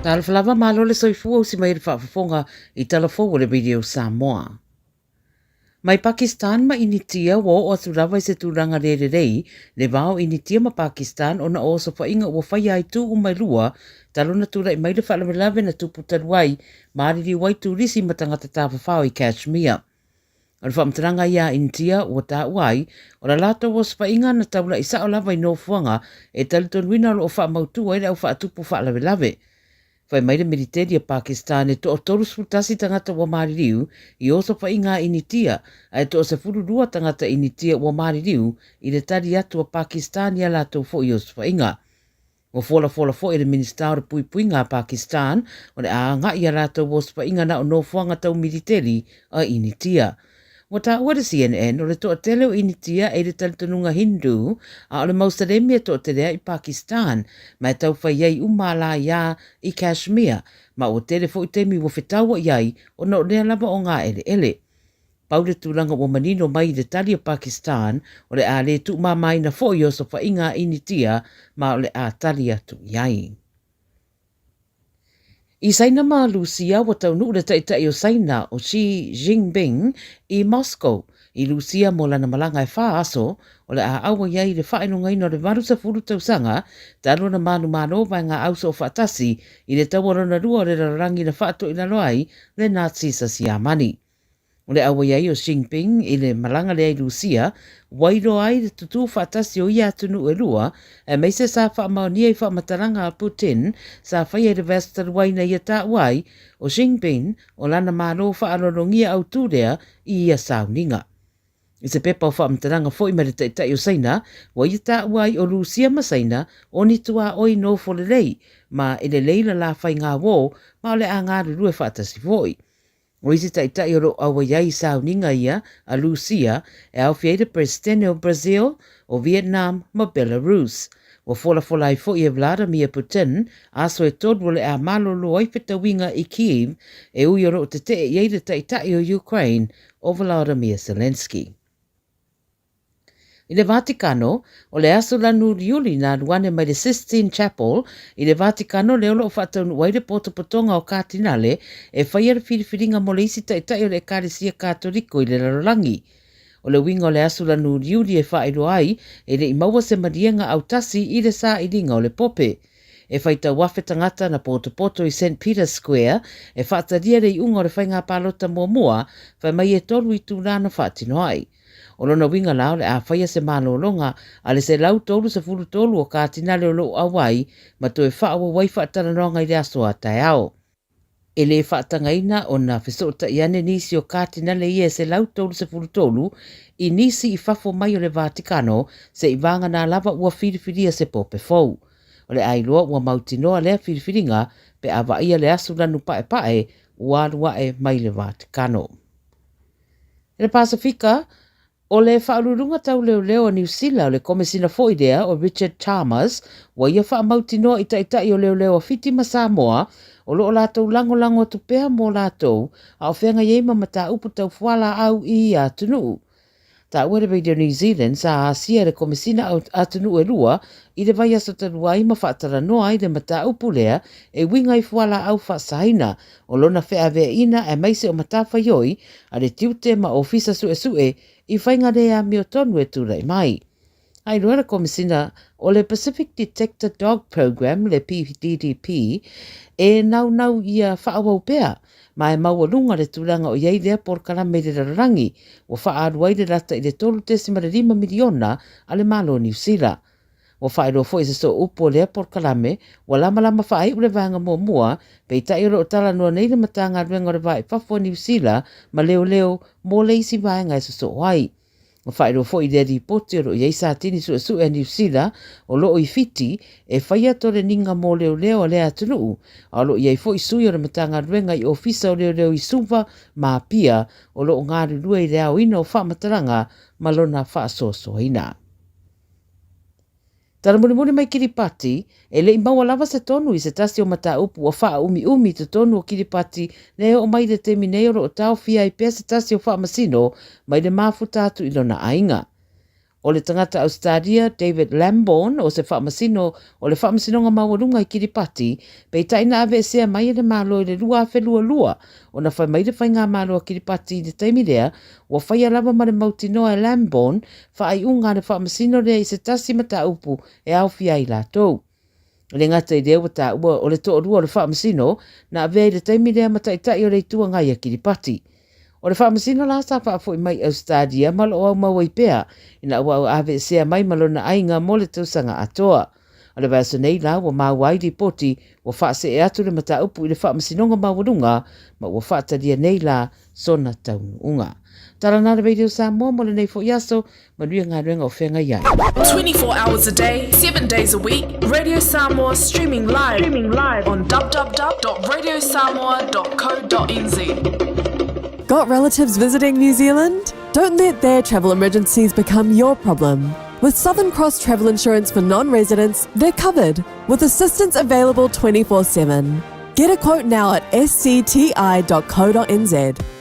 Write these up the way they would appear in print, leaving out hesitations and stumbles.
Talofa lava, malo le soifua usi mai i le faafofoga i tala fou o le Radio Samoa. Mai Pakistan ma Initia ua oo atu lava i se tulaga le lelei le va o Initia ma Pakistan ona o osofaiga ua faia ai itu uma e lua talu ona tulai mai le faalavelave na tupu talu ai ma aliliu ai turisi ma tagata tafafao i Kashmir. O le faamatalaga ia a Initia ua taua ai, o la latou osofaiga na taula'i sao lava i nofoaga e talitonuina o lo o faamautu ai le au faatupu faalavelave. Fai mai le militeli a Pakistan e toa 31 tagata ua maliliu i osofaiga a Initia, ae toa 12 tagata Initia ua maliliu i le tali atu a Pakistan i a latou foi osofaiga. Ua folafola foi e le Minisita o le Puipuiga a Pakistan o le a agai a latou osofaiga na o nofoaga tau militeli a Initia. Ua taua le CNN o le toatele o Initia e i le talitonuga Hindu, a o le Mausalemi e toatele ai i Pakistan, ma e tau fai ai uma a la iā i Kashmir, ma ua tele foi taimi ua fetaua'i ai ona o lea lava o ngā eleele. Pau le tulaga ua manino mai i le tali a Pakistan, o le a le tuumāmāina foi osofaiga a Initia ma o le a tali atu i ai. I Saina ma Lusia, ua taunuu le Taitai o Saina o Xi Jinping i Moscow, i Lusia mo lana malaga e fa aso, o le a auai ai i le faailogaina o le 80 tausaga talu ona manumalo vaega ausofaatasi i le taua lona lua o le lalolagi na faatoilalo ai le Nazis a Siamani. O le auai ai o Xi Jinping i le malaga lea i Lusia, ua iloa ai le tutū faatasi o ia atunuu e lua, aemaise sa faamaonia i faamatalaga a Putin sa faia i le vaiaso talu ai na ia taua ai o Xi Jinping o lana malo faaaloalogia autū lea i ia sauniga. I se pepa o faamatalaga foi mai le Taitai o Saina, ua ia taua ai o Lusia ma Saina o ni tuaoi nofo lelei ma e lelei la la faigāuō ma o le a galulue faatasi foi. O isi taitai o lo o auai ai i sauniga ia a Lusia e aofia ai le Peresetene o Brazil, o Vietnam ma Belarus. Ua folafola ai foi e Vladimir Putin aso e tolu o le a malolo ai fetauiga i Kyiv e ui o lo o tetee i ai le taitai o Ukraine o Volodymyr Zelensky. I le Vatikano, o le aso lanu uliuli na alu ane mai le Sistine Chapel i le Vatikano lea o lo o faataunuu ai le potopotoga o Katinale e faia le filifiliga mo le isi taitai o le Ekalesia Katoliko i le lalolagi. O le uiga o le aso lanu uliuli e faailoa ai e le i maua se maliega autasi i le sailiga o le Pope. E faitau afe tagata na potopoto i Saint Peter's Square e faatalia le iuga o le faiga palota muamua fai mai e tolu itula na faatino ai. O lona uiga la o le a faia se malologa a le 133 o Katinale o lo o auai ma toe faaauau ai faatalanoaga i le aso a taeao. E le faatagaina ona fesootai ane nisi o Katinale ia e 133 i nisi i fafo mai o le Vatikano se i vagana lava ua filifilia se Pope fou. O le a iloa ua mautinoa lea filifiliga pe a vaaia le asu lanu paepae ua alu ae mai le Vatikano. I le Pasefika, o le Faauluuluga Tau Leoleo a Niu Sila o le Komesina foi lea o Richard Chalmers ua ia faamautinoa i taitai o leoleo a Fiti ma Samoa o lo o latou lagolago atu pea mo latou a o feagai ai ma mataupu tau fualaau i ia atunuu. Taua le Radio New Zealand sa asia e le Komesina Atunuu e lua i le vaiaso talu ai ma faatalanoa ai le mataupu lea e uiga i fualaau faasaina o lona feaveaiina aemaise o matafaioi a le tiute ma ofisa suesue i faiga le amiotonu e tulai mai. Hailoa le Komesina o le Pacific Detector Dog Program, le PDDP, e naunau ia faaauau pea, ma e maualuga le tulaga o i ai lea polokalame i le lalolagi, ua faaalu ai le lata i le $3.5 miliona a le Malo o Niu Sila. Ua faailoa foi e se sooupu o lea polokalame, ua lamalama faaiu le vaega muamua, peitai o lo o talanoa nei le Matagaluega o le Va i Fafo a Niu Sila ma Leoleo mo le isi vaega e sosoo ai. Ua faailoa foi i lea lipoti o lo o i ai satini suesue a Niu Sila o lo o i Fiti e faia toleniga mō leoleo a lea atunuu, a o lo o i ai foi sui o le Matagaluega i Ofisa o Leoleo i Suva ma Apia o lo o galulue i le aoina o faamatalaga ma lona faasoasoaina. Tala mulimuli mai Kiripati, e le i maua lava se tonu i se tasi o mataupu ua faaumiumi i totonu o Kiripati nei oo mai i le taimi nei o lo o taofia ai pea se tasi o faamasino mai le mafuta atu i lona aiga. O le tagata Ausetalia, David Lambourne, o se faamasino o le Faamasinoga Maualuga i Kiripati, peitai na aveesea mai e le Malo i le 2022 ona fai mai le Faigamalo a Kiripati i le taimi lea ua faia lava ma le mautinoa e Lambourne faaiuga a le faamasino lea i se tasi mataupu e aofia ai latou. E le gata i lea ua taua o le toalua o le faamasino na avea i le taimi lea ma taitai o le Itu Agai a Kiripati. O le faamasino la sa faafoi mai i Ausetalia ma lo o aumau ai pea ina ua aveesea mai ma lona aiga mo le tausaga atoa. O le vaiaso nei la ua maua ai lipoti ua faasee atu le mataupu i le Faamasinoga Maualuga ma ua faatalia nei la sona taunuuga. Tala na le Radio Samoa mo lenei foi aso, manuia galuega o feagai ai. 24 hours a day, 7 days a week, Radio Samoa streaming live, streaming live on www.radiosamoa.co.nz. Got relatives visiting New Zealand? Don't let their travel emergencies become your problem. With Southern Cross Travel Insurance for non residents, they're covered with assistance available 24 7. Get a quote now at scti.co.nz.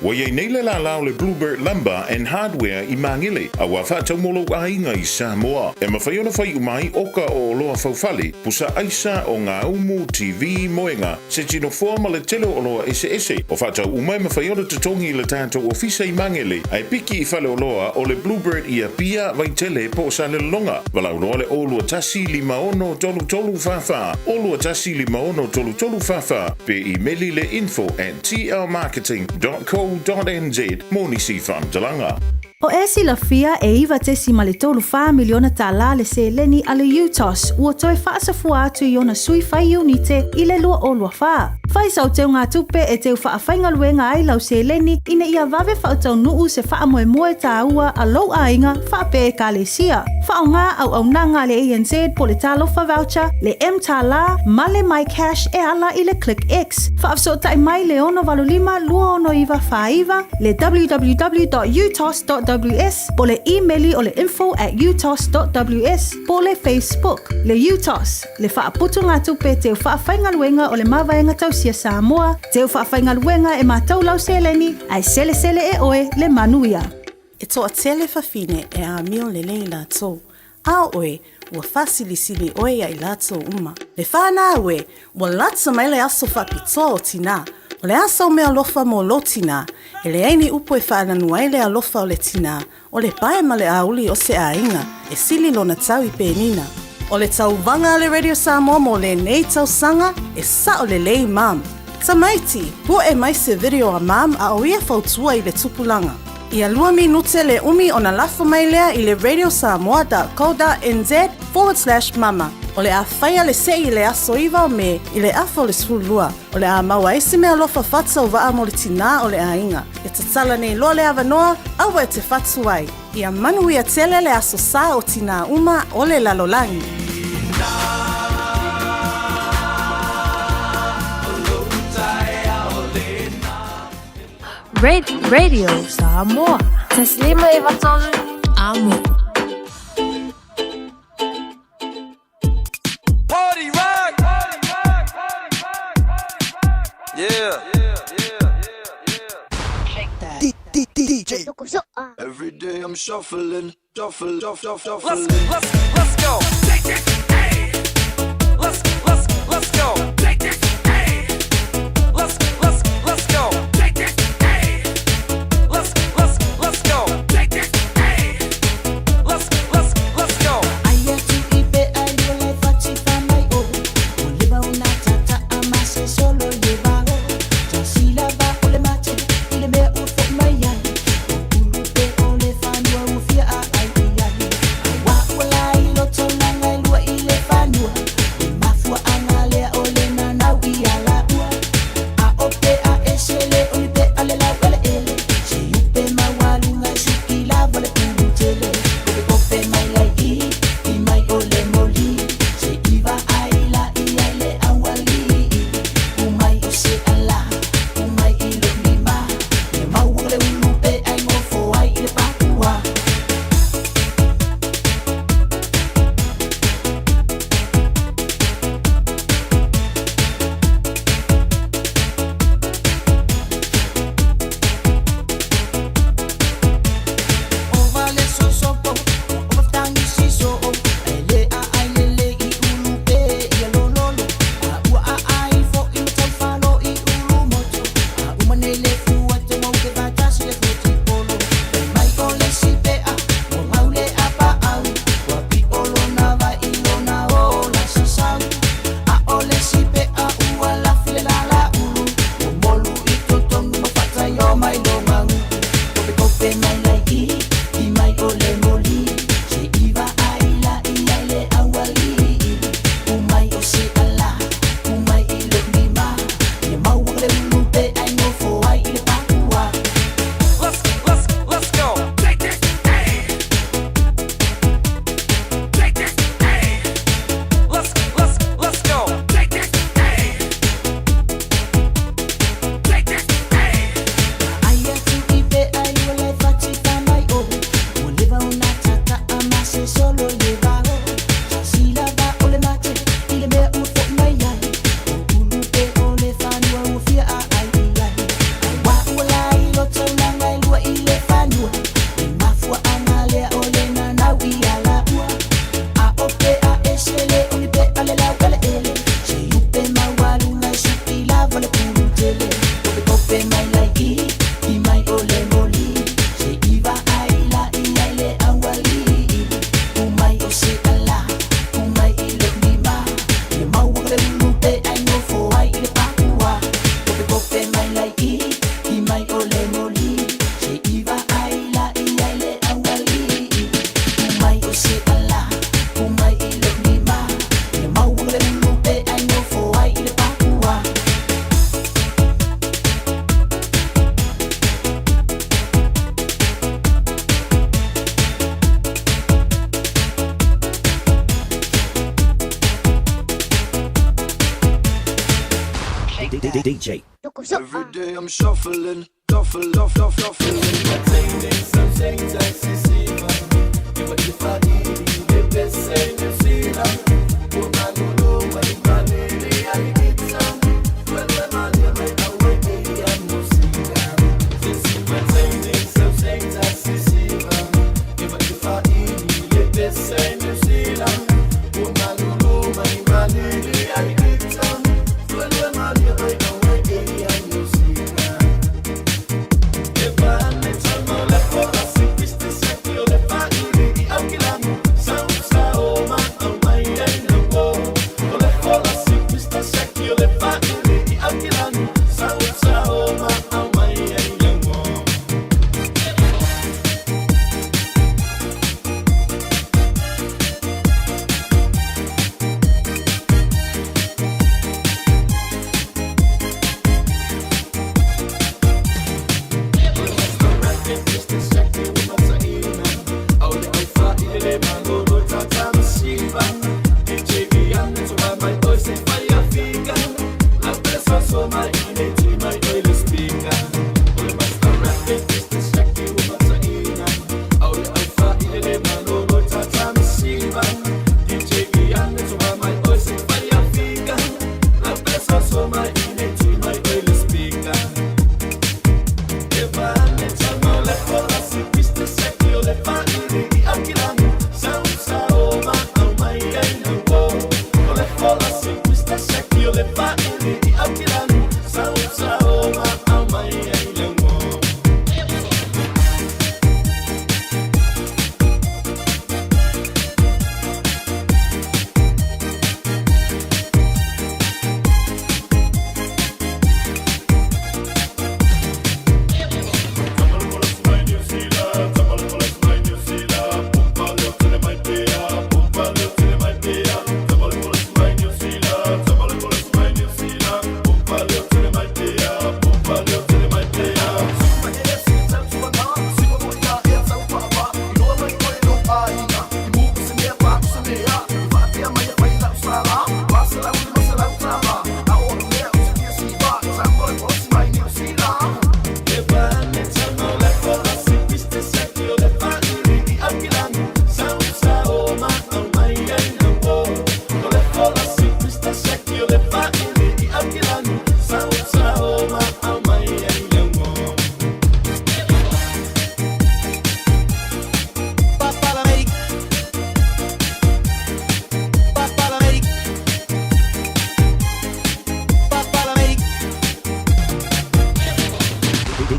Ua i ai nei le lālā o le Bluebird Lumber and Hardware i Māngele, a ua faatau mo lou aiga i Samoa. E mafai ona fai uma ai oka o oloa faufale, pusa aisa, o gaumu, TV, moega, se tinofoa ma le tele o oloa eseese. O faatau uma e mafai ona totogi i le tatou ofisa i Māngele, ae piki i faleoloa o le Bluebird i Apia, Vaitele po o Salelologa. Valaau loa le 021 56 33 44, 021 56 33 44, pe imeli le info at tlmarketing dot co dot nz mo nisi faamatalaga. O e silafia e 9.34 miliona tālā le seleni a le UTOS ua toe faasafua atu i ona sui fai iunite i le 2024. Fai sau teugatupe e teu faafaigaluega ai lau seleni ina ia vave faataunuu se faamoemoe tāua a lou aiga faapea ekalesia. Faaaoga auaunaga a le ANZ po le Talofa Voucher, le mTālā ma le MyCash e ala i le ClickX. Faafesootai mai le 685 269 49, le www.utos.ws po le imeli o le info at utos.ws po le Facebook, le UTOS, le faaputugatupe teu faafaigaluega o le Mavaega Tausia Samoa, teu faafaigaluega e matau lau seleni ae selesele e oe le manuia. E toatele fafine e amio lelei latou, a o oe, ua faasilisili oe ia i latou uma. Le whanau e, ua lata mai le aso faapitoa o tinā. O le a sau meaalofa mo lou tinā, e leai ni upu e faalanu ai le alofa o le tinā, o le pae ma le auli o se aiga, e sili lona tau i penina. O le tauvaga a le Radio Samoa mo lenei tausaga, e sao lelei mum. Tamaiti, pu'e mai se video a mum a o ia fautua i le tupulaga. Ia lua minute le umi ona lafo mai lea i le radiosamoa.co.nz/mama. O le a faia le se'i i le aso 9 o Me i le afa o le 12. O le a maua ai se meaalofa faatauvaa mo le tinā o le aiga. E tatala nei loa le avanoa, aua e te fatu ai. Ia manuia tele le aso sa o tinā uma o le lalolagi. Radio Samoa. Taslima e vatolu. Amo. Party rock! Yeah. DJ. Every day I'm shuffling, shuffle, shuffle, shuffle. Let's, let's, let's go. Let's, let's, let's go. Let's, let's, let's go. Let's, let's, let's go. Let's, let's, let's go. Aia tuʻi pe ai o le fati fa mai o O le mauna tata a mase solo ye vao Ta sila va o le mate i le mea ua foʻi mai ai O ulu pe o le fanua ua fia a ai i ai Aua ua lai loto DJ. Every day I'm shuffling, shuffle, shuffle, shuffling.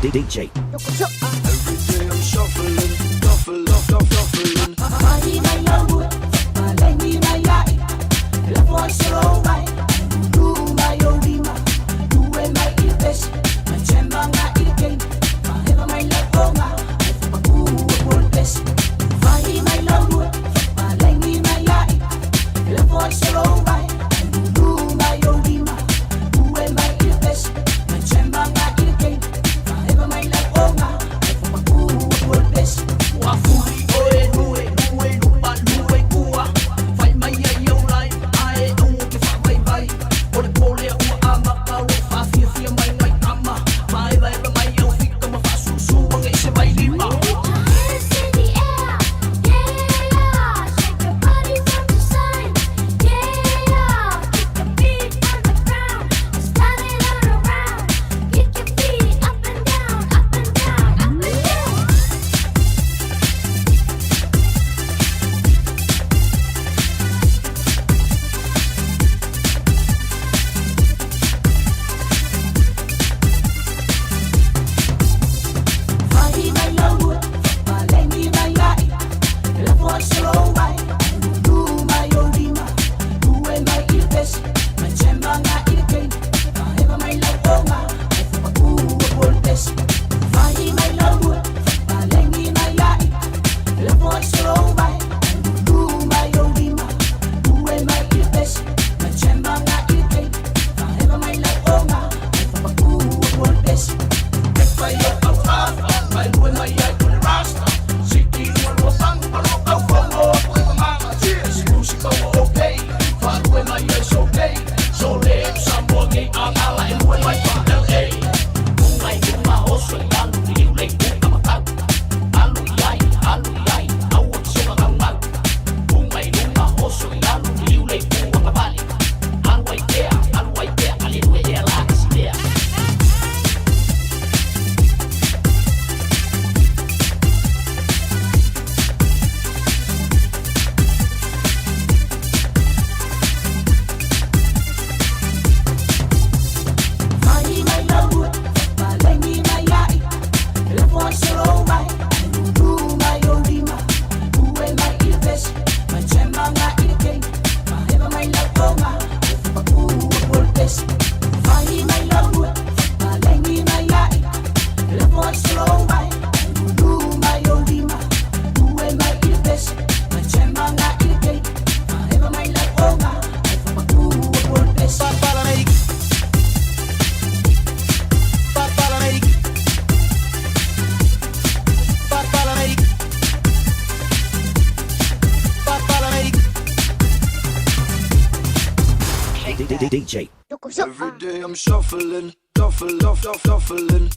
DJ. Every day I'm shuffling, shuffle, shuffle, shuffling. Wa fuli oe nue nue lupa DJ. Every day I'm shuffling, shuffle, shuffle, shuffling.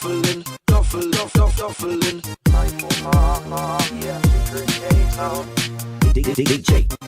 Shuffling, shuffle, shuffle, shuffling. DJ. DJ.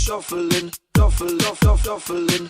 shuffling, shuffle, shuffle, shuffling.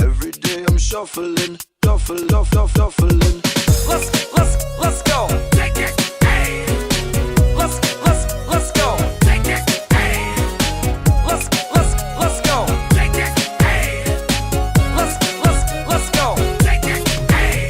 Every day I'm shuffling, shuffle, shuffle, shuffling. Let's let's let's go. Take it. Hey. Let's let's let's go. Take it. Hey. Let's let's let's go. Take it. Hey. Let's let's let's go. Take it. Hey.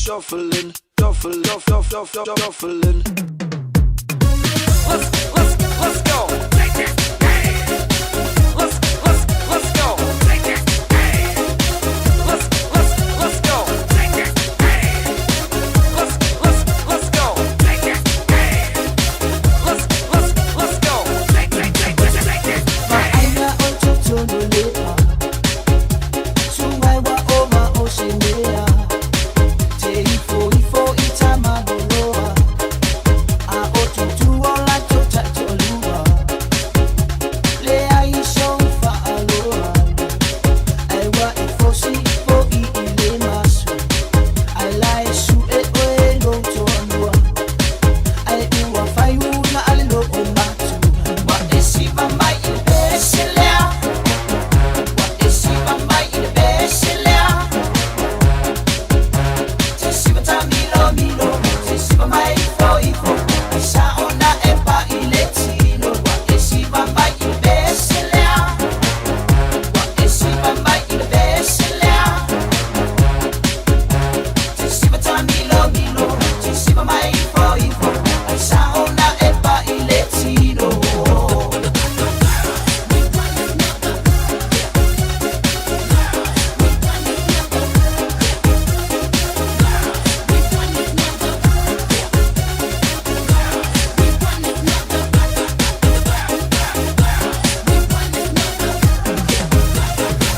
shuffling, shuffle, shuffle, shuffle, shuffling. Let's let's let's go. Take it. Hey. Let's let's let's go. Take it. Hey. Let's let's let's go. Take it. Hey. Let's let's let's go. Take it. Hey. Let's let's let's go. Take take take take take it. Va'aiga o totonu lepa Suai wa o ma o se mea Te ifo ifo i tamaloloa A o tutu o latou taitoalua Leai sou faaaloalo Ai ua e fosi fo'i i le maso Ae la e su'e oe lou toalua Ae ua fai una a le loo matua Ua e siva mai i le pese lea Ua e siva mai i le pese lea Te siva tamilomilo Te siva mai ifo ifo Ai sa'o na e pa'i le tino Ua e siva mai i le pese lea Ua e siva mai i le pese lea Te siva tamilomilo Te siva mai ifo ifo Ai sa'o na e pa'i le tino.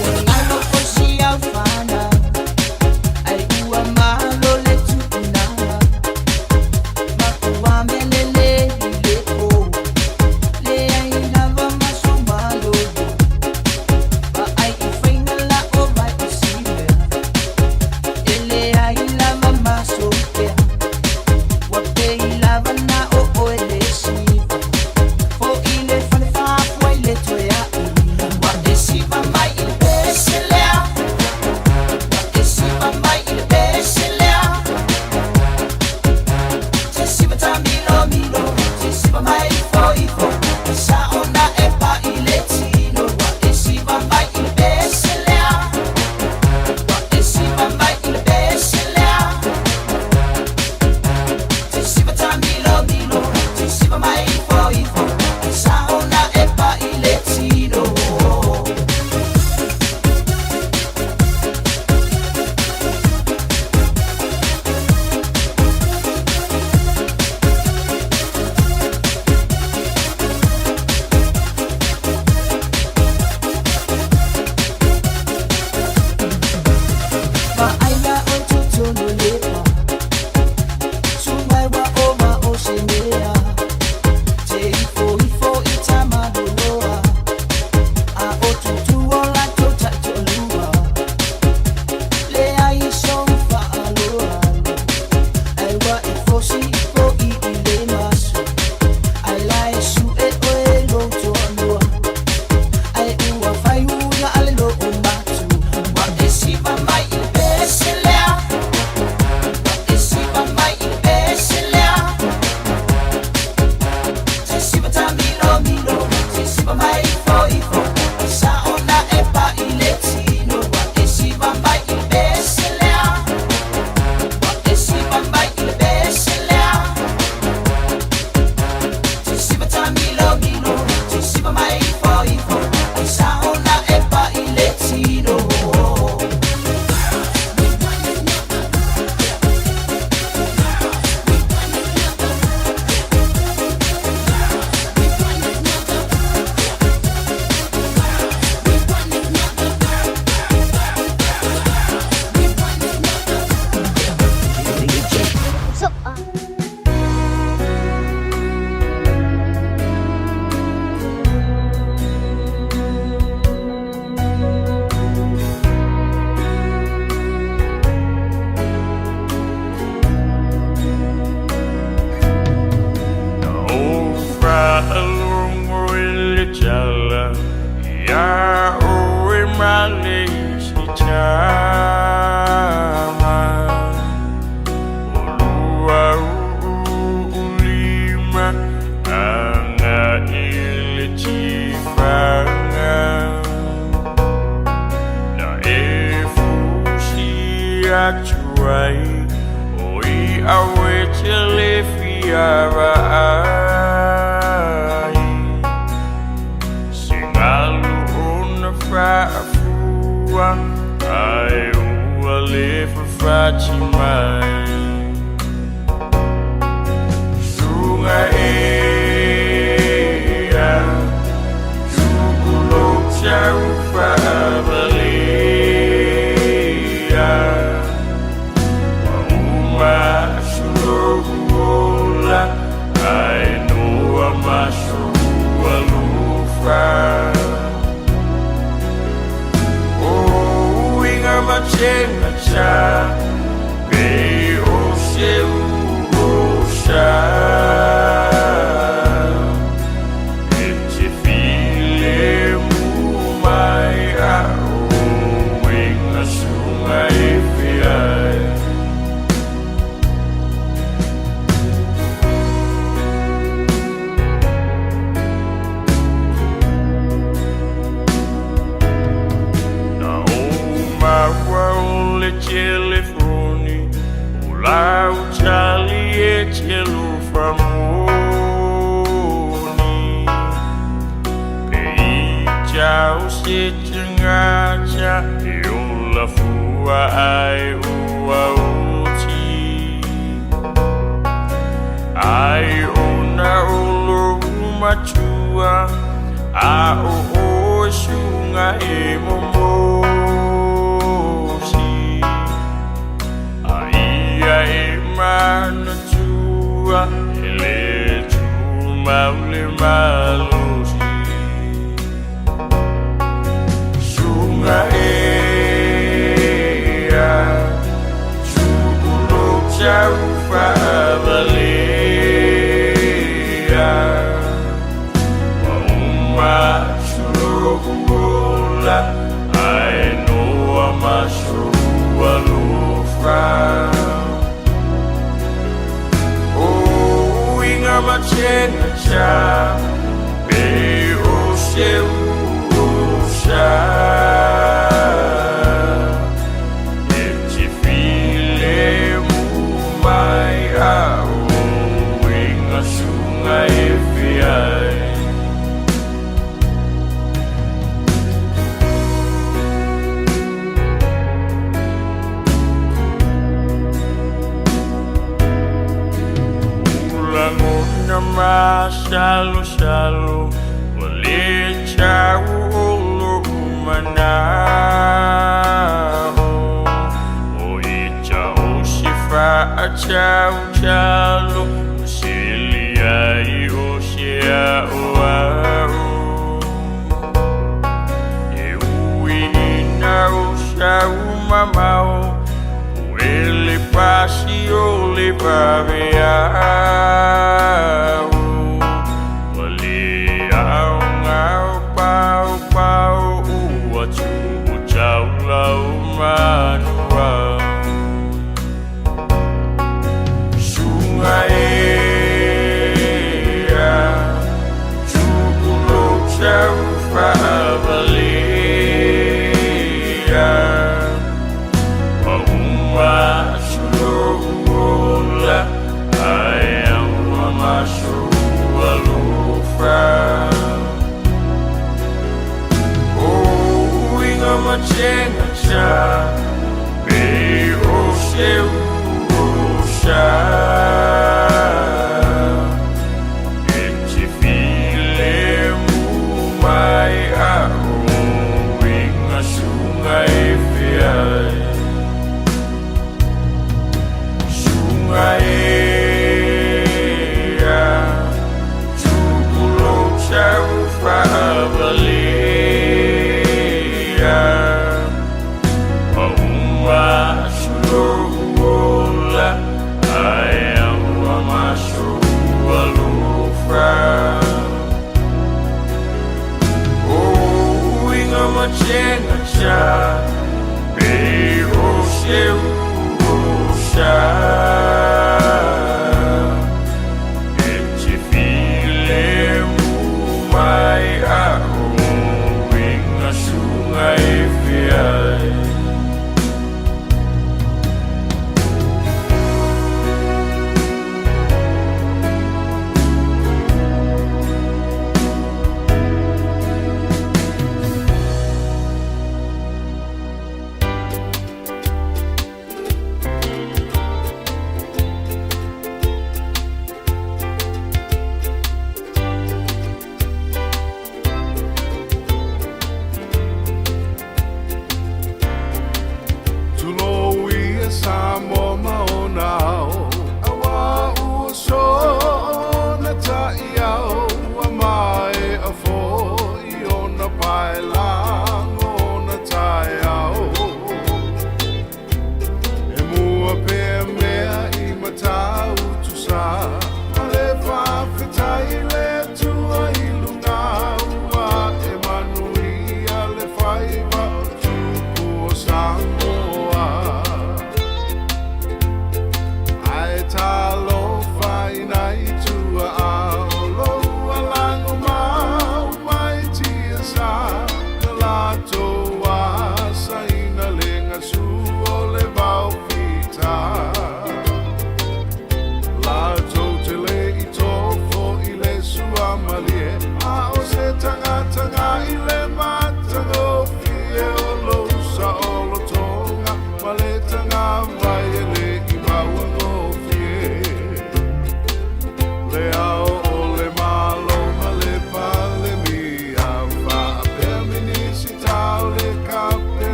Ua galo foi si au fanau Ai ua malo le tuunaga Makua melele i le po Leai lava ma so malolo Vaai i faiga la o vai o si mea E leai lava ma so pea Ua pei lava na o oe le siva Fo'i le fale faafua i le toe a'ina Ua e siva mai i le pese lea Ua e siva mai i le pese lea Te siva tamilomilo Te siva mai ifo ifo Ai sa'o na e pa'i le tino Ua e siva mai i le pese lea Ua e siva mai i le pese lea Te siva tamilomilo Te siva mai ifo ifo Ai sa'o na e pa'i le tino. Va'aiga o totonu lepa Suai ua o ma o se mea Te ifo ifo i tamaloloa A o tutu o latou taitoalua Leai sou faaaloalo Ai ua e fosi fo'i i le maso Ae la e su'e oe lou toalua Ae ua fai una a le loo matua Ua e siva mai i le pese lea Ua e siva mai i le pese lea Te siva tamilomilo Te siva mai ifo ifo Ai sa'o na e pa'i le tino Ua e siva mai i le pese lea Ua e siva mai i le pese lea Te siva tamilomilo Te siva mai ifo ifo Ai sa'o na e pa'i le tino. Na ou faalogo i le tala iā ʻoe ma le isi tama. ʻOlua ʻuʻu lima agai le tifaga. Na e fusi atu ai Au e te le fia vaai Se galu ona faafua Ae ua le fafati mai Suga e a Tuku lou tau faavalea Ua uma aso lou ola Ae noa ma sou alofa O uiga mategata Pei o se uosa E te filemu mai a o uiga suga e feai. Na ou maua o le telefoni O lau tali e te alofa moni Pe i tau se tagata e ola fua ai ua oti Ai ona o lou matua A o oe suga e momosi A ia e manatua E le tumau le malosi Suga e a Tuku lou tau faavalea Ua uma atu lou ola Ae noa ma sou alofa O uiga mategata Pei o se uosa E te filemu mai a o uiga suga e feai. O lagona masalosalo Ua le tau o lou manao O e tau se faatautalo Ua sili ai o se aoao E ui ina o sau mamao O ele pasi o le vaveao Ua le aoga o paopao Ua tuu taula o manuao Suga e a Tuku lou tau faavalea Ua uma atu lou ola Ae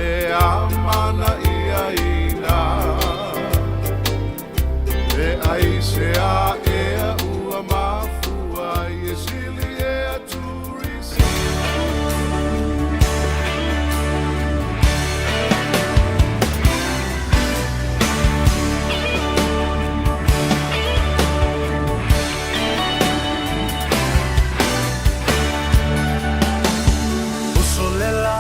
e amanaiaina. E aisea ea ua mafua ai e sili ea Turisi. Uso le la,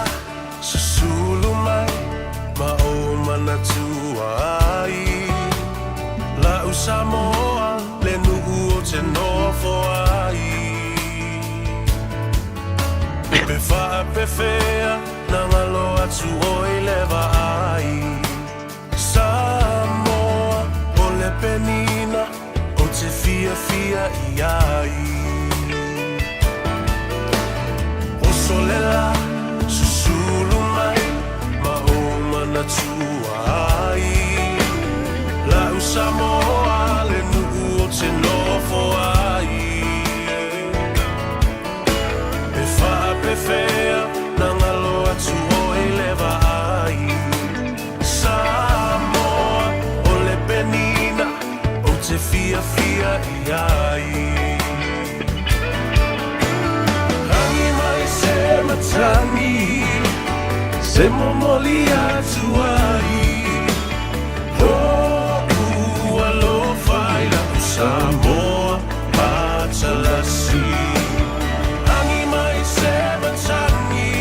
susulu mai ma ou manatua ai. La'u Samoa, le nu'u ou te nofo ai. Pe faapefea na galo atu oi le vaai. Samoa, o le penina ou te fiafia i ai. Oso le la, susulu mai ma ou manatua ai. La'u Samoa, le nu'u ou te nofo ai. Pe faapefea na galo atu oi le vaai. Samoa, o le penina ou te fiafia i ai. Agi mai se matagi se momoli atu ai. Lo'u alofa i la'u Samoa matalasi. Agi mai se matagi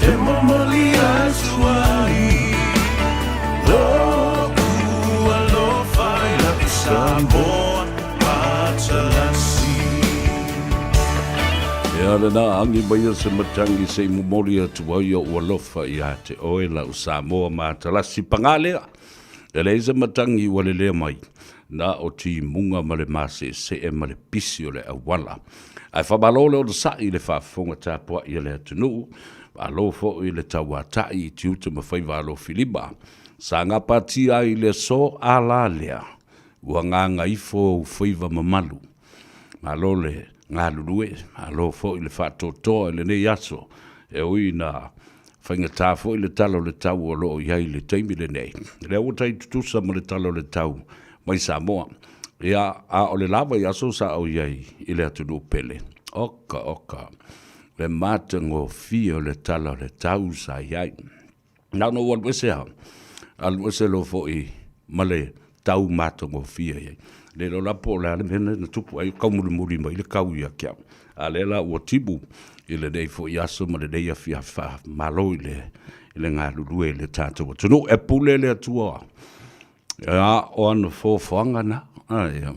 te momoli atu ai. Lo'u alofa i la'u Samoa matalasi. Ia lena, agi maia se matagi se i momoli atu ai o'u alofa ia te oe la'u Samoa matalasi. Pagā lea, e leai se matagi ua lelea mai, na o timuga ma le maseesee ma le pisi o le auala. Ae faamalo le onosai i le faafofoga tapuai a le atunuu, malo foi le tauata'i i tiute ma faiva alofilima sa gapatia ai i le aso a la lea ua gagaifo ou faiva mamalu. Malo le galulue, malo foi le faatoatoa i lenei aso, e ui ina faigata foi le tala o le tau o lo o i ai i le taimi lenei. O lea ua tai tutusa ma le tala o le tau mai Samoa. Ia, a o le la vaiaso sa ou i ai i le atunuu pele, oka oka, le matagofie o le tala o le tau sa i ai. Na ona ou alu ese lava, alu ese loa foi ma le tau matagofie i ai. Le iloa la po o le a le mea na tupu ai, taumulimuli mai le kau ia te au. A lea la ua timu i lenei foi aso ma lenei afiafi faamalo i le, i le galulue i le tatou atunuu. E pule le Atua, a o ana foafoaga na, a, ia.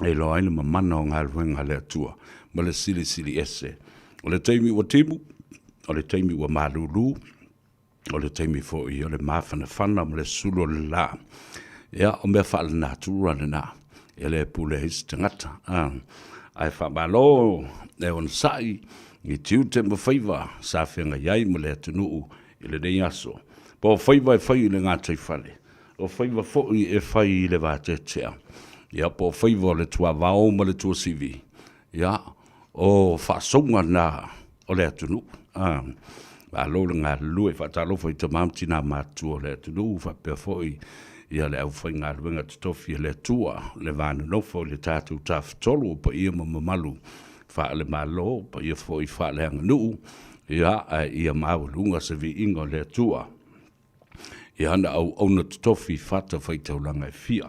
E iloa ai le mamana o galuega a le Atua ma le silisili ese. O le taimi ua timu, o le taimi ua malūlū, o le taimi foi o le mafanafana ma le sulu o le lā. Ia, o mea faalenatura lena, e le pule ai se tagata. Ae faamalo e onosai i tiute ma faiva sa feagai ai ma le atunuu i lenei aso. Po o faiva e fai i le gataifale, o faiva foi e fai i le vateatea, ia po o faiva o le tuavao ma le tuasivi, ia, o faasouga na o le atunuu. A, malo le galulue, faatalofa i tama ma tina matutua o le atunuu, faapea foi ia le aufaigaluega totofi a le Atua, le va nonofo i le tatou Tafatolu o paia ma mamalu faale-Malo, paia foi faaleaganuu, ia, ae ia maualuga se viiga o le Atua. i ana auauna totofi i fatafaitaulaga e fia.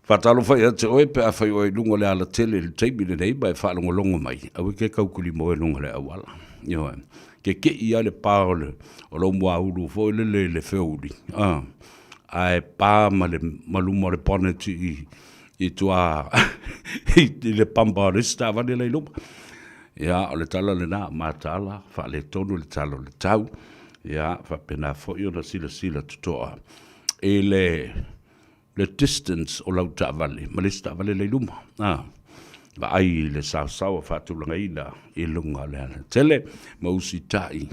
Faatalofa ia te oe pe afai oe i luga o le alatele i le taimi lenei ma e faalogologo mai, aua e te taukulimoe i luga o le auala. Ioe. Keke'i lava le pa o le, o lou muaulu foi lele i le feuli, a, ae pa ma le, ma luma o le bonnet i, i tua i le pampa o le isi taavale la i luma. Ia, o le tala lena, mataala, faaletonu le tala o le tau. Ia, faapena foi ona silasila totoa i le, le distance o lau taavale ma le isi taavale la i luma. A, vaai i le saosaoa faatulagaina i luga o le alatele ma usitai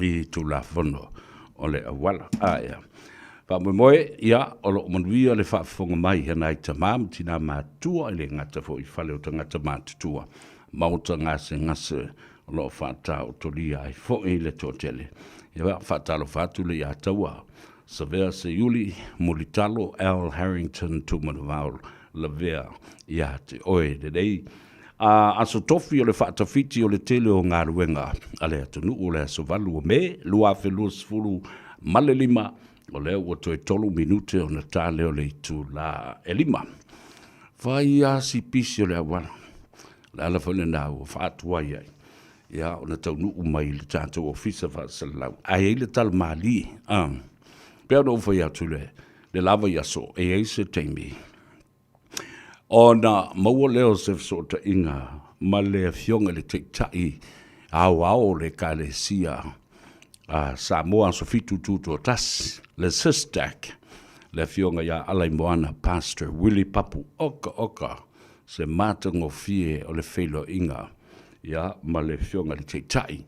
i Tulafono o le auala. A, ia. Faamoemoe, ia, o lo o manuia le faafofoga mai a nai tama ma tina matutua, e le gata foi i fale o tagata matutua, maota gasegase. o lo o faataotolia ai foi le toatele. Ia, faatalofa atu le ia taua Savea Seiuli, Mulitalo, Al Harrington, Tumanavao, Lavea ia te oe lenei a aso tofi o le faatafiti o le tele o galuega a le atunuu o le aso 8 o Me 2025, o lea ua toe 3 minute ona ta lea o le itula e 5. Fai lava si pisi o le auala. O le ala foi lena ua faatuai ai ia ona taunuu mai i le tatou ofisa faasalalau. Ae i ai le tala malie, a. Pei ona ou fai atu le, le lava i aso, e i ai se taimi ona maua lea o se fesootaiga ma le Afioga i le Taitai Aoao o le Ekalesia a Samoa Aso Fitu Tutoatasi, le SISTAC, le Afioga ia Alaimoana Pastor Willie Papu. Oka oka se matagofie o le feiloaiga ia ma le Afioga i le Taitai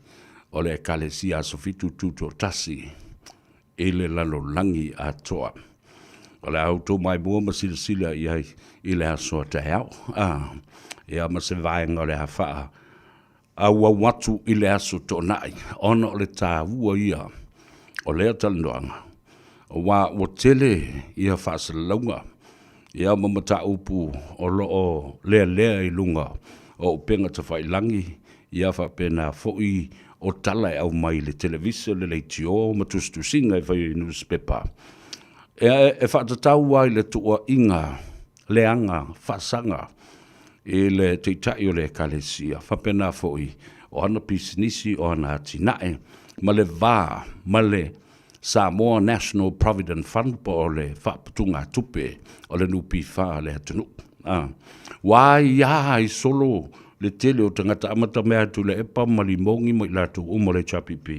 o le Ekalesia Aso Fitu Tutoatasi i le lalolagi atoa. O le a outou maimoa ma silasila i ai i le aso a taeao. Ah, ia ma se vaega o le a faa auau atu i le aso toonai, ona o le taua ia o lea talanoaga, aua ua tele ia faasalalauga ia ma mataupu o lo o lealea i luga o upega tafailagi, ia faapena foi o tala e aumai i le televise, le leitio ma tusitusiga e fai i nusipepa, e faatatau lava i le tuuaiga leaga faasaga i le Taitai o le Ekalesia, faapena foi o ana pisinisi, o ana atinae, ma le va ma le Samoa National Provident Fund po o le faaputugatupe o le NPF a le atunuu. Ua aia ai solo le tele o tagata amatamea atu i Tuilaepa ma Limogi ma i latou uma o le HRPP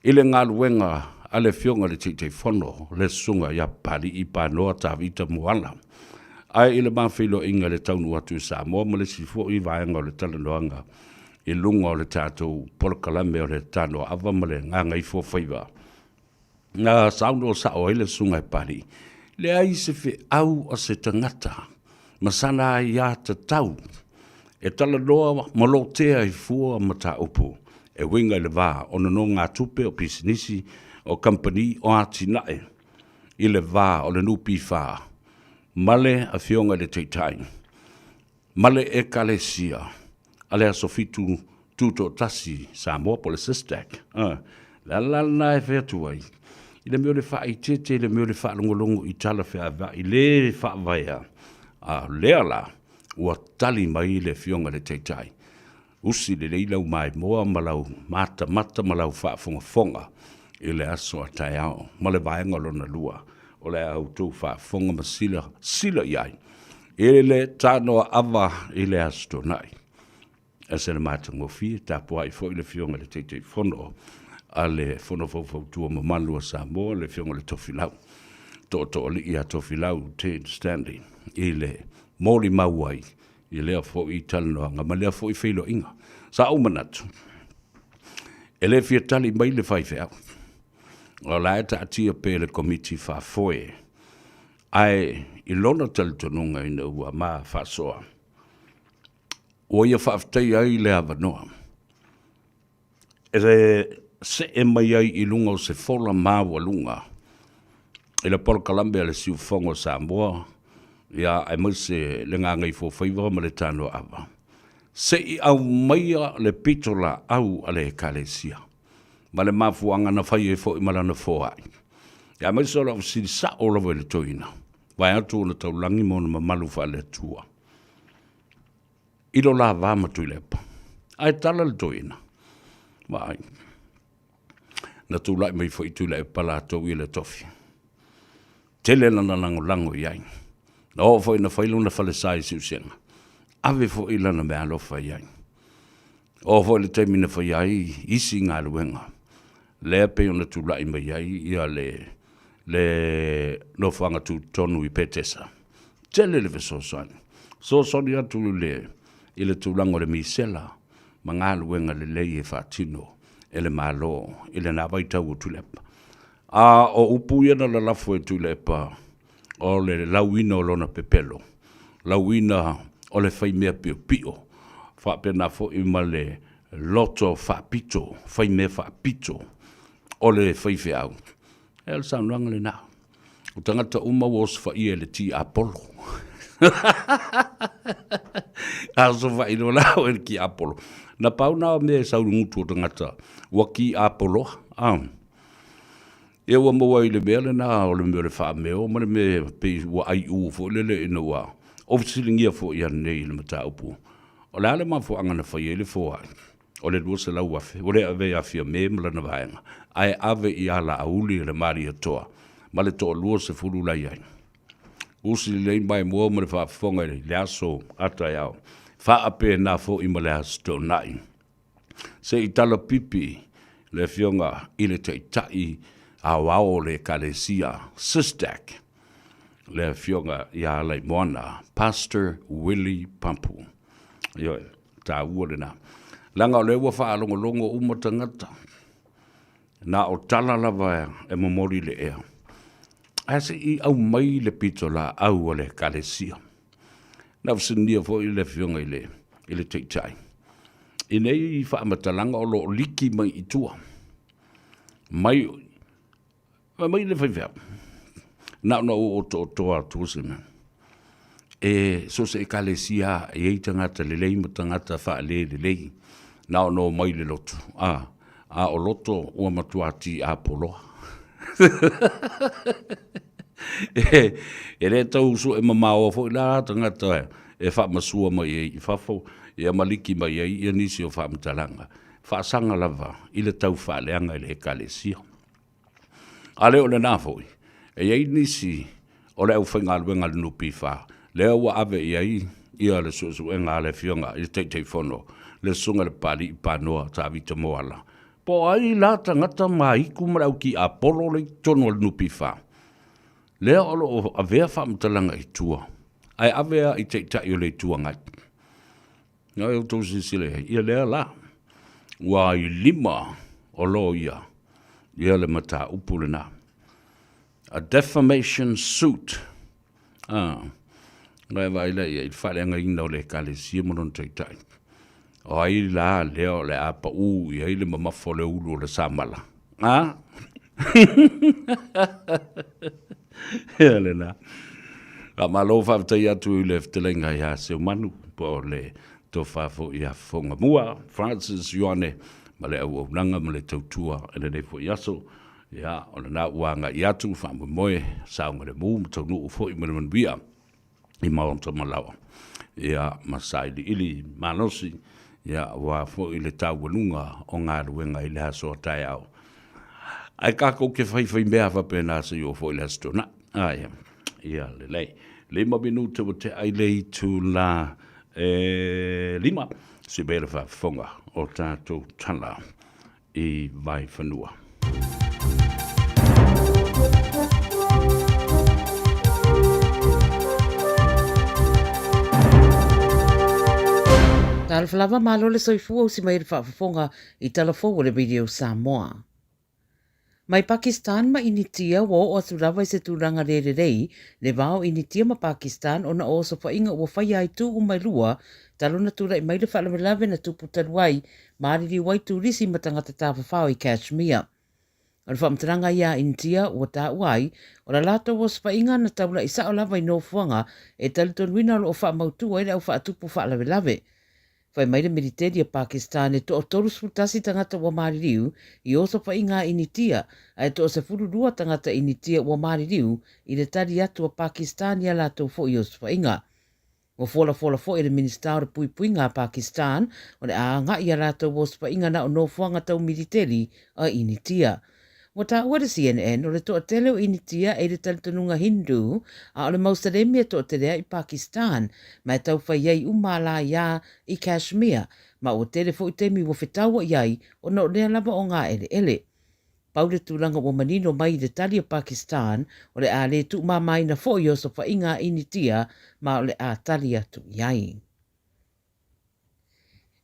i le galuega a le Afioga i le Taitaifono, le Susuga ia Papalii Panoa Tavita Moala. Ae i le ma feiloaiga i le taunuu atu i Samoa ma le isi foi vaega o le talanoaga i luga o le tatou polokalame o le Tanoaava ma le Gagaifofaiva, na saunoa sao ai le Susuga e Papalii, leai se feau a se tagata ma sana aiatatau e talanoa ma lotea ai fua mataupu e uiga i le va o nonogatupe o pisinisi, o kamupani, o atinae i le va o le NPF ma le Afioga i le Taitai ma le Ekalesia a le Aso Fitu Tutoatasi Samoa po o le SISTAC. O le ala la lena e fai atu ai, i le mea o le faaeteete, i le mea o le faalogologo i tala feaveai le faavaea, a o lea la ua tali mai le Afioga i le Taitai, Usi lelei lau maimoa ma lau matamata ma lau faafogafoga i le aso a taeao ma le vaega lona lua o le a outou faafofoga ma silasila i ai i le tanoaava i le Aso Toonai. E ese le matagofie, tapuai foi le Afioga i le Taitaifono a le Fono Faufautua Mamalu a Samoa, le Afioga i le Tofilau, Tootooalii ia Tofilau Ted Stanley i le molimau ai i lea foi talanoaga ma lea foi feiloaiga. Sa ou manatu, e le fia tali mai le faifeau, o la e taatia pea le Komiti Faafoe, ae i lona talitonuga ina ua ma faasoa, ua ia faafetaia ai le avanoa e see mai ai i luga o se fola maualuga i le polokalame a le Siufofoga o Samoa, ia, aemaise le Gagaifofaiva ma le Tanoaava, se i aumaia le pitolaau a le Ekalesia ma le mafuaaga na fai ai foi ma lana foai, ia, aemaise o lau fesili sao lava i le toeaina, vaeatu ona taulagi ma ona mamalu faale-Atua. I lo la va ma Tuilaepa. Ae tala le toeaina, vaai, na tulai mai foi Tuilaepa latou i le tofi. Tele lana lagolago i ai. Na oo foi na fai lona falesa i Siusega. Ave foi lana meaalofa i ai. Oo foi le taimi na faia ai isi galuega, lea pei ona tulai mai ai ia le, le nofoaga tutotonu i Petesa. Tele le fesoasoani. Fesoasoani atu i le, i le tulaga o le misela ma galuega lelei e faatino e le Malo i lena vaitau o Tuilaepa. A o upu ia na lalafo e Tuilaepa, o le lauina o lona pepelo, lauina o le faimea piopio, faapena foi ma le loto faapito, faimea faapito o le faifeau. E o le saunoaga lena. O tagata uma ua osofaia e le tiapolo. A osofai loa la oe i le tiapolo, na pau na o mea e sau i le gutu o tagata ua tiapoloa. Ah. Ia ua maua ai le mea lena o le mea o le faameo ma le mea pei ua aiu foi lele ina ua fesiligia foi ananei i le mataupu. O le a le mafuaaga na fai ai le foai? O le 200,000 ua le avea ia Fiame ma lana vaega, ae ave i Alauli e le Malietoa ma le toalua sefulu la i ai. Usi lelei maimoa ma le faafofoga i le aso a taeao, faapena foi ma le Aso Toonai. Se i talapipi le Afioga i le Taitai Aoao o le Ekalesia SISTAC, le Afioga ia Alaimoana, Pastor Willie Pampu. Ioe, taua lena. Leaga o lea ua faalogologo uma tagata, na o tala lava e momoli i le ea. Ae se i aumai le pitolaau a le Ekalesia. Na fesiligia foi le Afioga i le, i le Taitai, i nei faamatalaga o lo o liki mai i tua, mai, mai le faifeau. Na ona ou otootoa atu se mea. E so o se ekalesia e i ai tagata lelei ma tagata faalelelei, na ona omai i le lotu, a, a o loto ua matua tiapoloa. E le tau sue mamaoa foi la tagata e faamasua mai ai i fafo ia ma liki mai ai ia nisi o faamatalaga, faasaga lava i le tau faaleaga i le Ekalesia. A le o lena foi, e i ai nisi o le aufaigaluega a le NPF lea ua ave i ai ia le suesuega a le Afioga i le Taitaifono, le Susuga i le Papalii Panoa Tavita Moala, Po o ai la tagata maiku ma le au tiapolo lea i totonu o le NPF, lea o lo o avea faamatalaga i tua, ae ave lava i Taitai o le Itu Agai. Na e outou silasila i ai, ia lea la, ua i lima o loia ia le mataupu lena. A defamation suit. Ah, na e vaai la i ai, le faaleagaina o le Ekalesia ma lona taitai. O ai la lea o le a pau i ai le mamafa o le ulu o le samala? Ah? Ia lena. Faamalo faafetai atu i le fetalaiga ia Seumanu po o le tofa foi ia Fofogamua Francis Ioane ma le auaunaga ma le tautua i lenei foi aso. Ia, o lena ua agai atu, faamoemoe, saogalemu ma taunuu foi ma le manuia i maota ma laoa, ia, ma sailiili malosi, ia, aua foi le taualuga o galuega i le aso a taeao. Ae tatou te faifaimea faapena se i oo foi i le Aso Toonai. Ae, ia lelei. 5 minute ua tea i le itula e 5, se mea le faafofoga o tatou tala i Vaifanua. Talofa lava, malo le soifua usi mai le faafofoga i tala fou o le Radio Samoa. Mai Pakistan ma Initia ua oo atu lava i se tulaga le lelei le va o Initia ma Pakistan ona o osofaiga ua faia ai tu uma e lua talu ona tulai mai le faalavelave na tupu talu ai maliliu ai turisi ma tagata tafafao i Kashmir. O le faamatalaga ia a India ua taua ai, o la latou osofaiga na taula'i sa'o lava i nofoaga e talitonuina o lo o faamautu ai le au faatupu faalavelave. Fai mai le militeli a Pakistan e toa 31 tagata ua maliliu i osofaiga a Initia, ae toa 12 tagata Initia ua maliliu i le tali atu a Pakistan i a latou foi osofaiga. Ua folafola foi e le Minisita o le Puipuiga a Pakistan o le a agai a latou osofaiga na o nofoaga tau militeli a Initia. Ua taua e le CNN o le toatele o Initia e i le talitonuga Hindu a o le Mausalemi e toatele ai i Pakistan ma e tau fai ai uma alaiā i Kashmir ma ua tele foi taimi ua fetaua'i ai ona o lea lava o ngā eleele. Pau le tulaga ua manino mai i le tali a Pakistan o le a le tuumamaina foi osofaiga a Initia ma o le a tali atu i ai.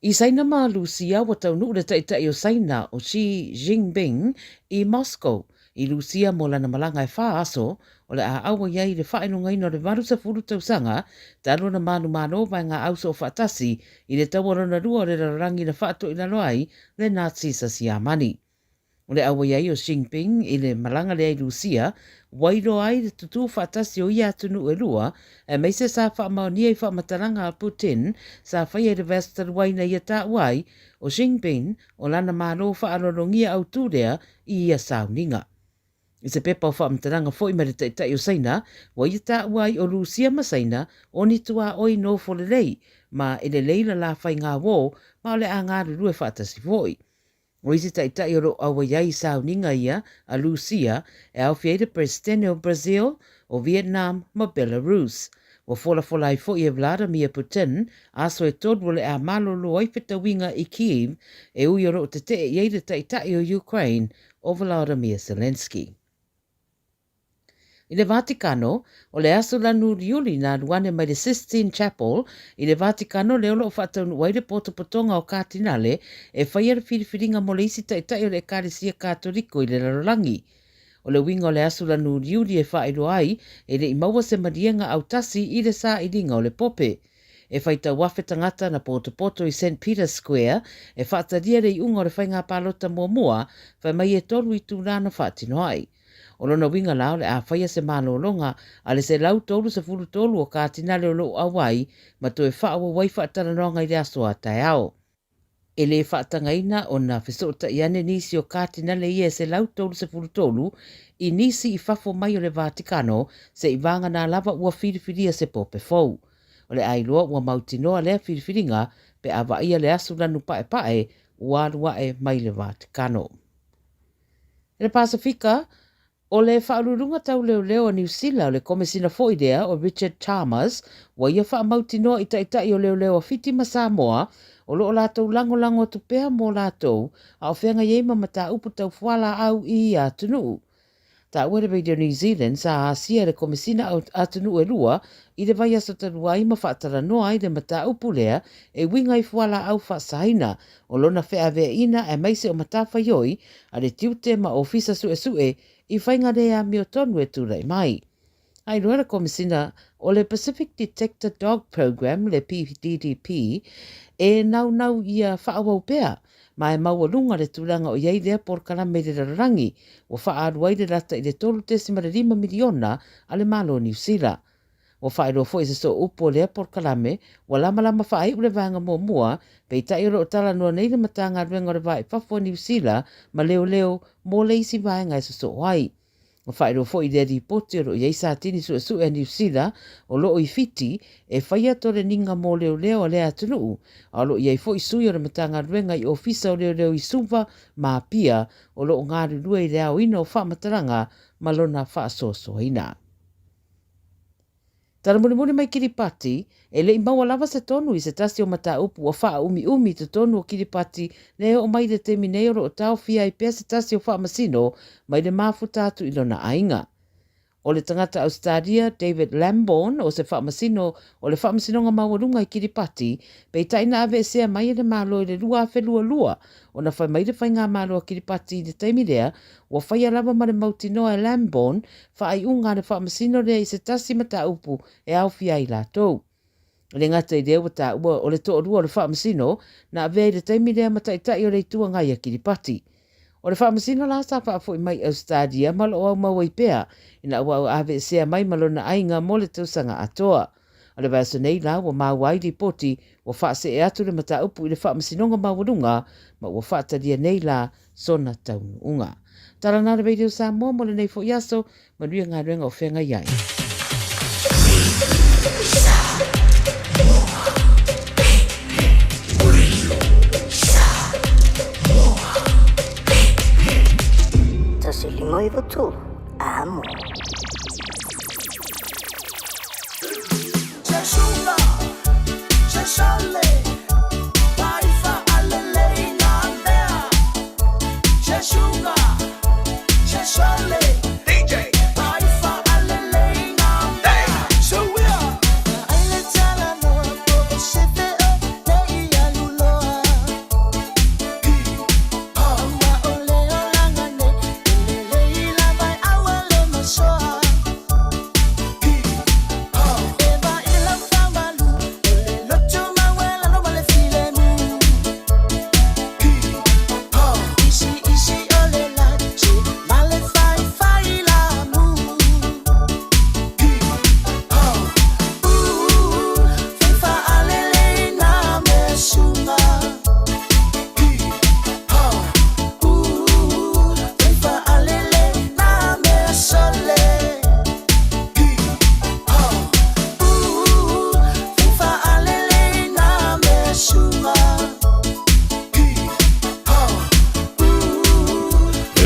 I Saina ma Lusia, ua taunuu le Taitai o Saina o Xi Jinping i Moscow. i Lusia mo lana malaga e fā aso, o le a auai ai i le faailogaina o le 80 tausaga talu ona manumalo vaega au soofaatasi i le taua lona lua o le lalolagi na faatoilalo ai le Nazis a Siamani. O le auai ai o Xi Jinping i le malaga lea i Lusia, ua iloa ai le tutū faatasi o ia atunuu e lua, aemaise sa faamaonia i faamatalaga a Putin sa faia i le vaiaso talu ai na ia taua ai o Xi Jinping o lana Malo faaaloalogia autū lea i ia sauniga. I se pepa o faamatalaga foi mai le Taitai o Saina, ua ia taua ai o Lusia ma Saina o ni tuaoi nofo lelei ma e lelei la la faigāuō ma o le a galulue faatasi foi. O isi taitai o lo o auai ai i sauniga ia a Lusia e aofia ai le Peresetene o Brazil, o Vietnam ma Belarus. Ua folafola ai foi e Vladimir Putin aso e tolu o le a malolo ai fetauiga i Kyiv e ui o lo o tetee i ai le Taitai o Ukraine o Volodymyr Zelensky. I le Vatikano, o le aso lanu uliuli na alu ane mai le Sistine Chapel i le Vatikano lea o lo o faataunuu ai le potopotoga o Katinale e faia le filifiliga mo le isi taitai o le Ekalesia Katoliko i le lalolagi. O le uiga o le aso lanu uliuli e faailoa ai e le i maua se maliega autasi i le sailiga o le Pope. E whai tauafe tangata na potopoto i St Peter's Square e whaataria le iuga o le whainga palota muamua, whai mai e tolu i tūlā na whaatino ai. O lona uiga la o le a faia se malologa a le 133 o Katinale o loo auai ma toe faaauau ai faatalanoaga i le aso a taeao. E le faatagaina ona fesootai ane nisi o Katinale ia e 133 i nisi i fafo mai o le Vatikano se i vāgana lava ua filifilia se Pope fou. O le a iloa ua mautinoa lea filifiliga pe a vaaia le asu lanu paepae ua alu ae mai le Vatikano. I le Pasefika, o le Faauluuluga Tau Leoleo a Niu Sila o le Komesina foi lea o Richard Chalmers ua ia faamautinoa i taitai o leoleo a Fiti ma Samoa o lo o latou lagolago atu pea mo latou a o feagai ai ma mataupu tau fualaau i ia atunuu. Taua le Radio New Zealand sa asia e le Komesina Atunuu e Lua i le vaiaso talu ai ma faatalanoa ai le mataupu lea e uiga i fualaau faasaina o lona feaveaiina aemaise o matafaioi a le tiute ma ofisa suesue i faiga le amiotonu e tulai mai. Ailoa le Komesina o le Pacific Detector Dog Program, le PDDP, e naunau ia faaauau pea, ma e maualuga le tulaga o i ai lea polokalame i le lalolagi, ua faaalu ai le lata i le $3.5 miliona a le Malo o Niu Sila. Ua faailoa foi i se sooupu o lea polokalame, ua lamalama faaiu le vaega muamua, peitai o lo o talanoa nei le Matagaluega o le Va i Fafo a Niu Sila ma Leoleo mo le isi vaega e sosoo ai. Ua faailoa foi i lea lipoti o lo o i ai satini suesue a Niu Sila o lo o i Fiti e faia toleniga mo leoleo a lea atunuu, a o lo o i ai foi sui o le Matagaluega i Ofisa o Leoleo i Suva ma Apia o lo o galulue i le aoina o faamatalaga ma lona faasoasoaina. Tala mulimuli mai Kiripati, e le i maua lava se tonu i se tasi o mataupu ua faaumiumi i totonu o Kiripati lea e oo mai i le taimi nei o lo o taofia ai pea se tasi o faamasino mai le mafuta atu i lona aiga. O le tagata Ausetalia, David Lambourne, o se faamasino o le Faamasinoga Maualuga i Kiripati, peitai na aveesea mai e le Malo i le 2022 ona fai mai le Faigamalo a Kiripati i le taimi lea ua faia lava ma le mautinoa e Lambourne faaiuga a le faamasino lea i se tasi mataupu e aofia ai latou. E le gata i lea ua taua o le toalua o le faamasino na avea i le taimi lea ma taitai o le Itu Agai a Kiripati. O le faamasino la sa faafoi mai i Ausetalia ma lo o aumau ai pea ina ua aveesea mai ma lona aiga mo le tausaga atoa. O le vaiaso nei la ua maua ai lipoti ua faasee atu le mataupu i le Faamasinoga Maualuga ma ua faatalia nei la sona taunuuga. Tala na le Radio Samoa mo lenei foi aso, manuia galuega o feagai ai. Tasi lima iwa tolu, amo.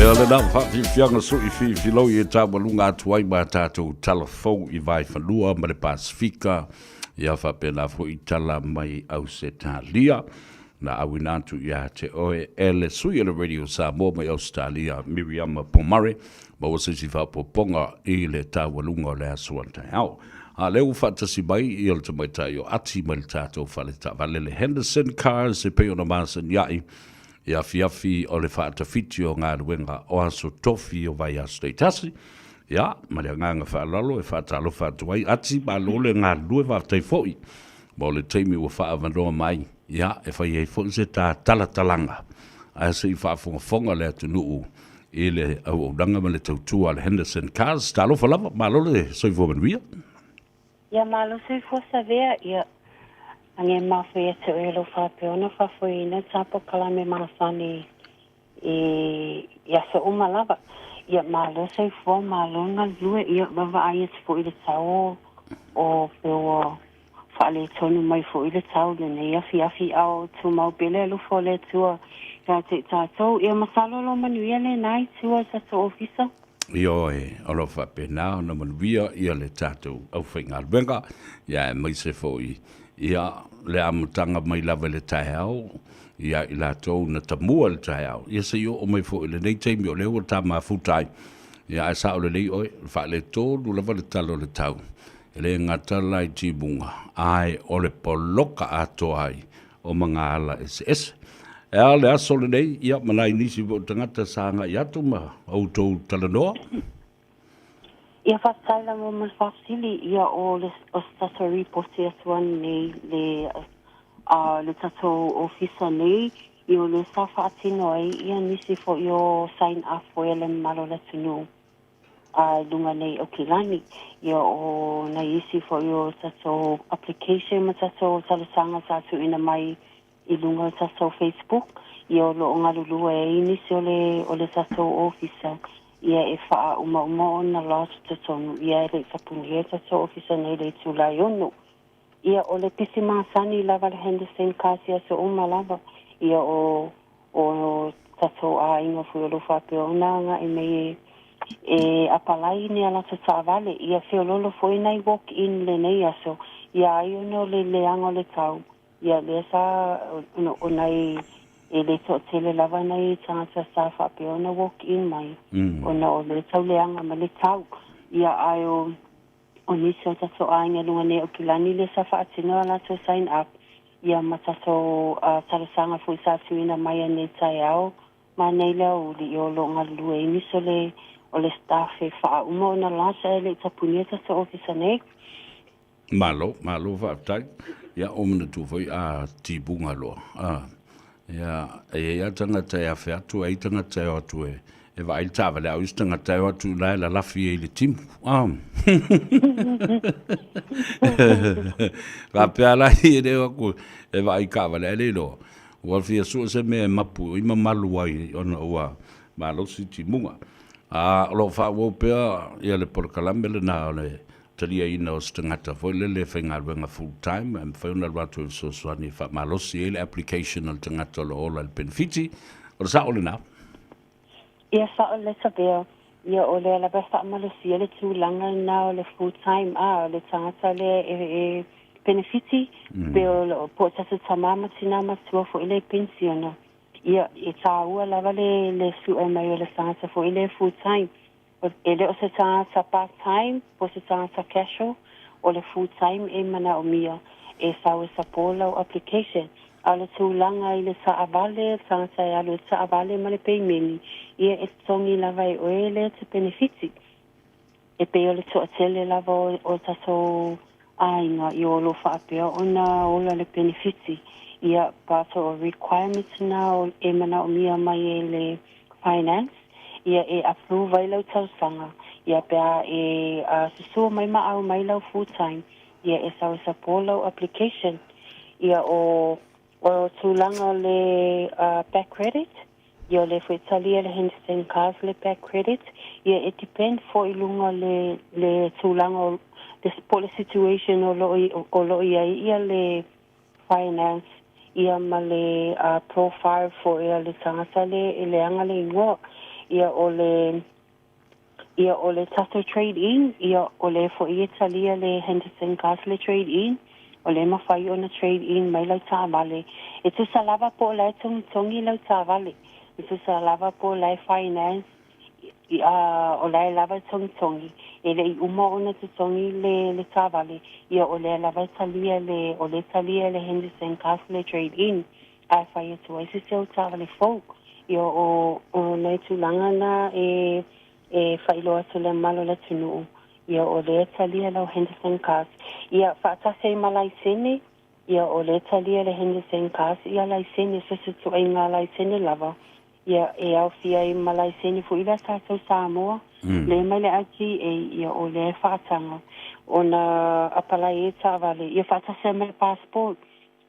Ia lena faafiafiaga suʻi fifiloi e taualuga atu ai ma tatou tala fou i Vaefanua ma le Pasefika, ia faapena foi tala mai Ausetalia. Na auina atu ia te oe e le sui o le Radio Samoa mai Ausetalia, Miriama Pomare, maua se isi faaopoopoga i le taualuga o le aso a taeao. A lea ua faatasi mai ia le tamaitai o Ati mai le tatou fale taavale le Henderson Cars e pei ona masani ai i afiafi o le faatafiti o galuega o aso tofi o vaiaso taitasi. Ia, ma le agaga faaaloalo e faatalofa atu ai, Ati, malo le galulue, faafetai foi mo le taimi ua faaavanoa mai, ia, e fai ai foi se ta talatalaga, ae se i faafogafoga le atunuu i le auaunaga ma le tautua a le Henderson Cars. Talofa lava, malo le soifua manuia. Ia malo soifua Savea, ia age mafua ia te oe o lo o faapea ona faafoeina ta polokalame masani i i aso uma lava. Ia malo soifua, malo galulue, ia vaavaai atu foi i le tau o pe ua faaletonu mai foi le tau i lenei afiafi, a o tumau pea le alofa o le Atua ia te i tatou. Ia masalo lo manuia lena i tua i tatou ofisa. Ioe, o lo o faapena ona manuia ia le tatou aufaigaluega, ia aemaise foi ia le amataga mai lava i le taeao, ia i latou na tamua i le taeao, ia se i oo mai foi i lenei taimi o lea ua ta mafuta ai. Ia ae sao lelei oe, o le faaletonu lava le tala o le tau, e le gata la i timuga, ae o le poloka atoa ai o magaala eseese. E a le aso lenei, ia ma nai nisi foi o tagata sa agai atu ma outou talanoa? Ia faafetai lava mo le faafesili, ia o le o se tatou ripoti atu ananei le a le tatou ofisa nei, ia o lea sa faatino ai ia nisi foi o sign up foi a le mamalu o le atunuu a i luga nei Aukilani. Ia o nai isi foi o tatou application ma tatou talosaga sa tuuina mai i luga o tatou Facebook, ia o lo o galulue ai nisi o le o le tatou ofisa ia e faaumauma ona lodge i totonu, ia e le i tapunia tatou ofisa nei i le itula e 6. Ia o le pisi masani lava le Henderson Cars i aso uma lava, ia o o tatou aiga foi o lo o faapea ona agai mai e e apalai ni a latou taavale, ia feoloolo foi nai walk in lenei aso, ia ai ona o le leaga o le tau, Ia lea sa o nai e le toatele lava nai tagata sa faapea ona walk in mai ona o le tauleaga ma le tau. Ia ae o o nisi o tatou aiga i luga nei o Aukilani lea sa faatino a latou sign up ia ma tatou talosaga foi sa tuuina mai anei taeao ma nei le aoauli ia o lo o galulue ai nisi o le o le staff e faauma ona lodge ae le i tapunia tatou ofisa nei. Malo, malo faafetai. Ia, o manatua foi a timuga loa, a, ia, e i ai lava tagata e afe atu, e i ai tagata e o atu e, e vaai le taavale, a o isi tagata e o atu la e lalafi ai i le timu. A. Faapea la e le o atu e vaai i taavale, ae le iloa, ua fia sue se mea e mapu ai ma malu ai ona ua malosi timuga. A o lo o faaauau pea ia le polokalame lena o le taliaina o se tagata foi lele e faigaluega full time ae mafai ona alu atu e fesoasoani e faamalosi ai le application a le tagata o lo o ola i le penefiti. O le sao lena? Ia sao le Sabea, ia o lea lava e faamalosia le tulaga lena o le full time a o le tagata lea e, e penefiti mm. pe o po o tatou tama ma tina matua foi le pensiona. Ia e tāua lava le le sue mai o le tagata foi le full time. E le o se tagata part time po o se tagata casual, o le full time e manaomia e sau e support lau application. A o le tulaga i le taavale, le tagata e alu e taavale ma le peimeni, ia e totogi lava e oe lea te penefiti. E pei o le toatele lava o, o tatou aiga i o lo o faapea ona ola le penefiti. Ia, but o requirements na e manaomia mai e le Finance, ia e approve ai lau talosaga, ia pe a e susua mai ma au mai lau full time, ia e sau e support lau application. Ia o o tulaga o le back credit, ia o lea foi e talia le Henderson Cars le back credit, ia e depend foi i luga o le le tulaga o le po o le situation o lo o lo o i ai ia le finance ia ma le profile foi a le tagata le e leaga le igoa. Ia, o le Ia, o le tatou trade in, ia, o lea foi e talia le Henderson Cars le trade in, o lea e mafai ona trade in mai lau taavale. E tusa lava po o la e togitogi lau taavale, e tusa lava po o la e finance, ia, o la e lava e togitogi, e le i uma ona totogi le, le taavale, ia, o lea lava e talia le, o lea e talia le Henderson Cars le trade in, ae fai atu ai se isi au taavale fou. Ia, o, o nai tulaga na e, e faailoa atu le mamalu o le atunuu, ia, o lea e talia lau Henderson Cars. Ia, faatasi ai ma laisene, ia, o lea e talia le Henderson Cars, ia, laisene, so se ituaiga laisene lava, ia, e aofia ai ma laisene foi lea tatou Samoa, lea mai le ITA, ia, o lea e faataga ona apalai ai taavale, ia, faatasi ai ma le passport.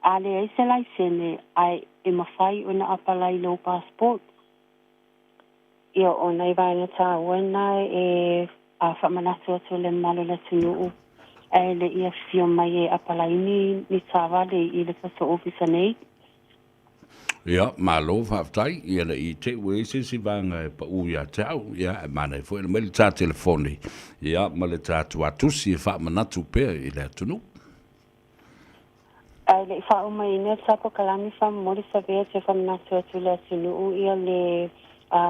A leai se laisene, ae e mafai ona apalai i lou passport. Ia, o nai vaega tāua na e faamanatu atu i le mamalu o le atunuu, ae le i afifio mai e apalai ni, ni taavale i le tatou ofisa nei. Ia, malo faafetai, ia le i te i ua i ai se isi vaega e pau ia te au, ia, ae manaia foi ona aumai le ta telefoni, ia, ma le ta tuatusi e faamanatu pea i le atunuu. Ae le i faaumaina sa polokalame faamomoli savea te faamanatu atu i le atunuu ia le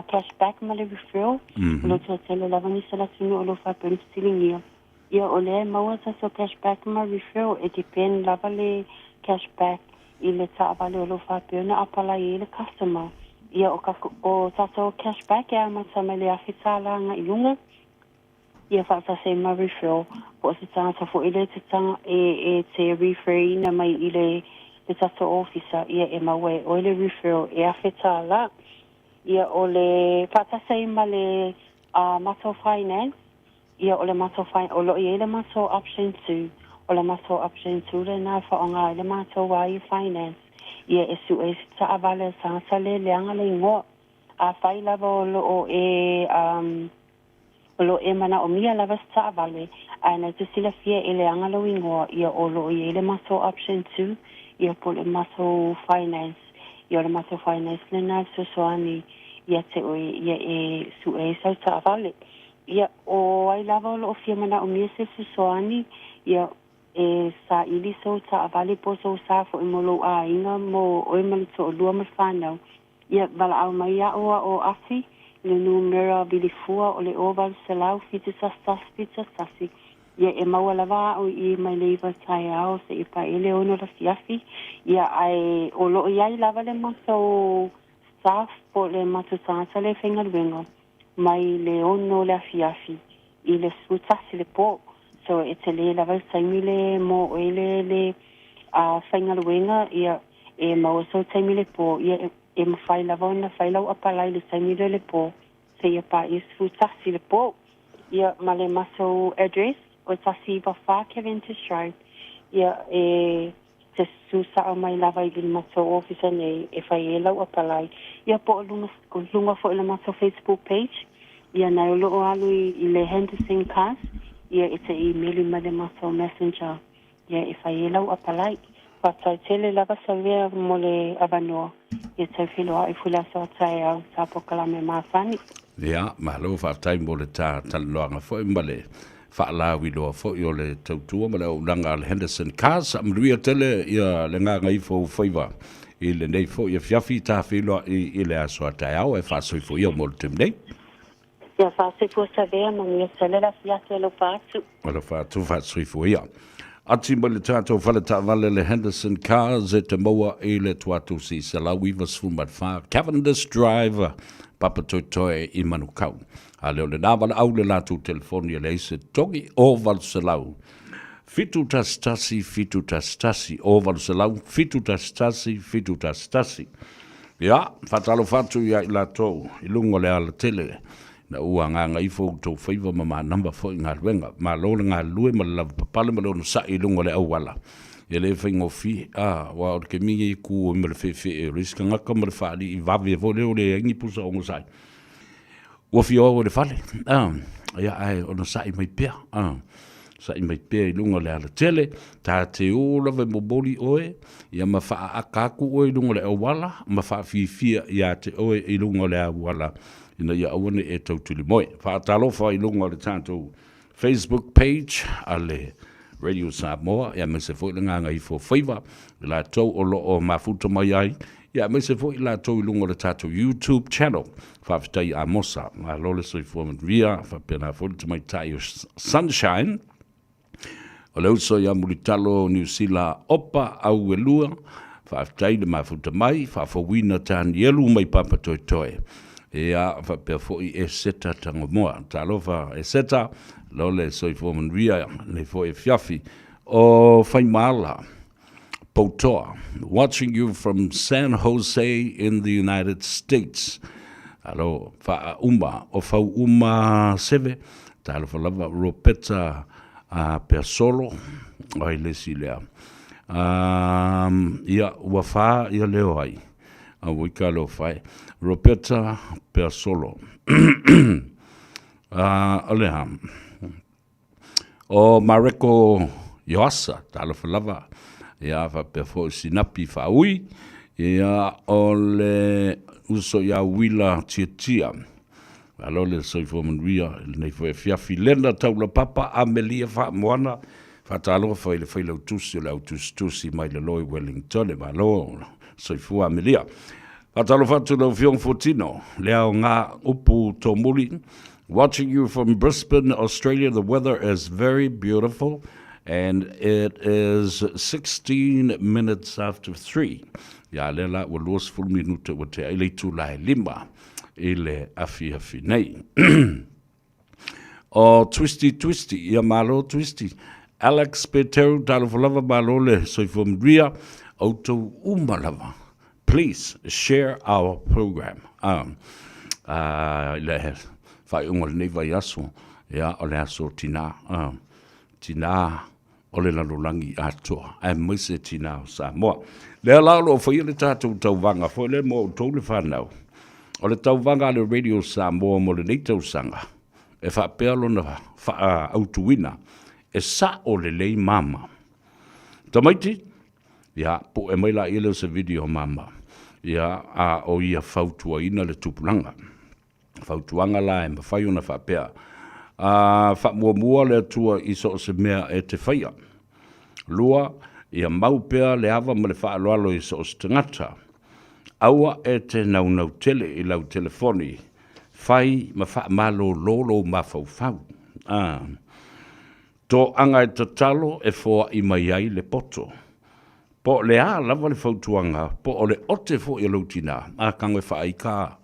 cash back ma le referral. O lo o toatele lava nisi o le atunuu o lo o faapea ona fesiligia. Ia o lea e maua tatou cash back ma referral e depend lava le cash back i le taavale o lo o faapea ona apalai ai le customer. Ia o o tatou cash back e amata mai le $1,000 agai i luga. Ia faatasi ai ma referral, po o se tagata foi lea te taga, e, e te refer ina mai i le, le tatou ofisa, ia e maua e oe le referral e $1,000. Ia o le faatasi ai ma le uh, matou finance, ia o le matou fi, o lo o i ai le matou option 2, o le matou option 2 lena e faaaoga ai le matou a ia finance, ia e sue ai se taavale a le tagata le leaga le igoa. Afai lava o lo o e um, O lo o e manaomia lava se taavale, ae na te silafia e leaga lou igoa, ia o lo o i ai le matou option 2, ia po o le matou finance, ia o le matou finance lena e fesoasoani ia te oe ia e sue ai sau taavale. Ia, o ai lava o lo o fia manaomia se fesoasoani, ia e saili sou taavale po o sou sa foi mo lou aiga, mo oe ma le toalua ma le fanau, Ia, valaau mai au a o Afi, i le numera vilifua o le 0800 71 71. Ia, e maua lava au i i mai le 9 taeao seia paia le 6 afiafi. Ia, ae o lo o i ai lava le matou staff po o le matou tagata lea e faigaluega mai le 6 le afiafi i le 11 le po. So, e tele lava le taimi le mo oe le, le a faigaluega, ia, e maua sou taimi i le po, ia, e, e mafai lava ona fai lau apalai i le taimi lea i le po, seia paia 11 le po. Ia, ma le matou address, o 194 Cavendish Drive, ia, e te susu sao mai lava i le matou ofisa nei e fai ai lau apalai. Ia, po o luga, o luga foi o le matou Facebook page, ia, na o lo o alu i, i le Henderson Cars, ia, e te imeli mai le matou messenger. Ia e fai ai lau apalai. Faafetai tele lava Savea mo le avanoa ia tau feiloai foi le aso a taeao sa polokalame masani. Ia, malo faafetai mo le ta talanoaga foi ma le faalauiloa foi o le tautua ma le auaunaga a le Henderson Cars. Manuia tele ia le gagaifo o faiva i lenei foi afiafi ta feiloai i le aso a taeao ae faasoifua ia mo le taimi nei. Ia faasoifua Savea, manuia tele le afiafi alofa atu. Alofa atu faasoifua ia. Ati mai le tatou fale taavale le Henderson Cars e te maua i le Tuatusi 194 Cavendish Drive, Papatoetoe i Manukau. A lea o lena valaau le latou telefoni e leai se togi o 800 711 711 o 800 711 711. Ia, faatalofa atu ia i latou i luga o le alatele, ina ua agaga ifo outou faiva ma manava foi galuega. Malo le galulue ma le lavapapale ma le onosai i luga o le auala. E le faigofie, a, aua o le taimi lenei e tu ai ma le feefee o le isi tagata ma le faalii vave foi lea ua leai ni pusa onosai. Ua fia o i le fale, a, ia, ae onosai mai pea, a, sa'i mai pea i luga o le alatele, ta te o lava e momoli oe, ia ma faaata atu oe i luga o le auala, ma faafiafia ia te oe i luga o le auala. ina ia aua ne i e tautulimoe. Faatalofa i luga o le tatou Facebook page a le Radio Samoa, aemaise foi le Gagaifo Faiva, i latou o lo o mafuta mai ai, aemaise foi i latou i luga o le tatou YouTube channel. Faafetai Amosa, malo le soifua manuia, faapena foi le tamaitai o Sunshine, O le uso ia Mulitalo Niu Sila Opa Auelua, faafetai le mafuta mai, faafouina Tanielu mai Papatoetoe. Ia, faapea foi Eseta Tagomoa. Talofa Eseta, lole soifua manuia nei foi afiafi. O Faimala Poutoa, watching you from San Jose in the United States. Alo, faauma, o Fauuma Seve, talofa lava Ropeta a Peasolo, o ai le isi lea. Um, ia, ua whā ia leo ai. A ua ika leo whae. Ropeta Peasolo. uh, o lea. O Mareko Ioasa, talofa lava, ia faapea foi Sinapi Faaui, ia o le uso ia Uila Tiatia. Malo le soifua manuia i lenei foi afiafi. Lena Taulapapa, Amelia Faamoana, faatalofa i le failautusi o le au tusitusi mai lalo i Wellington. Malo soifua Amelia. Faatalofa atu lau Afioga Fuatino, le aoga upu tomuli. Watching you from Brisbane, Australia, the weather is very beautiful and it is 16 minutes after 3. Ia lea la ua 20 minute ua tea i le itula e lima i le afiafi nei. O Twisty Twisty, ia malo Twisty. Alex Peteru, talofa lava malo le soifua manuia, outou uma lava. Please share our program. Um, uh, i le faaiuga o lenei vaiaso, ia, o le aso tinā, uh, tinā o le lalolagi atoa, aemaise tinā o Samoa. Lea la o lo o faia le tatou tauvaga foi lea mo outou le whanau. O le tauvaga a le Radio Samoa mo lenei tausaga, e faapea lona faaautuina, e sa'o lelei mama. Tamaiti, Ia, po'e mai laia lea o se video mama, ia, a o ia fautuaina le tupulaga. Fautuaga la e mafai ona faapea, a, faamuamua le Atua i so o se mea e te faia. Lua, ia mau pea le ava ma le faaaloalo i so o se tagata. Aua e te naunau tele i lau telefoni, fai ma faamalolo lou mafaufau. A. Toaga e tatalo e foai mai ai le poto. Po o le a lava le fautuaga, po o le ote foi o lou tinā, a tago e faai ka,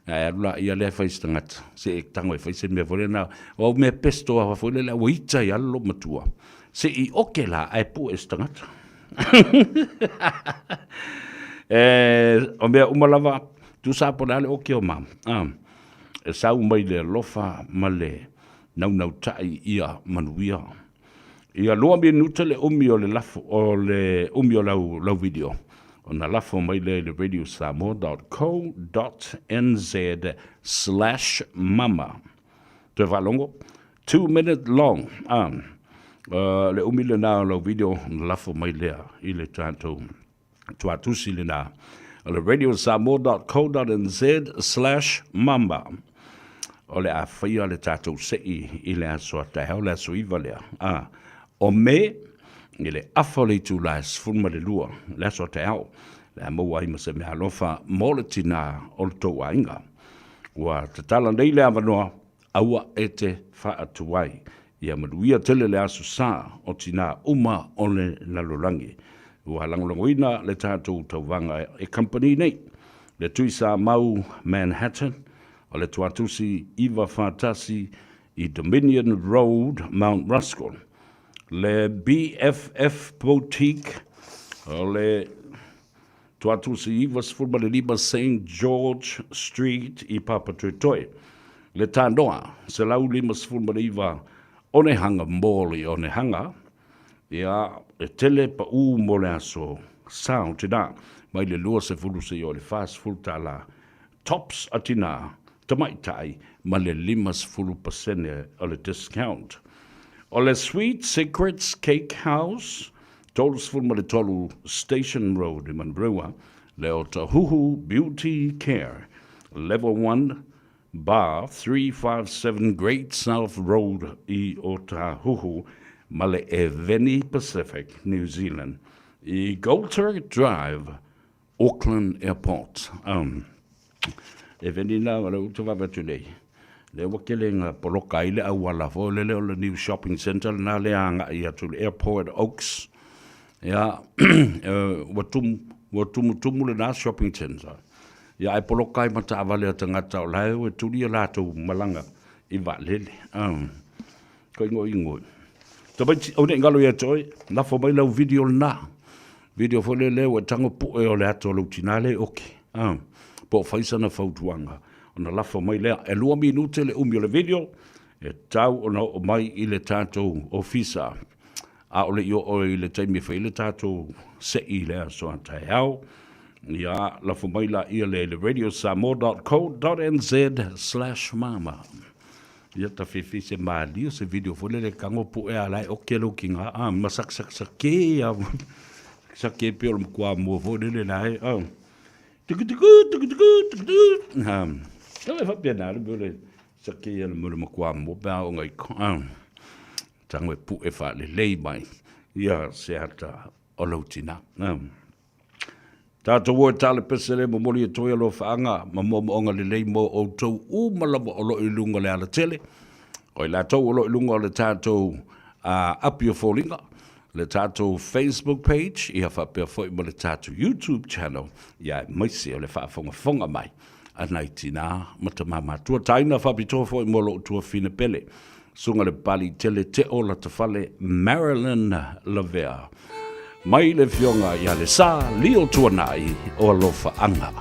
ae alu laia lea e fai se tagata, se i tago e fai se mea foi lea na, o au mea pesto a foi lele ua ita ai lava lou matua, se i oke la ae pue se tagata. E, o mea uma lava, tusa po o le a le oke o mama, a, e sau mai le alofa ma le Naunautai ia manuia. Ia lua minute le umi o le lafo, o le umi o lau, lau video, ona lafo mai lea i le radiosamoa.co.nz/mama. Toe faalogo, 2 minute long, ah, le umi lena o lau video, ona lafo mai lea i le tatou tuatusi lena o le radiosamoa.co.nz/mama. O le a faia le tatou sei i le aso a taeao, le aso 9 lea, a, o Me, i le afa o le itula e 12, le aso a taeao, le a maua ai ma se meaalofa mo le tinā o le tou aiga. Ua tatala nei le avanoa Aua e te faatuai. Ia manuia tele le Aso Sa o tinā uma o le lalolagi. Ua lagolagoina le tatou tauvaga e kamupani nei, le Tuisamau Manhattan, o le Tuatusi 941 i Dominion Road, Mount Roskill, le BFF Boutique, o le Tuatusi 95 Saint George Street i Papatoetoe, le Tanoa 159 Onehanga Mall i Onehanga, ia, e tele paʻū mo le aso Sa o tinā, mai le 20 seia o le 40 tālā, tops a tinā, tamaitai, ma le 50% o le discount. O le Sweet Secrets Cake House, 33 Station Road i Manurewa, le Otahuhu Beauty Care, Level 1, Bar, 357 Great South Road i Otahuhu ma le Eveni Pacific, New Zealand, i Goulter Drive, Auckland Airport. Um, Eveni na o le utu vave atu nei. Lea ua tele ina poloka ai le auala foi lele o le new shopping centre lena lea agai atu i le Airport Oaks. Ia, ua tumu, ua tumutumu lena shopping centre. Ia, ae poloka ai ma taavale a tagata o la e o e tuli a latou malaga i vaalele. Um, ko ingoingoi. Tamaiti, aua ne i galo ia te oe, lafo mai lau video lena. Video foi lele ua e tago pu'e o le ato a lou tinā lea e oki. Ah, po o fai sana fautuaga ona lafo mai lea. E lua minute le umi o le video, e tau ona oo mai i le tatou ofisa. A o le i oo i le taimi e fai ai le tatou se'i i le aso a taeao, ia, lafo mai laia lea i le radiosamoa.co.nz/mama. Ia ta fiafia i se malie o se video foi lele e tago pu'e a la e oki e lou tiga a ma sakasakasake a sake pei o le matua mua foi lele la e a tukutuku tukutuku tukutuku a e faapena le mea o le sake a le mea o le matua mua pe a oo ina iko a tago e pu'e faalelei mai ia se ata o lou tina a. Tatou o e tale pese le momoli e toi alofaaga ma moomooga lelei mo outou uma lava o lo o i luga o le alatele, o i latou o lo o i luga o le tatou api o foliga, le tatou Facebook page, ia faapea foi ma le tatou YouTube channel, ia aemaise o le faafogafoga mai a nai tinā ma tamā matua. Taina faapitoa foi mo lou tuafine pele, Susuga le Pali Tele Teo Latafale Marilyn Lavea. Mai le Afioga ia Lesa Lio Tuanai o Alofaaga.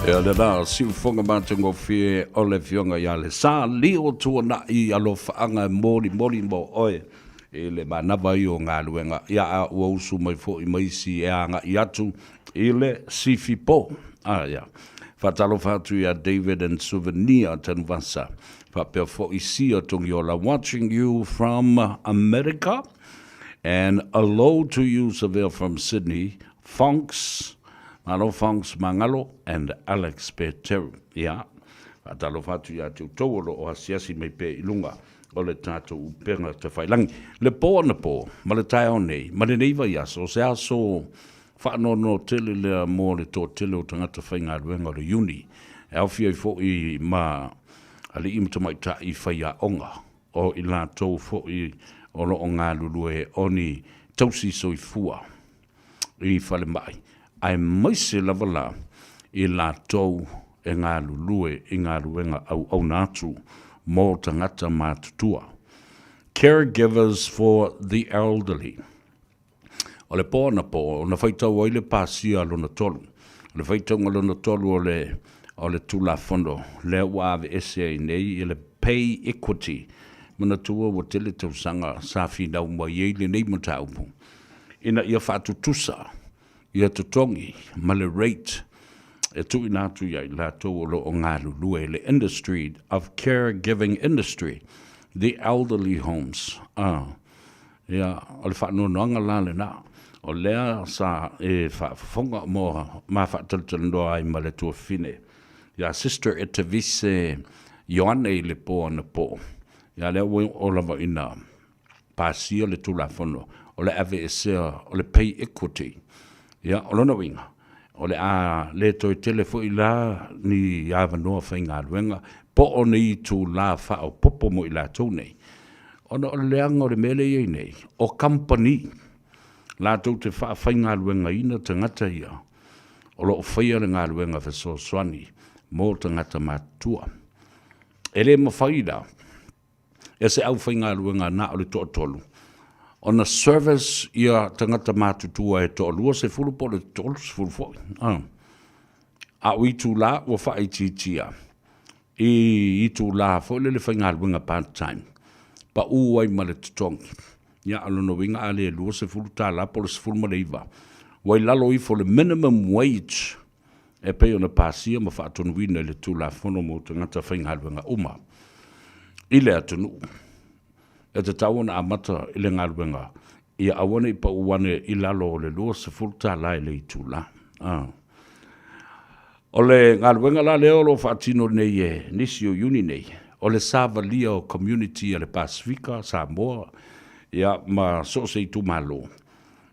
Ia lena siufoga matagofie o le Afioga ia le Sa Lio Tuanai alofaaga e molimoli mo oe i le manava ai o galuega, ia a ua usu mai foi ma isi e agai atu i le Sifipo. A ia. Faatalofa atu ia David and Souvenir Tanuvasa, faapea foi Sia Togiola watching you from America and hello to you Savea from Sydney, Fonks, Malo Fonks Mangalo and Alex Peteru. Ia, faatalofa atu ia te outou o lo o asiasi mai pea i luga o le tatou upega tafailagi. Le po anapo ma le taeao nei ma lenei vaiaso, o se aso faanoanoa tele lea mo le toatele o tagata faigaluega o le Iuni, e aofia ai foi ma alii ma tamaitai faiaoga, o i latou foi o lo o galulue o ni tausi soifua i falemai, aemaise lava la i latou e galulue i galuega auauna atu mo tagata matutua, caregivers for the elderly. O le po anapo na faitau ai le pasia lona tolu. O le faitauga lona tolu o le o le Tulafono lea ua aveese ai nei i le pay equity. Manatua ua tele tausaga sa finau mai ai lenei mataupu ina ia faatutusa ia totogi ma le rate e tuuina atu ia i latou o lo o galulue i le industry of caregiving industry, the elderly homes. Ia, o le faanoanoaga la lena, o lea sa e faafofoga mo ma faatalatalanoa ai ma le tuafafine ia Sister Etavise Ioane i le po anapo. Ia, lea ua oo lava ina pasia le Tulafono o le aveesea o le pay equity. Ia, o lona uiga, o le a le toe tele foi la ni avanoa faigaluega po o ni itula faaopoopo mo i latou nei, ona o le leaga o le mea lea e i ai nei, o kamupani latou te faafaigaluegaina tagata ia o lo o faia le galuega fesoasoani mo tagata matutua. E le mafai la e se aufaigaluega na o le toatolu ona service ia tagata matutua e toalua sefulu po o le 30 foi. A o itula ua faaitiitia i itula foi lele faigaluega part time, pau ai ma le totogi. Ia, o lona uiga a le $20 po o le 19, ua i lalo ifo o le minimum wage e pei ona pasia ma faatonuina i le Tulafono mo Tagata Faigaluega uma i le atunuu. E tatau ona amata i le galuega ia aua ne i pau ane i lalo o le $20 i le itula. O le galuega la lea o lo o faatino nei e nisi o iuni nei, o le savalia o community a le Pasefika, Samoa, ia ma so o se itumalo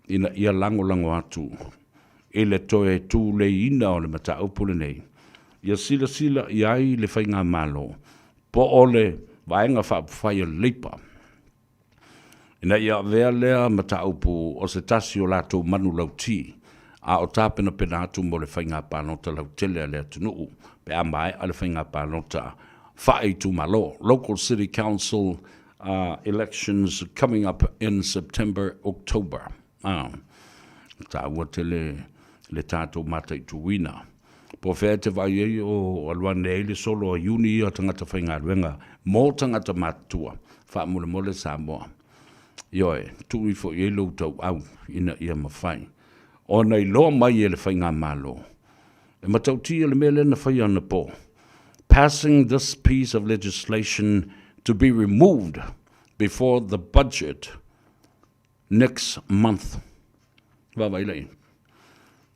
ina ia lagolago atu i le toe tuleiina o le mataupu lenei, ia silasila i ai le Faigamalo po o le Vaega Faaupufai a le Leipa, ina ia avea lea mataupu o se tasi o latou manulauti a o tapenapena atu mo le faiga palota lautele a le atunuu pe a maea le faiga palota faaitumalo, local city council elections coming up in September, October. A taua tele le tatou mataituina. Po o fea e te vaai ai o alu ane ai le solo a Iuni ia tagata faigaluega mo tagata matutua, faamolemole Samoa. Ioe, tuu ifo i ai lou tauau ina ia mafai ona iloa mai e le Faigamalo. E matautia le mea lea na faia anapo, passing this piece of legislation to be removed before the budget next month. Vaavaai la i ai.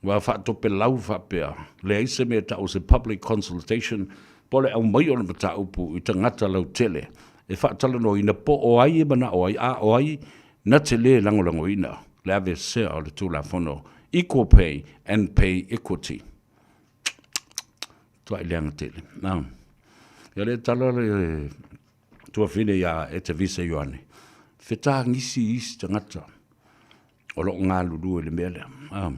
Ua faatopelau faapea, leai se mea e tau o se public consultation po o le aumai o le mataupu i tagata lautele e faatalanoaina po o ai e manao ai a o ai na te le lagolagoina le aveesea o le Tulafono Equal Pay and Pay Equity. Tuai leaga tele. Ia lea tala le tuafine ia Etavisa Ioane, fetagisi isi tagata o lo o galulue i le mea lea.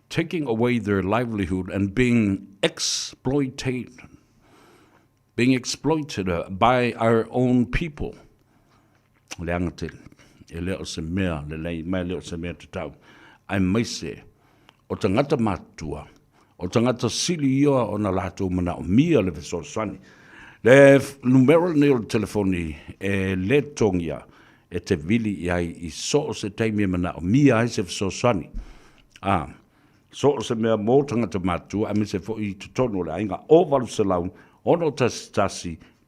Taking away their livelihood and being exploited, being exploited by our own people. Leaga tele. E le o se mea lelei, ma e le o se mea tatau. Aemaise o tagata matutua. O tagata sili ia ona latou manaomia le fesoasoani. Le numera lenei o le telefoni e lē totogia e te vili i ai i so o se taimi e manaomia ai se fesoasoani. A, so o se mea mo tagata matutua aemaise foi i totonu o le aiga, o 800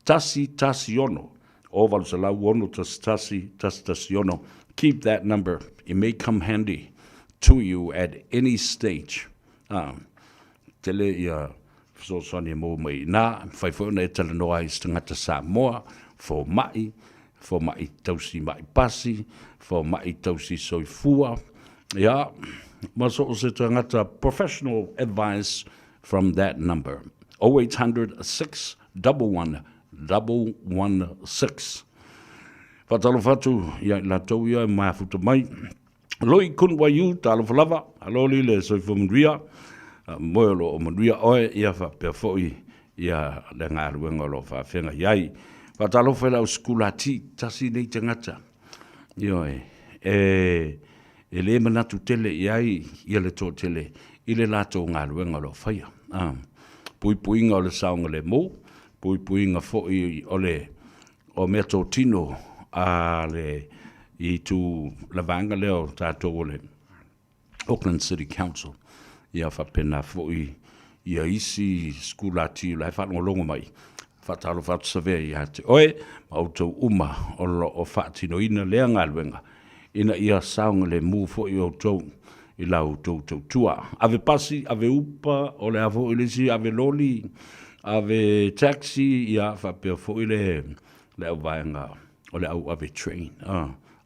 611 116, o 800 611 116. Keep that number, it may come handy to you at any stage. A, tele ia fesoasoani e maua mai i ina, e mafai foi ona e talanoa ai i se tagata Samoa, fomai, fomai tausi mai pasi, fomai tausi soifua, ia, ma so o se tagata professional advice from that number. 0800 611 116. Faatalofa atu ia i latou ia e mafuta mai. Loi Kun Waiu, talofa lava, aloli le soifua manuia, moe o lo o manuia oe, ia faapea foi ia le galuega o lo o faafeagai ai. Faatalofa i lau sikulati, tasi nei tagata, ioe, e, e le manatu tele i ai ia le toatele i le latou galuega o lo o faia. A, puipuiga o le saogalemu, puipuiga foi o le o meatotino a le itu le vaega lea o tatou o le Auckland City Council. Ia faapena foi ia isi sikulati o la e faalogologo mai. Faatalofa atu Savea ia te oe ma outou uma o lo o faatinoina lea galuega ina ia saogalemu foi outou i la outou tautua. Ave pasi, ave upa, o le a foi le isi, ave loli, ave taxi, ia faapea foi le, le auvaega o le au ave train,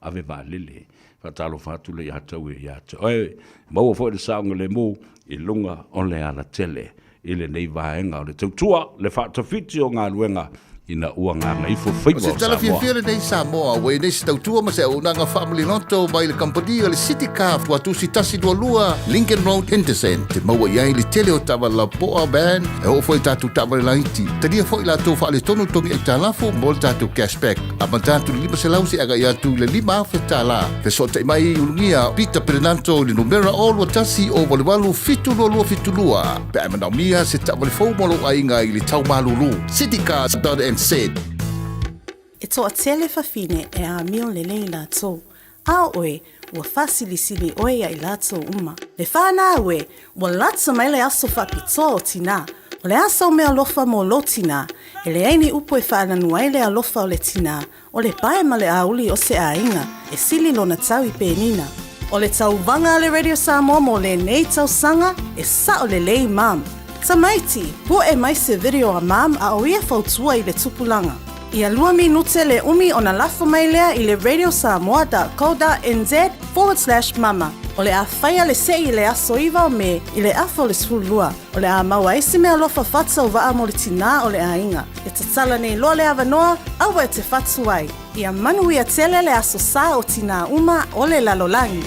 ave vaalele. Faatalofa atu le ia tau e ia te oe. Maua foi le saogalemu i luga o le alatele i lenei vaega o le tautua, le faatafiti o galuega ina ua gagaifo faiva o O se tala Samoa. fiafia lenei Samoa, ua i nei se tautua ma se auaunaga faamaliloto mai le kamupani a le City Car Tuatusi 122 Lincoln Road, Henderson. Te maua i ai le tele o taavale lapoa, van, e oo foi i tatou taavale laiti. Talia foi latou faaletonu togi aitalafu mo le tatou cashback. Amata atu i le 500 seia agai atu i le 5,000 tala. Fesootai mai i Ulugia Peter Perenanto i le numera 021 088 722 pe a e manaomia se taavale fou mo lou aiga i le tau malulu. Citycars.nz. E toatele fafine e amio lelei latou, a o oe, ua faasilisili oe ia i latou uma. Le whanau e, ua lata mai le aso faapitoa o tinā. O le a sau meaalofa mo lou tinā? E leai ni upu e faalanu ai le alofa o le tinā, o le pae ma le auli o se aiga, e sili lona tau i penina. O le tauvaga a le Radio Samoa mo lenei tausaga, e sao lelei mum. Tamaiti, poe mai se video a mum a o ia fautua i le tupulaga. Ia lua minute le umi ona lafo mai lea i le radiosamoa.co.nz/mama. O le a faia le se'i i le aso 9 o Me i le afa o le 12. O le a maua ai se meaalofa faatauvaa mo le tinā o le aiga. E tatala nei loa le avanoa, aua e te whatu ai. Ia manuia tele le aso sa o tinā uma o le lalolagi.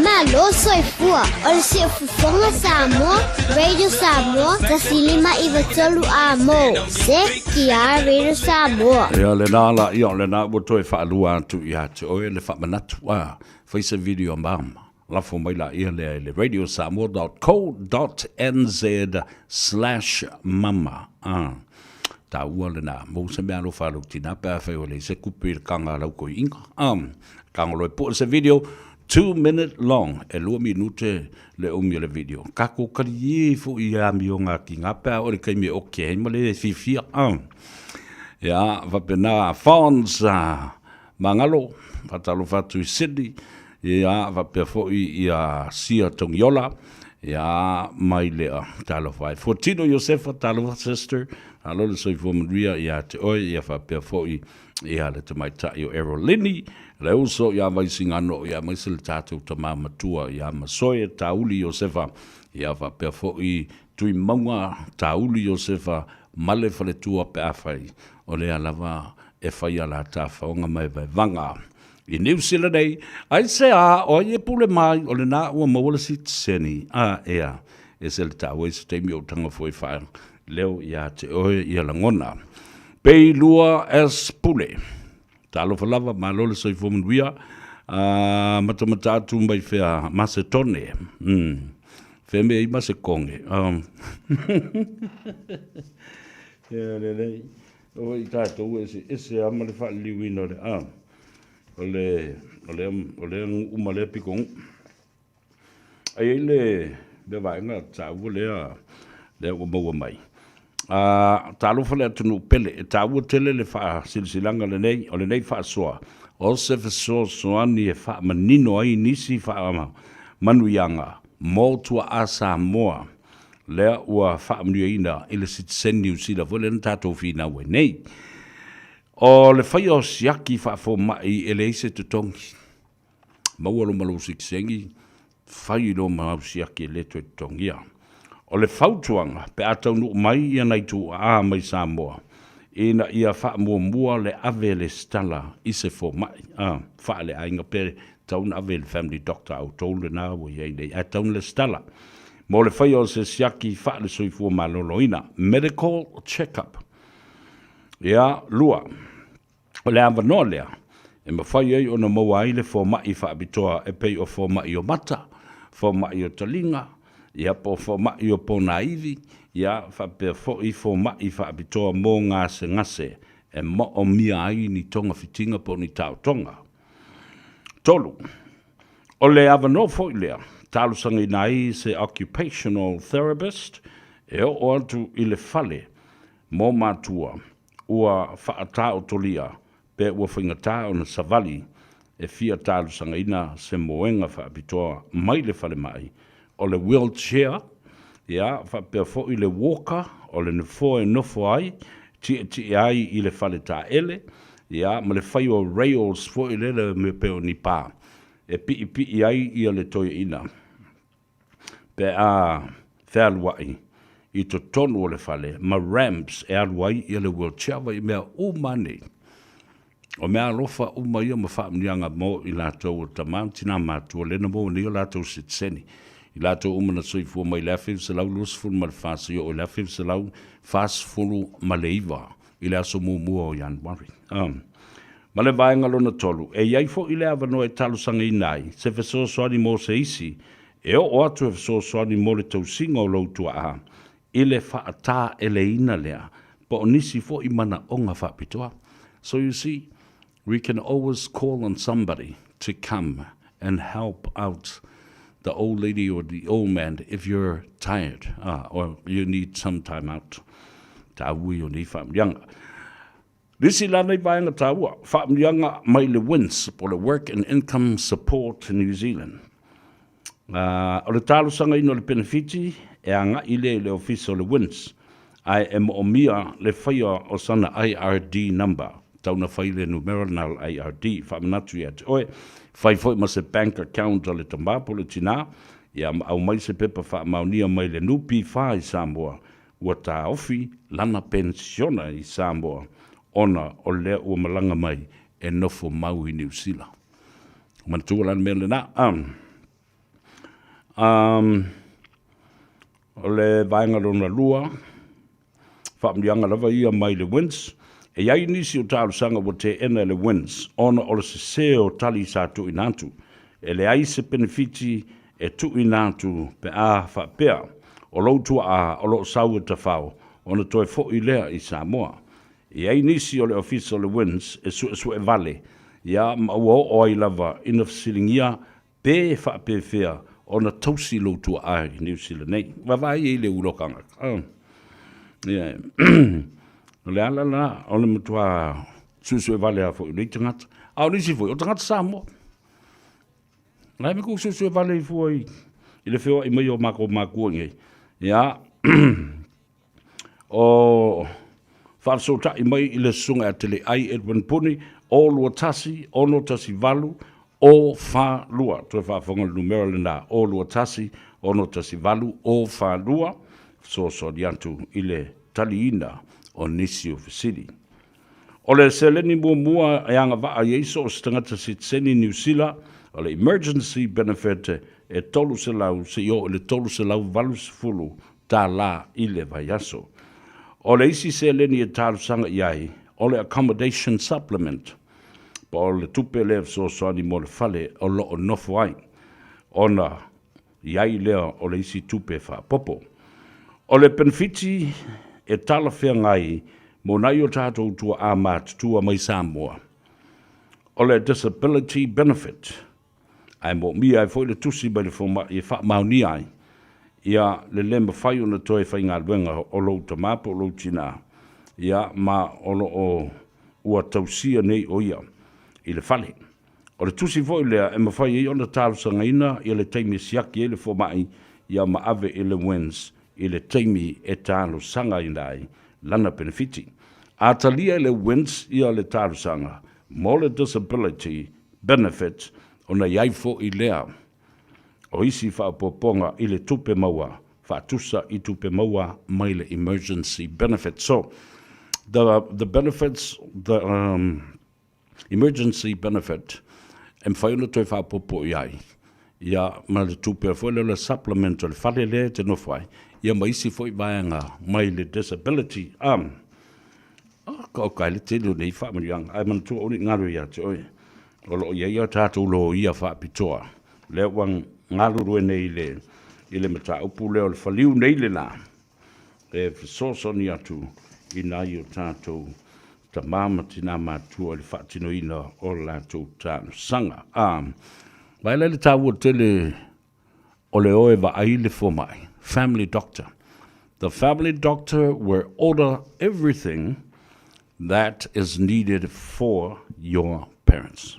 Malo soifua, o le Siufofoga Samoa, Radio Samoa, 1593 A mo, CKR Radio Samoa. Ia lena la, ia o lena ua toe faalua atu ia te oe le faamanatu, a, fai se video mama. Lafo mai laia lea i le radiosamoa.co.nz/mama. A, taua lena, mo se mea alofa a lou tina pe afai ua leai se kupe i le kaga a lau koiina. A, kaga loa e pue se video, 2 minute long, e lua minute le umi o le video. Kakou kalie foi i amioga kiga pe a oo i le taimi e oke ai ma le fiafia. A, ia, faapena, Fonz, Magalo, faatalofa atu i Sydney, ia, faapea foi ia Sia Togiola, ia, mai lea, talofa ai. Fuatino Iosefa, talofa sister, malo le soifua manuia ia te oe, ia faapea foi ia le tamaitai o Erolini, le uso ia Vaisigano, ia aemaise le tatou tama matua ia Masoe Tauli Iosefa, ia faapea foi Tuimauga Tauli Iosefa ma le faletua pe afai o lea lava e fai a la tafaoga ma e vaevaga. I Niu Sila nei, aisea o ai e pule mai, o lena ua maua le sitiseni, a ea, ese le taua i se taimi o taga foi wha leo ia te oe ia lagona. Peilua S. Pule. Talofa lava, malo le soifua manuia. Matamata atu mai fea Masetone. Fea mea i Masekonge. Ia lelei. O i tatou e ese ese lava ma le faaliliuina o le a. O le, o lea, o lea nuu ma lea pitonuu. E i ai le mea vaega taua lea, lea ua maua mai. A, talofa le atunuu pele, e taua tele le faasilasilaga lenei, o lenei faasoa, o se fesoasoani e faamanino ai nisi faamanuiaga mo tuaa Samoa lea ua faamanuiaina i le sitiseni Niu Sila foi lea na tatou finau ai nei. O le faia o siaki faafomai e leai se totogi. Maua lo ma lou sitiseni, fai lo ma au siaki e le toe totogia. O le fautuaga, pe a taunuu mai ia nai tuaa mai Samoa, ina ia faamuamua le ave lesitala i se fomai, a, faaleaiga pe tatau ona ave i le family doctor a outou lena ua i ai nei, ae tatau ona lesitala mo le faia o se siaki faale-soifua maloloina, medical check up. Ia, 2. O le avanoa lea e mafai ai ona maua ai le fomai faapitoa e pei o fomai o mata, fomai o taliga, ia po o fomai o ponaivi, ia faapea foi fomai faapitoa mo gasegase e moomia ai ni togafitiga po o ni taotoga. 3. O le avanoa foi lea talosagaina ai se occupational therapist e oo atu i le fale mo matua ua faataotolia pe ua faigata ona savali e fia talosagaina se moega faapitoa mai le falemai, o le wheelchair, ia, faapea foi le walker, o le nofoa e nofo ai, tietie ai i le fale taele, ia, ma le fai o rails foi lele mea pei o ni pa e piipii ai ia le toeaina. Pe a fealuai i totonu o le fale ma ramps e alu ai ia le wheelchair vai mea uma nei. O mea alofa uma ia ma faamanuiaga mo i latou o tama ma tina matua lea na maua nei o latou sitiseni. I latou uma na soifua mai le 1924 seia oo i le 1949 i le aso muamua o Ianuari. Ma le vaega lona 3, e i ai foi le avanoa e talosagaina ai se fesoasoani mo se isi e oo atu e fesoasoani mo le tausiga o lou tuaa i le faataeleina lea po o nisi foi manaoga faapitoa. So you see, we can always call on somebody to come and help out the old lady or the old man if you're tired or you need some time out. Taua ia o nei faamanuiaga. Nisi la nei vaega taua, faamanuiaga mai le WINZ po o le Work and Income Support New Zealand. O le talosagaina o le penefiti e agai lea i le ofisa o le WINZ ae e moomia le faia o sana IRD number, tau na fai le numera lena o le IRD, faamanatu ia te oe, fai foi ma se bank account a le tama po o le tina, ia ma aumai se pepa faamaonia mai le NPF i Samoa Ua taofi lana penisiona i Samoa ona o lea ua malaga mai e nofo mau i Niu Sila. Manatua la le mea lena. Um, o le vaega lona lua, faamanuiaga lava ia mai le WINZ. E i ai nisi o talosaga ua teena e le WINZ ona o le sese o tali sa tuuina atu. E leai se penefiti e tuuina atu pe a faapea o lou tuaa o lo o sau e tafao ona toe foi lea i Samoa. E i ai nisi o le Ofisa o le WINZ e suesue vale ia ma ua oo ai lava ina fesiligia pe faapefea ona tausi lou tuaa i Niu Sila nei. Vaavaai ai le ulokaga. Ia, o le ala la o le matua suesue vale lava foi o nei tagata. A o nisi foi, o tagata Samoa. Nai me kou suesue vale i fua i, i le feoai mai o mākou mākua nei. Ia, o faafesootai mai i le susuga ia Teleai Edwin Puni, o 21 618 o 42. Toe faafofoga le numera lena, o 21 618 o 42, fesoasoani atu i le taliina o nisi o fesili. O le seleni muamua e agavaa i ai so o se tagata sitiseni Niu Sila, o le Emergency Benefit e $300 seia oo i le $380 tala i le vaiaso. O le isi seleni e talosaga i ai, o le accommodation supplement, po o le tupe lea e fesoasoani mo le fale o lo o nofo ai, ona i ai lea o le isi tupe faaopoopo. O le penefiti e talafeagai mo nai o tatou tuaa matutua mai Samoa, o le disability benefit, ae moomia ai foi le tusi mai le fomai e faamaonia ai ia le le mafai ona toe faigaluega o lou tama po o lou tina, ia ma o lo o ua tausia nei o ia i le fale. O le tusi foi lea e mafai ai ona talosagaina ia le taimi e siaki ai le fomai ia ma ave i le WINZ i le taimi e talosagaina ai lana penefiti. A talia e le WINZ ia le talosaga mo le disability benefit ona i ai foi lea o isi faaopoopoga i le tupe maua faatusa i tupe maua mai le emergency benefit. So, the, the benefits, the um, emergency benefit, e mafai ona toe faaopoopo i ai, ia, ma le tupe foi lea o le supplement o le fale lea e te nofo ai, ia ma isi foi vaega mai le disability. Um, oh, ka o kai le tele o nei faamanuiaga, ae manatua aua ne i galo ia te oe. O lo o i ai a tatou loia faapitoa, lea ua galulue nei i le, i le mataupu lea o le faliu nei le la, e fesoasoani atu i nai o tatou tama ma tinā matua i le faatinoina o latou talosaga. A, vaai la i le taua tele o le o e vaai le fomai, family doctor. The family doctor will order everything that is needed for your parents.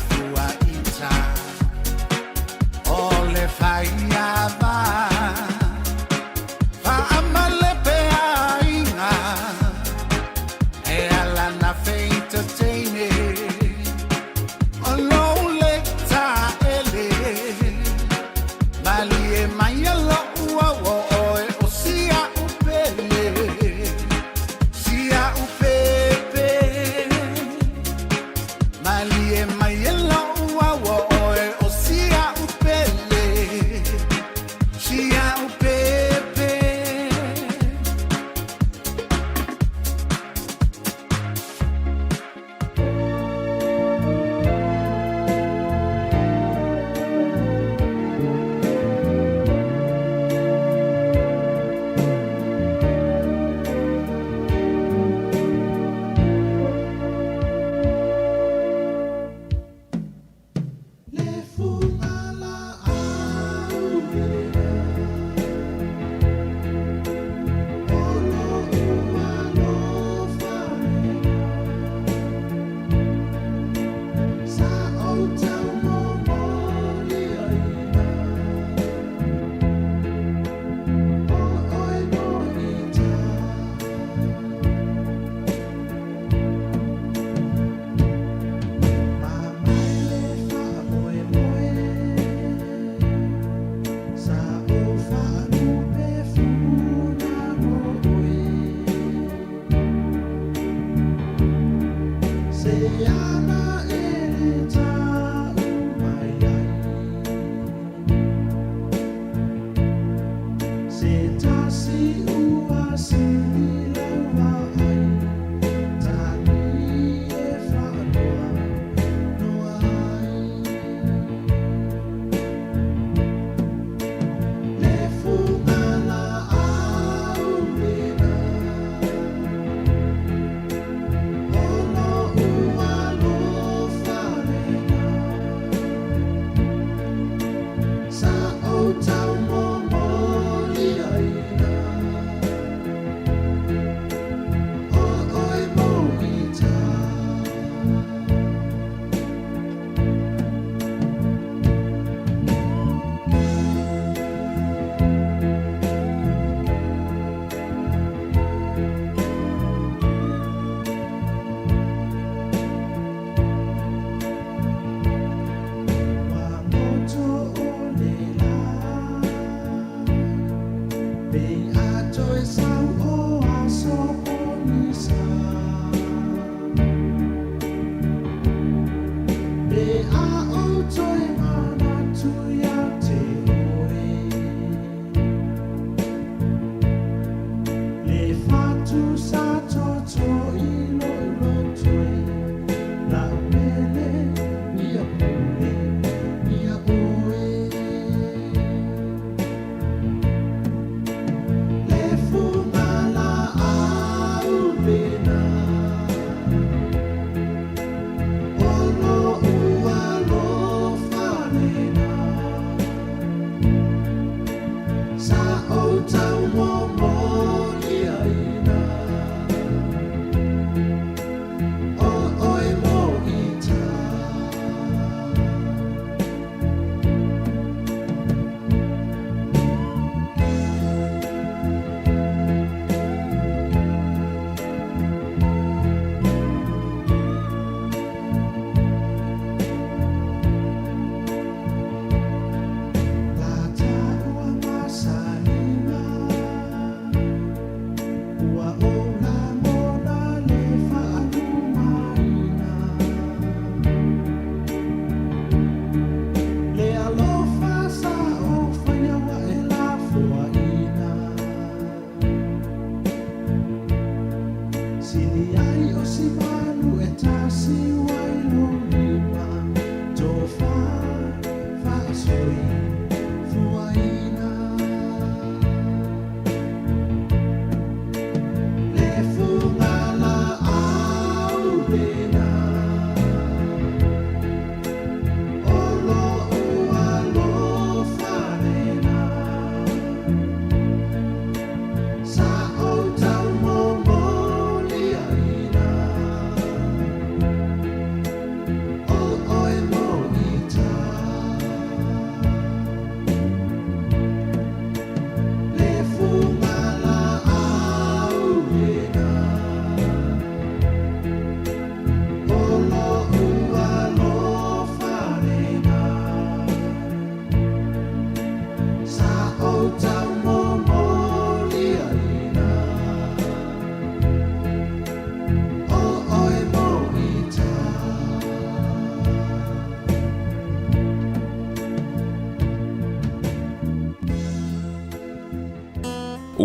fua ita o le faiava Faamale pe aiga e ala na feita teine o lou le taele malie mai lo'u au o oe o sia'u pele sia'u pepe malie mai lo'u au o oe o sia'u pele sia'u pepe.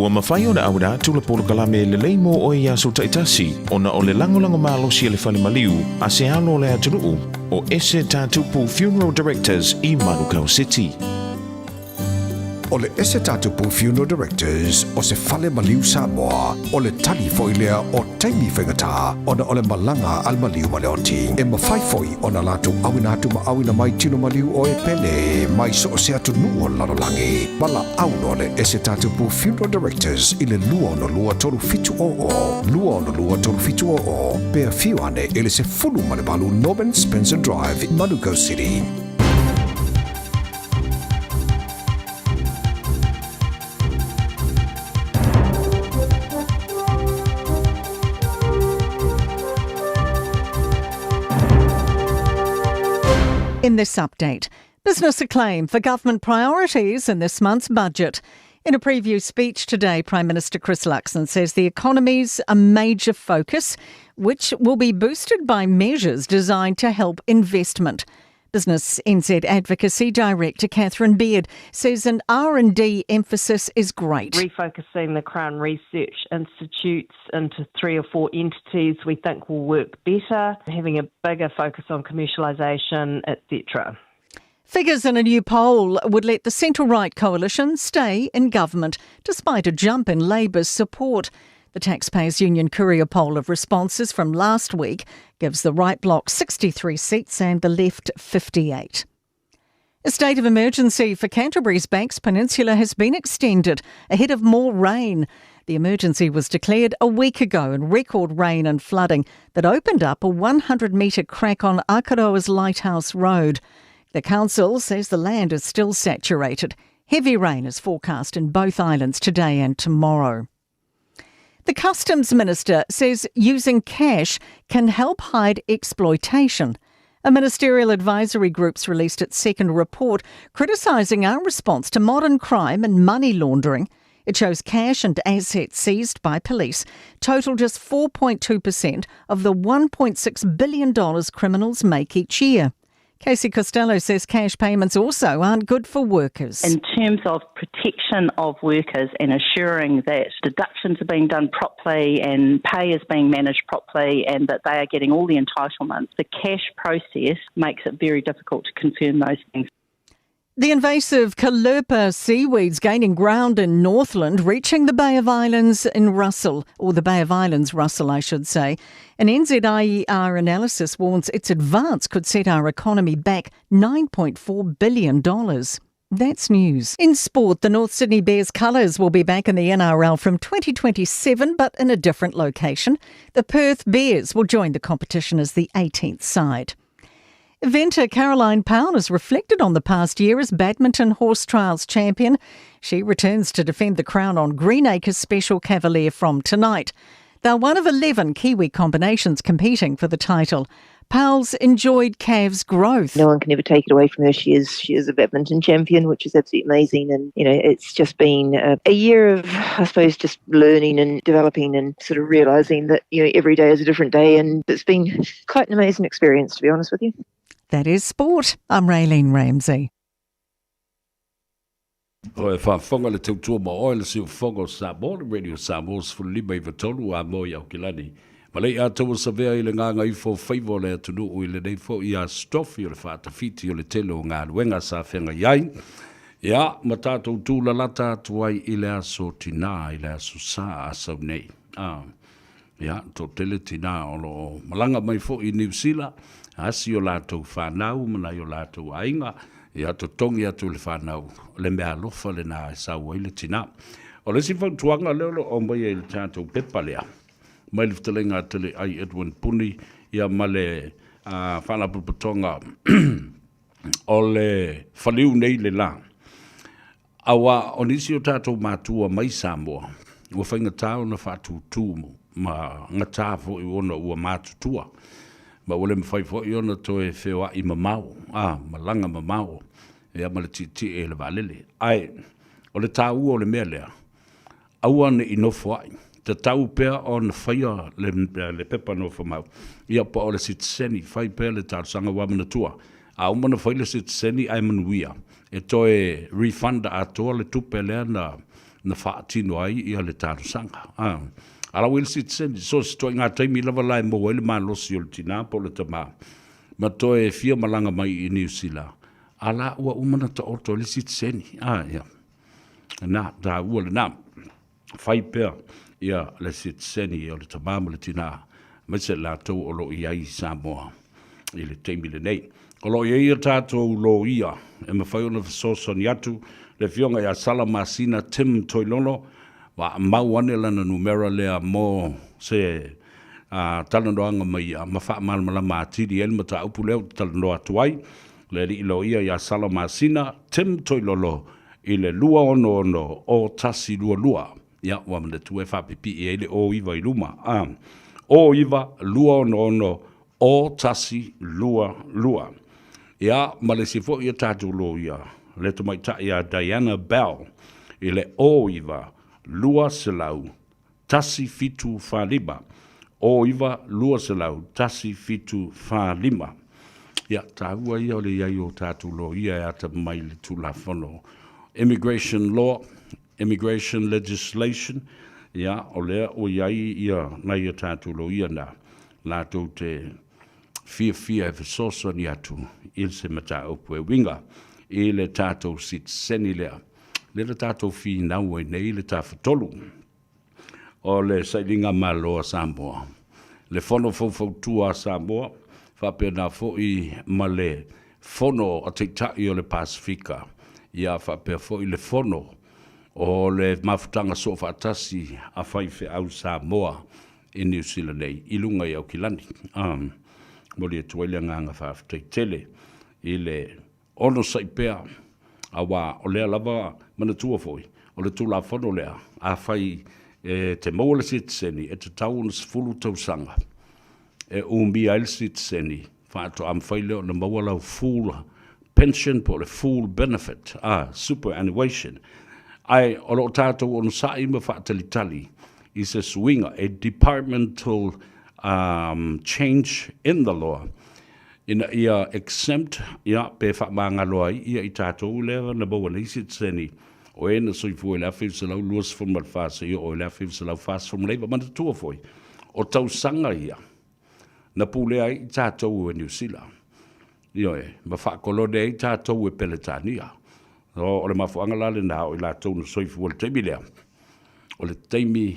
Ua mafai ona auina atu le polokalame lelei mo oe i aso taitasi ona o le lagolago malosi a le fale maliu a se alo o le atunuu o Ese Tatupu Funeral Directors i Manukau City. O le Ese Tatupu Funeral Directors o se fale maliu Samoa, o le tali foi lea o taimi faigata ona o le malaga a le maliu ma le oti. E mafai foi ona latou auina atu ma auina mai tino maliu o e pele mai so o se atunuu o le lalolagi. Valaau loa le Ese Tatupu Funeral Directors i le 262 3700, 262 3700, pe afio ane i le 18 Norman Spencer Drive, Manukau City. In this update, business acclaim for government priorities in this month's budget. In a preview speech today, Prime Minister Chris Luxon says the economy's a major focus, which will be boosted by measures designed to help investment. Business NZ Advocacy Director Catherine Beard says an R&D emphasis is great. Refocusing the Crown Research Institutes into three or four entities we think will work better, having a bigger focus on commercialisation, etc. Figures in a new poll would let the centre right coalition stay in government, despite a jump in Labour's support. The Taxpayers Union Courier poll of responses from last week gives the right bloc 63 seats and the left 58. A state of emergency for Canterbury's Banks Peninsula has been extended ahead of more rain. The emergency was declared a week ago in record rain and flooding that opened up a 100 metre crack on Akaroa's Lighthouse Road. The council says the land is still saturated. Heavy rain is forecast in both islands today and tomorrow. The Customs Minister says using cash can help hide exploitation. A ministerial advisory group's released its second report criticising our response to modern crime and money laundering. It shows cash and assets seized by police total just 4.2% of the $1.6 billion criminals make each year. Casey Costello says cash payments also aren't good for workers. In terms of protection of workers and assuring that deductions are being done properly and pay is being managed properly and that they are getting all the entitlements, the cash process makes it very difficult to confirm those things. The invasive Caulerpa seaweeds gaining ground in Northland, reaching the Bay of Islands in Russell, or the Bay of Islands, Russell, I should say. An NZIER analysis warns its advance could set our economy back $9.4 billion. That's news. In sport, the North Sydney Bears colours will be back in the NRL from 2027, but in a different location. The Perth Bears will join the competition as the 18th side. Eventer Caroline Powell has reflected on the past year as badminton horse trials champion. She returns to defend the crown on Greenacres Special Cavalier from tonight. They're one of 11 Kiwi combinations competing for the title. Powell's enjoyed Cav's growth. No one can ever take it away from her. She is she is a badminton champion, which is absolutely amazing. And you know, it's just been a, a year of, I suppose, just learning and developing and sort of realizing that you know every day is a different day. And it's been quite an amazing experience, to be honest with you. That is sport. I'm Raylene Ramsey. O e faafofoga le tautua ma oe le siufofoga o Samoa, le Radio Samoa 15 93 a moe i Aukilani. Ma le i atoa savea i le gagaifo o faiva o le atunuu i lenei foi aso tofi o le faatafiti o le tele o galuega sa feagai ai, ia, ma tatou tulalata atu ai i le aso Tinā, i le aso Sa a sau nei. A. Ia, toatele tinā o lo o malaga mai foi i Niu Sila, asi o latou fanau ma nai o latou aiga, ia totogi atu i le fanau, o le mea alofa lena e sau ai le tinā. O le isi fautuaga lea o lo o aumaia i le tatou pepa lea, mai le fetalaiga a Teleai Edwin Puni, ia ma le Faalapotopotoga o le Faliu nei le la, Aua o nisi o tatou matua mai Samoa, ua faigata ona faatūtū ma gata foi ona ua matutua, ma ua le mafai foi ona toe feoai mamao, a, malaga mamao, ia ma le tietie i le vaalele. Ae, o le taua o le mea lea, Aua ne i nofoaʻi. Tatau pea ona faia le, le pepa nofomau, ia po o le sitiseni, fai pea le talosaga ua manatua. A uma ona fai le sitiseni ae manuia, e toe refund atoa le tupe lea na, na faatino ai ia le talosaga. A ala ua i le sitiseni, so se ituaiga taimi lava la e maua ai le malosi o le tinā po o le tamā ma toe fia malaga mai i Niu Sila, a la ua uma ona taoto ai le sitiseni. A, ia, na, taua lena. Fai pea ia le sitiseni o le tamā ma le tinā, aemaise latou o lo o i ai i Samoa i le taimi lenei. O lo o i ai a tatou loia e mafai ona fesoasoani atu, le Afioga ia Sala Masina Tim Toilolo, ua mau ane lana numera lea mo se talanoaga ma ia ma faamalamalama atili ai le mataupu lea ou te talanoa atu ai, le alii loia ia Sala Masina Tim Toilolo i le 266 o 122. Ia, ua manatua e faapipii ai le o 9 i luma. A, o 9 266 o 122. Ia, ma le isi foi a tatou loia, le tamaitai ia Diana Bell i le o 9 200 1745, o 9 200 1745. Ia, taua ia o le i ai o tatou loia e atamamai i le Tulafono Immigration Law, Immigration Legislation, ia, o lea ua i ai ia nai a tatou loia na, latou te fiafia e fesoasoani atu i se mataupu e uiga i le tatou sitiseni lea. Lea na tatou finau ai nei le Tafatolu o le Sailiga Malo a Samoa, le Fono Faufautua a Samoa, faapena foi ma le Fono a Taitai o le Pasefika, ia faapea foi le Fono o le Mafutaga Soofaatasi a Faifeau Samoa i Niu Sila nei, i luga i Aukilani. Momoli atu ai le agaga faafetai tele i le onosai pea, aua o lea lava, manatua foi, o le Tulafono lea, afai e te maua le sitiseni, e tatau ona 10 tausaga e umia ai le sitiseni, faatoa mafai lea ona maua lau full pension po o le full benefit, a, superannuation. Ae o lo o tatou onosai ma faatalitali i se suiga, a departmental um, change in the law, ina ia exempt, ia, pe faamagalo ai ia i tatou lea na maua nei sitiseni o e na soifua i le 1924 seia oo i le 1949. Manatua foi, o tausaga ia na pulea ai i tatou e Niu Sila, ioe, ma faakolone ai tatou e Peretania. O le mafuaaga la lena o i latou na soifua i le taimi lea, o le taimi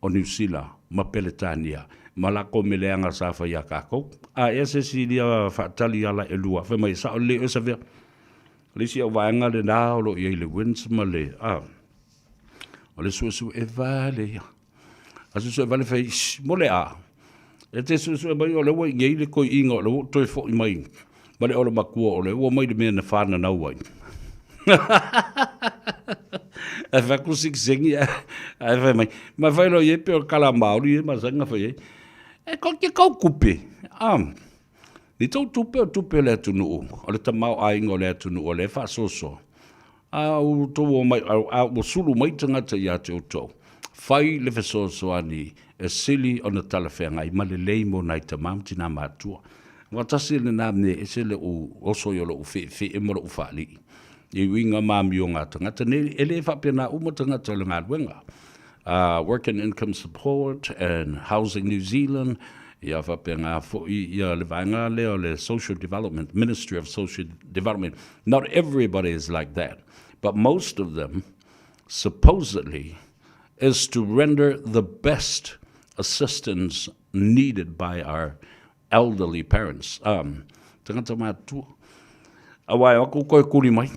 o Niu Sila ma Peretania ma lakou meleaga sa fai ia kakou. A ea se isi lia faatali ala elua, fai mai e sao lelei oe Savea. O le isi au vaega lena o lo o i ai le WINZ ma le, a, o le suesue vale ia. A suesue vale fai, shh, mo le a? E te suesue mai o lea ua i nei le toeaina o lea ua toe foi mai ma le olomatua o lea ua omai i le mea na fananau ai. Ae fai atu sikisengi ae fai mai, ma fai loa i ai pei o le kala Māori e masani ona fai ai. E kou te kou tupe, a, ni tou tupe o tupe o le atunuu, o le tamaoaiga o le atunuu o lea e faasoasoa. A ua outou omai, a ua sulu mai tagata ia te outou, fai le fesoasoani e sili ona talafeagai ma lelei mo nai tama ma tinā matutua. Aua tasi lena mea e ese lou oso i o lou feefee ma lou faalii i uiga ma amioga a tagata nei, e le faapena uma tagata o le galuega. Work and Income Support and Housing New Zealand, ia faapena foi ia le vaega lea o le Social Development, Ministry of Social Development. Not everybody is like that, but most of them supposedly is to render the best assistance needed by our elderly parents, um, tagata matua. Aua e o atu koe kuli mai,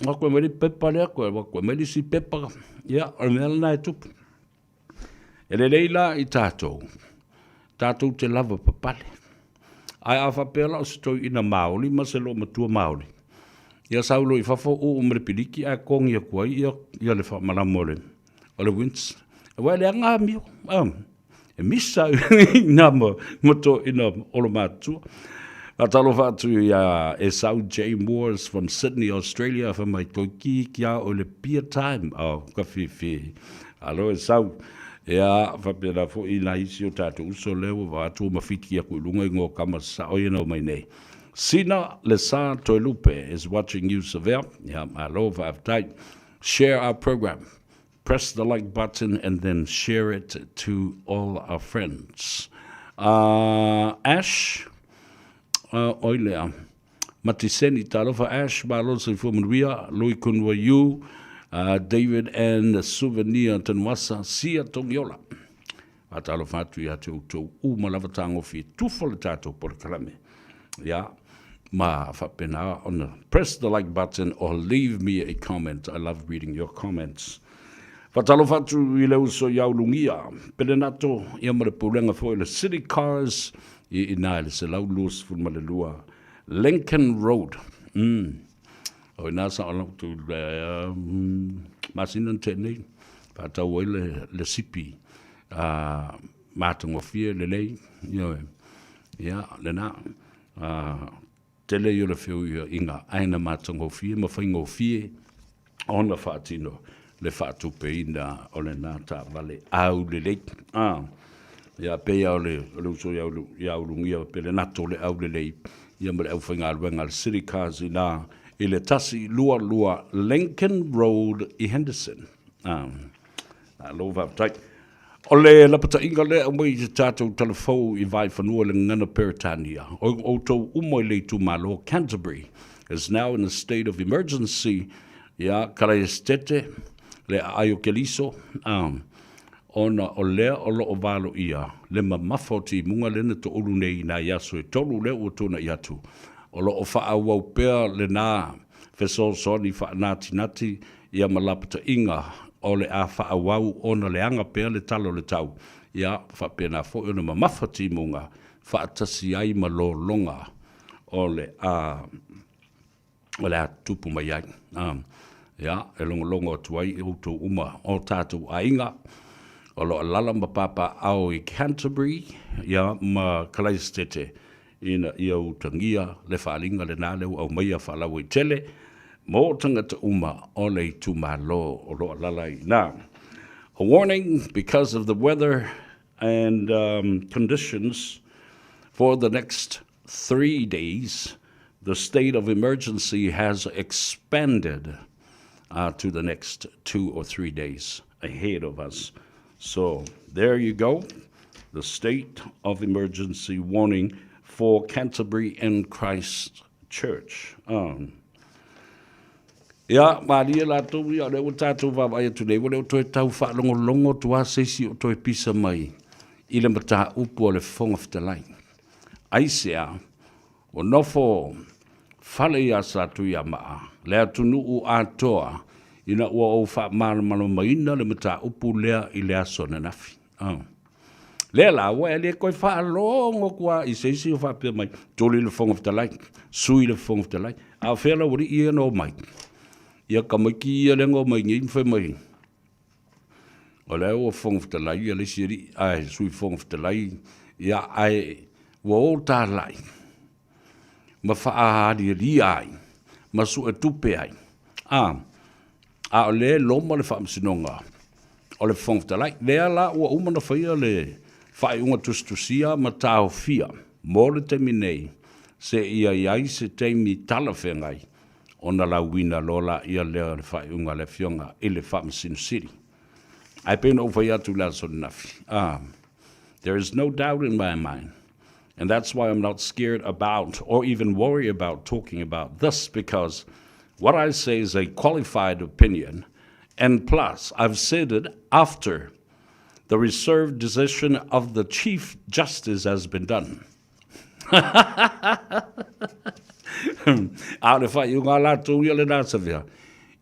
o atu e mai le pepa lea, koe o atu e mai le isi pepa, ia, o le mea lena e tupu. E lelei la i tātou, tātou te lava papale. Ae a faapea la o se toeaina Māori ma se loomatua Māori, ia sau loa i fafo uu ma le piliki ae kogi atu ai ia, ia le faamalama o le, o le WINZ. Aua e leaga amio, e misa i nā ma, ma toeaina olomatua. Faatalofa atu iā Esau J. Moores from Sydney, Australia, fai mai toeitiiti lava o le beer time. Oh, ka fiafia. Alo Esau. Ia, faapena foi i nai isi o tatou uso lea ua vaai atu ua mafiti atu i luga igoa o tama sasao ia na omai nei. Sina Lesa Toelupe is watching you Savea. Ia, malo faafetai. Share our program. Press the like button and then share it to all our friends. Uh, Ash, uh, oi lea, Matiseni, talofa Ash, malo soifua manuia, Lui Kunua Yu, uh, David and Souvenir Tanwasa, Sia Tongiola. Faatalofa atu ia te outou uma lava tagofie tufa le tatou polokalame. Ia, ma faapena ona press the like button or leave me a comment. I love reading your comments. Faatalofa atu i le uso i Aulugia, Pelenato, ia ma le pulega foi le City Cars i ina i le 122 Lincoln Road. Mm. O ina sa o lau tu le masina na tea nei, faatau ai le, le sipi a matagofie lelei, ioe. Ia, lena, a, tele ia o le feuiaiga ae na matagofie ma faigofie ona faatino le faatupeina o lena taavale aulelei. A, ia pei lava o le, o le uso ia ia Ulugia pe le nato le aulelei ia ma le aufaigaluega a le City Cars ina i le 122 Lincoln Road i Henderson. A, malo faafetai. O le lapataiga lea e aumai i se tatou talafou i Vaefanua i le gagana Peretania, o outou uma i le itumalo Canterbury is now in a state of emergency, ia, Karaesetete, le aai o Keliso, a, ona o lea o lo o valoia le mamafa o timuga lea na toulu nei i nai aso e tolu lea ua tuanai atu. O lo o faaauau pea lena fesoasoani faanatinati ia ma lapataiga o le a faaauau ona leaga pea le tala o le tau, ia faapena foi ona mamafa timuga faatasi ai ma lologa o le a o le a tupu mai ai. A, ia, e logologo atu ai i outou uma o tatou aiga o lo o alaala ma papaaao i Canterbury, ia, ma Kalaesetete, ina ia utagia le faaaliga lena lea ua aumaia faalauaitele mo tagata uma o le itumalo o lo o alaala ai i ina. A warning because of the weather and um, conditions for the next three days, the state of emergency has expanded uh, to the next two or three days ahead of us. So there you go, the state of emergency warning for Canterbury and Christchurch. Um, Ia, malie latou ia, o lea ua tatou vaavaai atu nei, ua le o toe tau faalogologo atu lava se isi o toe pisa mai i le mataupu a le Fofoga Fetalai. Aisea? Ua nofo fale iā Satuiamaa, le atunuu atoa, ina ua ou faamalamalamaina le mataupu lea i le aso ananafi. Oh. Lea la, ua e le toe faalogo atu lava i se isi o faapea mai, tuli le Fofoga Fetalai, sui le Fofoga Fetalai. A o fea lau alii ia na omai? Ia tamaiti ia lea na omai nei ma fai mai, o lea ua Fofoga Fetalai ia le isi alii, ae sui Fofoga Fetalai, ia ae ua o talai ma faaalialia ai ma suetupe ai. A, a o lea e loma le Faamasinoga o le Fofoga Fetalai. Lea la ua uma ona faia le faaiuga tusitusia ma taofia mo le taimi nei seia i ai se taimi talafeagai ona lauina loa laia lea o le faaiuga a le Afioga i le Faamasino Sili. Ae pei ona ou fai atu i le aso ananafi, ah, there is no doubt in my mind and that's why I'm not scared about or even worry about talking about this because what I say is a qualified opinion and plus I've said it after the reserved decision of the Chief Justice has been done. A o le faaiuga a latou ia lena Savea,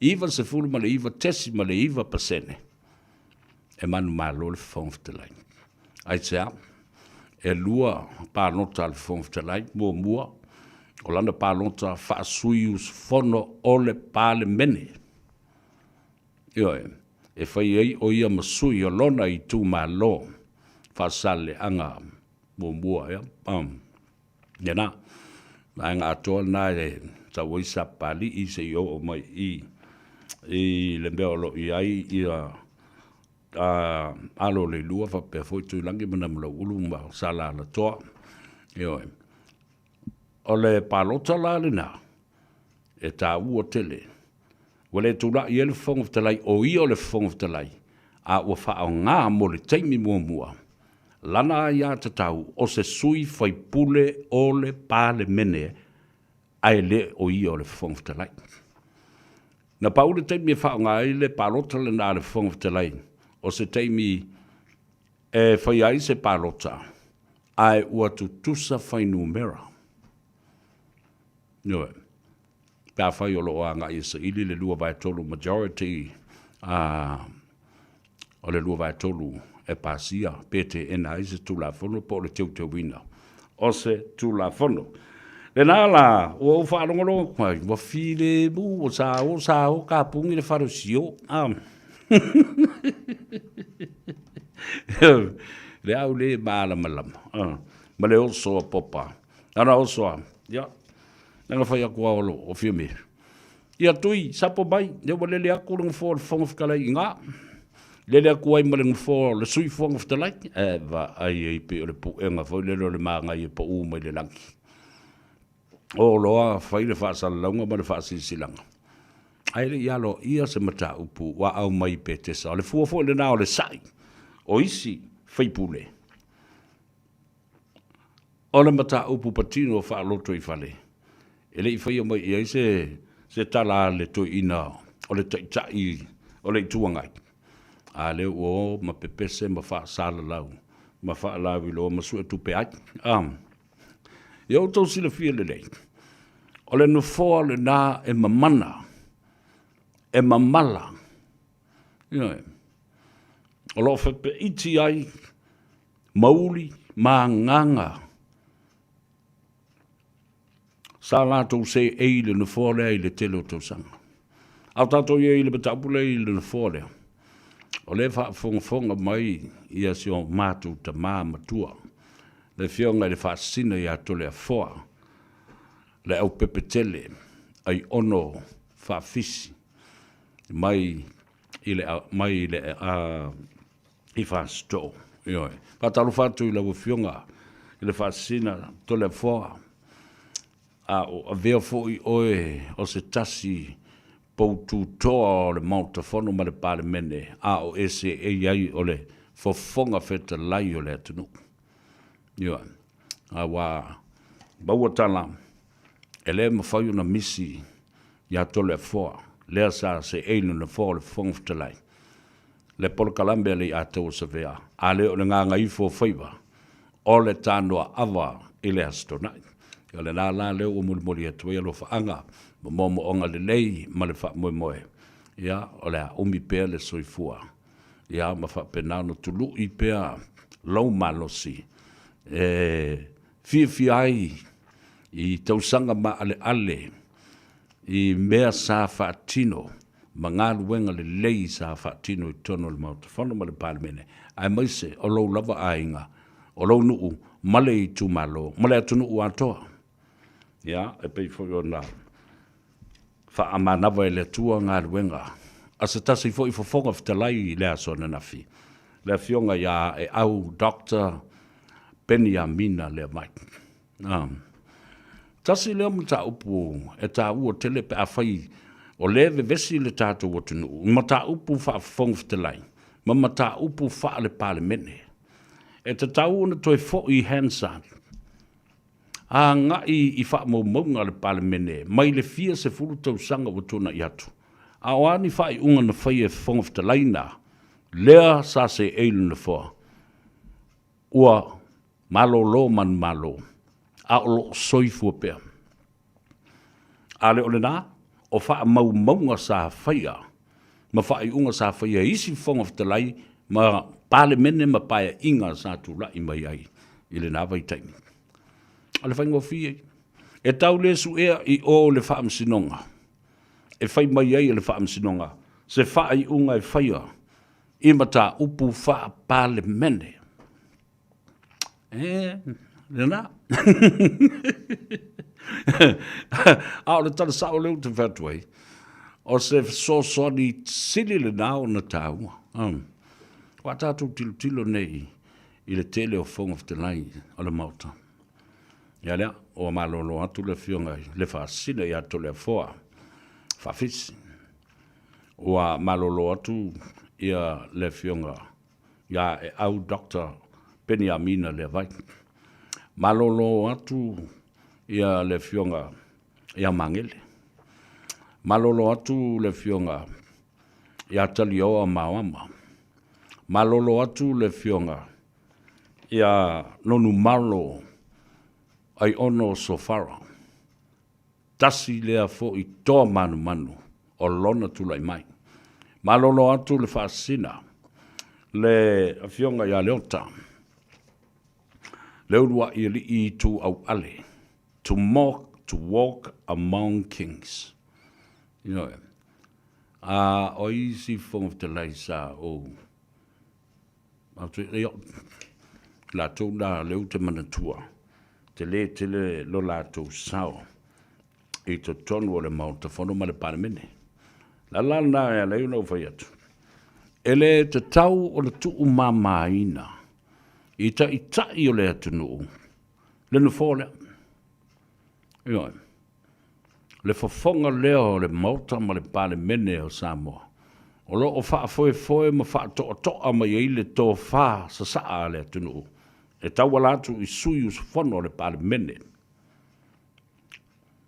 99.9 pasene e manumalo le Fofoga Fetalai. Aisea? E lua palota a le Fofoga Fetalai, muamua, o lana palota faasui usufono o le Palemene. Ioe, e fai ai o ia ma sui o lona itumalo faasaleaga muamua ea. Um, lena, vaega atoa lena e tau ai Sapalii se i oo mai i i le mea o lo o i ai ia a alo o Leilua faapea foi Tuilagi ma Namulauulu ma Salalatoa. Ioe. O le palota la lena, e taua tele. Ua le tula'i ai le Fofoga Fetalai o ia o le Fofoga Fetalai, a ua faaaoga mo le taimi muamua lana aiatatau o se sui faipule o le Palemene ae le o ia o le Fofoga Fetalai. Na pau le taimi e faaaoga ai le palota lena a le Fofoga Fetalai, o se taimi e faia ai se palota ae ua tutusa fuainumera. Ioe. Pe afai o lo o agai e saili le 2/3 majority a o le 2/3 e pasia pe teena ai se Tulafono po o le teuteuina o se Tulafono. Lena la, ua ou faalogologo atu ai, ua filemu, ua sao sao kapugi le falosio. Ah. Le au le malamalama. Ah. Ma le oso a Popa. Ana oso a, ia, nanga fai atu a olo o Fiame. Ia Tui, sapo mai, lea ua lele atu le nofoa o le Fofoga Fetalai i ina. Lele atu ai ma le nofoa o le Sui Fofoga Fetalai. E vaai ai pei o le puega foi lele o le manaia e pau mai le lagi. O loa fai le faasalalauga ma le faasilasilaga. Ae le i aloaia se mataupu ua aumai i Petesa. O le fua foi lena o le sa'i o isi faipule. O le mataupu patino faalotoifale, e le i faia mai i ai se se tala a le toeaina o le Taitai o le Itu Agai, a lea ua o ma pepese ma faasalalau ma faalauiloa ma suetupe ai. A Ia outou silafia lelei, o le nofoa lena e mamana, e mamala, ioe, o lo o fepeiti ai mauli ma agaga sa latou seei i le nofoa lea i le tele o tausaga. A o tatou i ai i le mataupu lea i le nofoa lea, o lea e faafogafoga mai ia si o matou tama matua, le Afioga i le Faasisina ia Toleafoa, le aupepetele aiono faafisi mai i le, mai le, i Fasitoo. Ioe. Faatalofa atu i lau Afioga i le Faasisina Toleafoa, a o avea foi oe o se tasi poututoa o le Maota Fono ma le Palemene, a o e seei ai o le Fofoga Fetalai o le atunuu. Ioe. Aua maua tala, e le mafai ona misi ia Toleafoa, lea sa seei le nofoa o le Fofoga Fetalai, le polokalame a le Iataua Savea, a le o le gagaifo o faiva, o le tanoa ava i le Aso Toonai. O lena la lea ua molimoli atu ai alofaaga ma moomooga lelei ma le faamoemoe, ia, o le a umi pea le soifua, ia, ma faapena ona tului pea lou malosi e fiafia ai i tausaga maaleale i mea sa faatino ma galuega lelei sa faatino i totonu o le Maota Fono ma le Palemene, aemaise o lou lava aiga, o lou nuu ma le itumalo ma le atunuu atoa. Ia, e pei foi ona faamanava e le Atua galuega a se tasi foi Fofoga Fetalai i le aso ananafi, le Afioga ia Aeau Doctor Peniamina Leavai. Tasi lea mataupu e taua tele pe afai o lea e vevesi le tatou atunuu i mataupu faa-Fofoga Fetalai ma mataupu faale-Palemene. E tatau ona toe foi i Hansard agai i faamaumauga a le Palemene mai le fia sefulu tausaga ua tuanai atu, a o a ni faaiuga na faia e Fofoga Fetalai na, lea sa seei le Nofoa, ua malolo manumalo, a o lo o soifua pea. A le o lena, o faamaumauga sa faia ma faaiuga sa faia e isi Fofoga Fetalai ma Palemene ma Paeaiga sa tulai mai ai i lena vaitaimi. O le faigofie, e tau le suea i o le Faamasinoga, e fai mai ai e le Faamasinoga se faaiuga e faia i mataupu faa-Palemene. E, lena. A o le tala sao lea ou te fai atu ai, o se fesoasoani sili lena ona taua. Aua tatou tilotilo nei i le tele o Fofoga Fetalai o le Maota. Ia lea, ua malolo atu le Afioga i le Faasisina ia Toleafoa Faafisi. Ua malolo atu ia le Afioga ia Eau Doctor Peniamina Leavai. Malolo atu ia le Afioga ia Magele. Malolo atu le Afioga ia Talioa Maoama. Malolo atu le Afioga ia Nonumalo Aiono Sofara. Tasi lea foi toa manumanu o lona tulai mai. Malolo atu le faasina le Afioga ia Leota, le uluai alii ituauale, to mock, to walk among kings. Ioe. A o isi Fofoga Fetalai sa ou latou la lea ou te manatua, tele tele lo latou sao i totonu o le Maota Fono ma le Palemene. O le ala lena e ala ai ona ou fai atu, e le tatau ona tuumamaina i taitai o le atunuu le nofoa lea. Ioe. Le fofoga lea o le Maota ma le Palemene o Samoa, o lo o faafoefoe ma faatoatoa mai ai le tofa sasaa a le atunuu e tauala atu i sui usufono o le Palemene.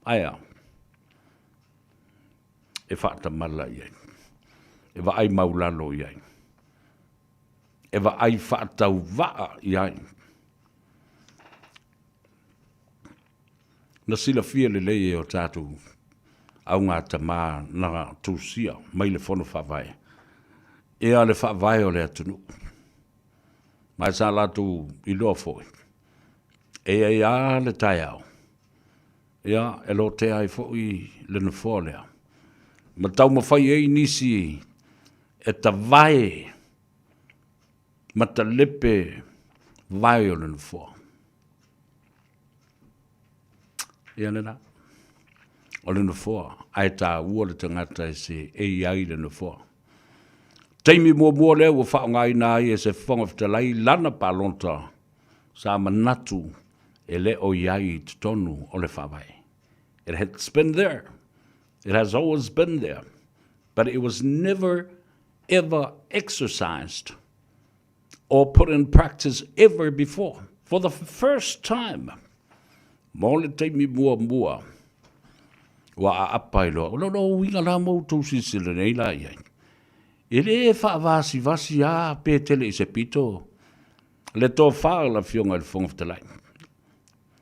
Ae a? E faatamala i ai. E vaai maulalo i ai. E vaai faatauvaa i ai. Na silafia lelei e o tatou augatama na tusia mai le Fono Faavae ea le faavae o le atunuu. Ma sa latou iloa foi, e i ai lava le taeao, ia, e lotea ai foi le nofoa lea, ma taumafai ai nisi e tavae ma talepe vae o le nofoa. Ia lena. O le nofoa, ae taua le tagata e seei ai le nofoa. Taimi muamua lea ua faaaogaina ai e se Fofoga Fetalai lana palota sa manatu e le o i ai i totonu o le Faavae. It has been there. It has always been there. But it was never ever exercised or put in practice ever before. For the first time, mo le taimi muamua, ua aapa ai loa. O lona uiga la ma outou silasila nei la i ai. E le faavasivasi lava pe tele i se pito le tofa o le Afioga i le Fofoga Fetalai.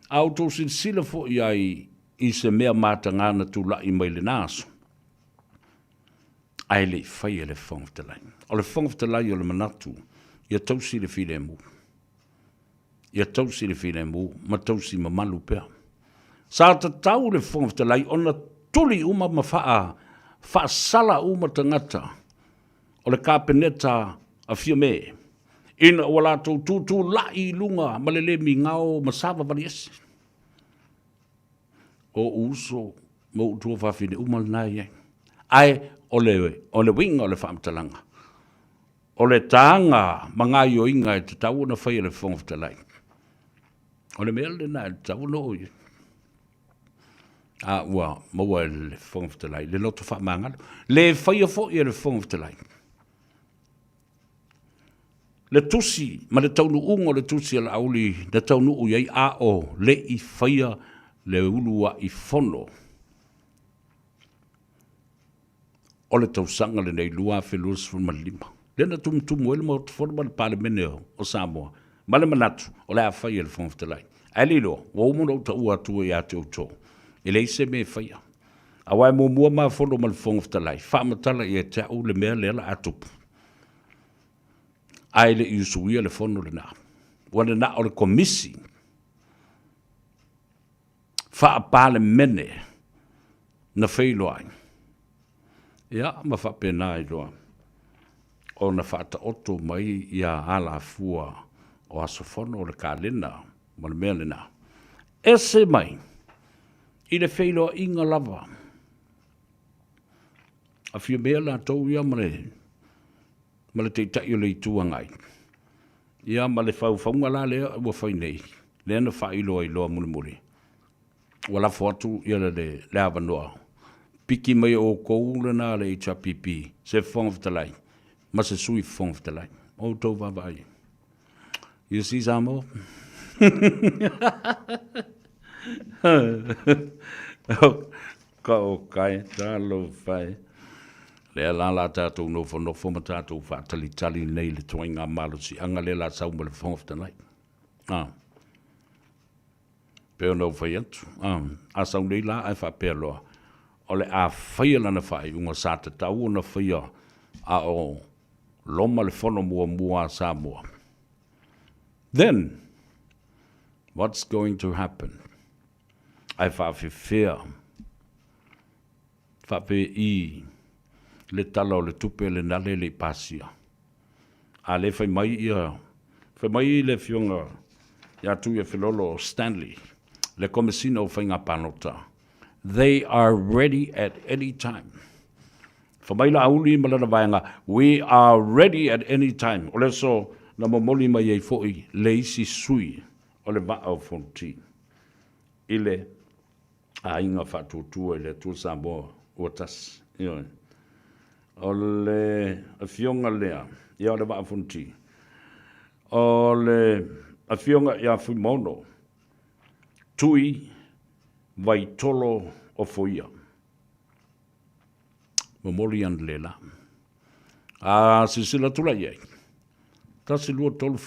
A outou silasila foi i ai i se mea mataga na tulai mai lena aso, ae le i faia le Fofoga Fetalai. O le Fofoga Fetalai o le manatu ia tausi le filemu, ia tausi le filemu ma tausi mamalu pea. Sa tatau le Fofoga Fetalai ona tuli uma ma faa, faasala uma tagata o le Kapeneta a Fiame ina ua latou tutulai i luga ma le le migao ma savavali ese. O ou uso ma ou tuafafine uma lena e i ai. Ae o le, o le uiga o le faamatalaga, o le taga ma gaioiga e tatau ona fai e le Fofoga Fetalai, o le mea lena e tatau ona oo i ai. A ua maua e le Fofoga Fetalai le loto faamagalo. Le faia foi e le Fofoga Fetalai le tusi ma le taunuuga o le tusi a Laauli na taunuu i ai a o le i faia le uluai fono o le tausaga lenei 2025, lea na tumutumu ai le Maota Fono ma le Palemene o Samoa ma le manatu o le a fai e le Fofoga Fetalai. Ae le iloa, ua uma ona ou taua atu ia te outou, e leai se mea e faia. Aua e muamua ma fono ma le Fofoga Fetalai, faamatala ia te au le mea lea la a tupu. Ae le i usuia le fono lena. Ua na o le Komisi Faa-Palemene na feiloai. Ia, ma faapena ai loa ona faataoto mai ia alafua o aso fono o le kalena ma le mea lena. Ese mai i le feiloaiga lava a Fiamē latou ia ma le ma le Taitai o le Itu Agai, ia ma le faufauga la lea ua fai nei, lea na faailoa ai loa mulimuli, ua lafo atu ia le, le avanoa. Piki mai e outou lena le HRPP, se Fofoga Fetalai, ma se Sui Fofoga Fetalai. O outou vaavaai. You see Samoa? Ka o kai, talofa e. Lea la la tatou nofonofo ma tatou faatalitali nei le toaiga malosiaga lea la sau ma le Fofoga Fetalai. Ah. Pei ona ou fai atu, ah, a sau nei la ae faapea loa, o le a faia lana faaiuga sa tatau ona faia a o loma le fono muamua a Samoa. Then, what's going to happen? Ae faafefea, faapei le Tala o le Tupe lena le le i pasia. A le fai mai ia, fai mai le Afioga ia Tuiafelolo Stanley, le Komesina o Faiga Palota, they are ready at any time. Fai mai Laauli ma lana vaega, we are ready at any time. O le aso na momoli mai ai foi le isi sui o le Vaa o Fonoti i le aiga faatuatua i le Atua Samoa ua tasi. Ioe. O le afioga lea, ia o le Vaa o Fonoti, o le afioga ia Fuimaono, Tui Vaitolo Ofoia. Momoli ana le la. A silasila atu la i ai, 1, 2, 3,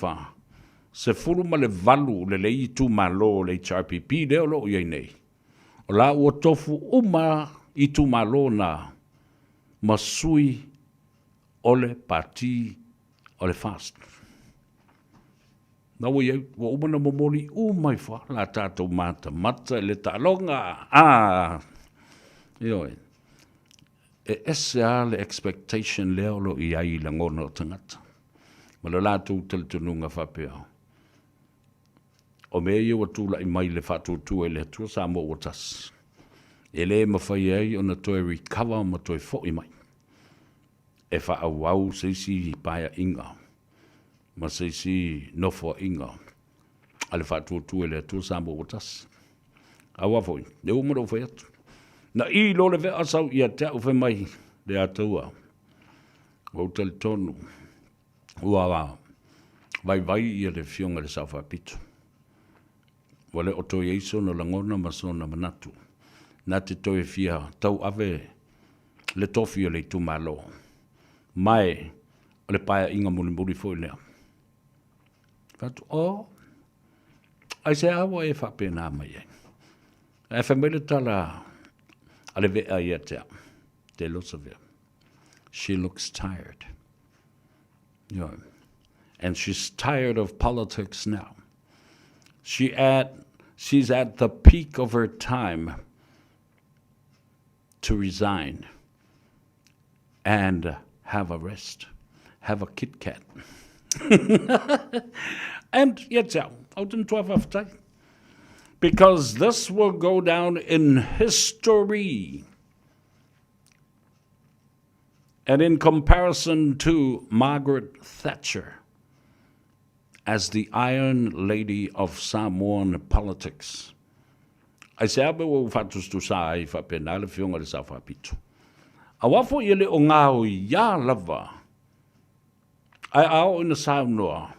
4, 18 lelei itumalo o le HRPP lea o lo o i ai nei, o la ua tofu uma itumalo na ma sui o le Pati o le FAST. Na ua i ai, ua uma ona momoli uma ifo lava la tatou matamata i le taaloga. Ah, ioe. E ese lava le expectation lea o lo o i ai i lagona o tagata ma le latou talitonuga faapea, o mea ia ua tulai mai i le faatuatua i le Atua Samoa ua tasi, e le mafai ai ona toe recover ma toe foi mai e faaauau se isi paeaiga ma se isi nofoaiga a le faatuatua i le Atua Samoa ua tasi. Aua foi, e uma ona ou fai atu. Na i loa le vea sau ia te au fai mai le Atua, ua ou talitonu ua vaivai ia le afioga i le Sao Faapito. Ua le o toe i ai sona lagona ma sona manatu na te toe fia tauave le tofi o le itumalo. Ma e o le paeaiga mulimuli foi lea. Fai atu, oh, aisea ua e faapena mai ai? Ae fai mai le tala a le vea ia te au, te Losavea, she looks tired. You know, and she's tired of politics now. She at, she's at the peak of her time to resign and have a rest, have a Kit Kat. and ia te au, au te matua whawhetai. Because this will go down in history. And in comparison to Margaret Thatcher as the Iron Lady of Samoan politics. Aisea mea ua ou faatusatusa ai faapena le Afioga i le Sao Faapito? Aua foi e le o gaoiā lava, ae a oo ina saunoa,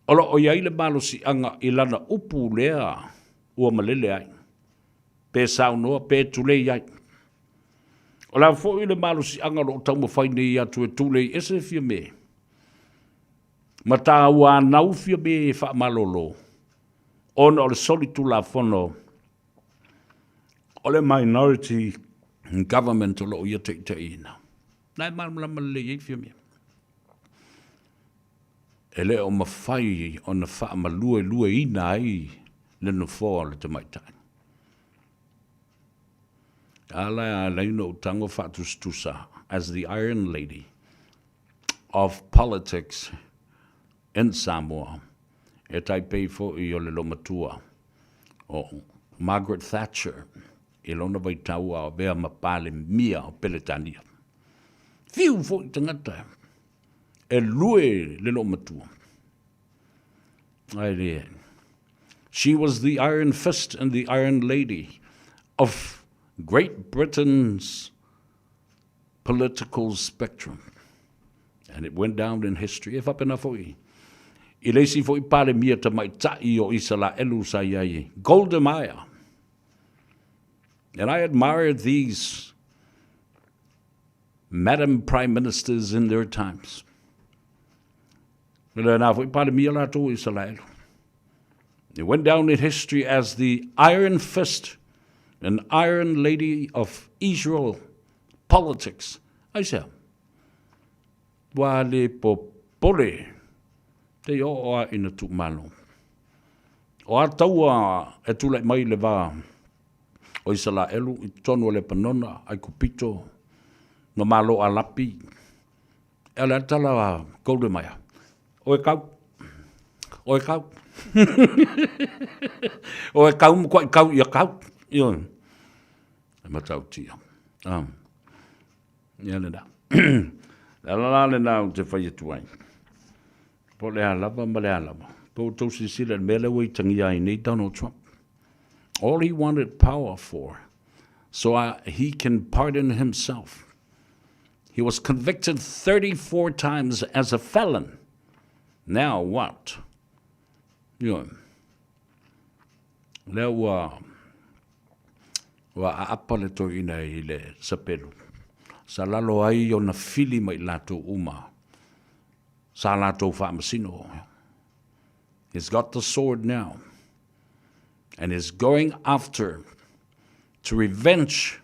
o lo o i ai le malosiaga i lana upu lea ua malele ai, pe saunoa pe tulei ai. O le a foi le malosiaga o lo o taumafai nei atu e tulei ese Fiame, ma tauanau Fiame e faamalolo, ona o le solitulafono o le minority government o lo o ia taitaiina. Na e malamalama lelei ai Fiame. E le o mafai ona faamaluelueina ai le nofoa o le tamaitai. A la e alai ona ou tago faatusatusa as the Iron Lady of politics in Samoa, e tai pei foi o le lomatua o Margaret Thatcher i lona vaitau a o avea ma Palemia o Peretania. Fiu foi tagata e lue le loomatua. Ae le. She was the iron fist and the iron lady of Great Britain's political spectrum. And it went down in history. E faapena foi i le isi foi Palemia tamaitai o Isalaelu sa i ai, Golda Meir. And I admired these Madam Prime Ministers in their times. Le na foi Palemia latou o Isalaelu. It went down in history as the Iron Fist and Iron Lady of Israel politics. Aisea? Ua le popole te oo a ina tuumalo. O a taua e tulai mai le va o Isalaelu i totonu o Lepanona, Aikupito, ma Malo Alapi, e o le a tala a Golda Meir. Oe kau. Oe kau. Oe kau ma kuaʻi kau ia kau. Ioe. E matautia. Ah. Ia lena. Le ala la lena ou te fai atu ai. Po o le a lava ma le a lava. Po o tou silasila i le mea lea ua itagia ai nei Donald Trump. All he wanted power for so uh, he can pardon himself. He was convicted 34 times as a felon. Now what? Ioe. Lea ua ua aapa le toeaina i le sapelu. Sa lalo ai ona fili ma i latou uma sa latou faamasino. He's got the sword now and is going after to revenge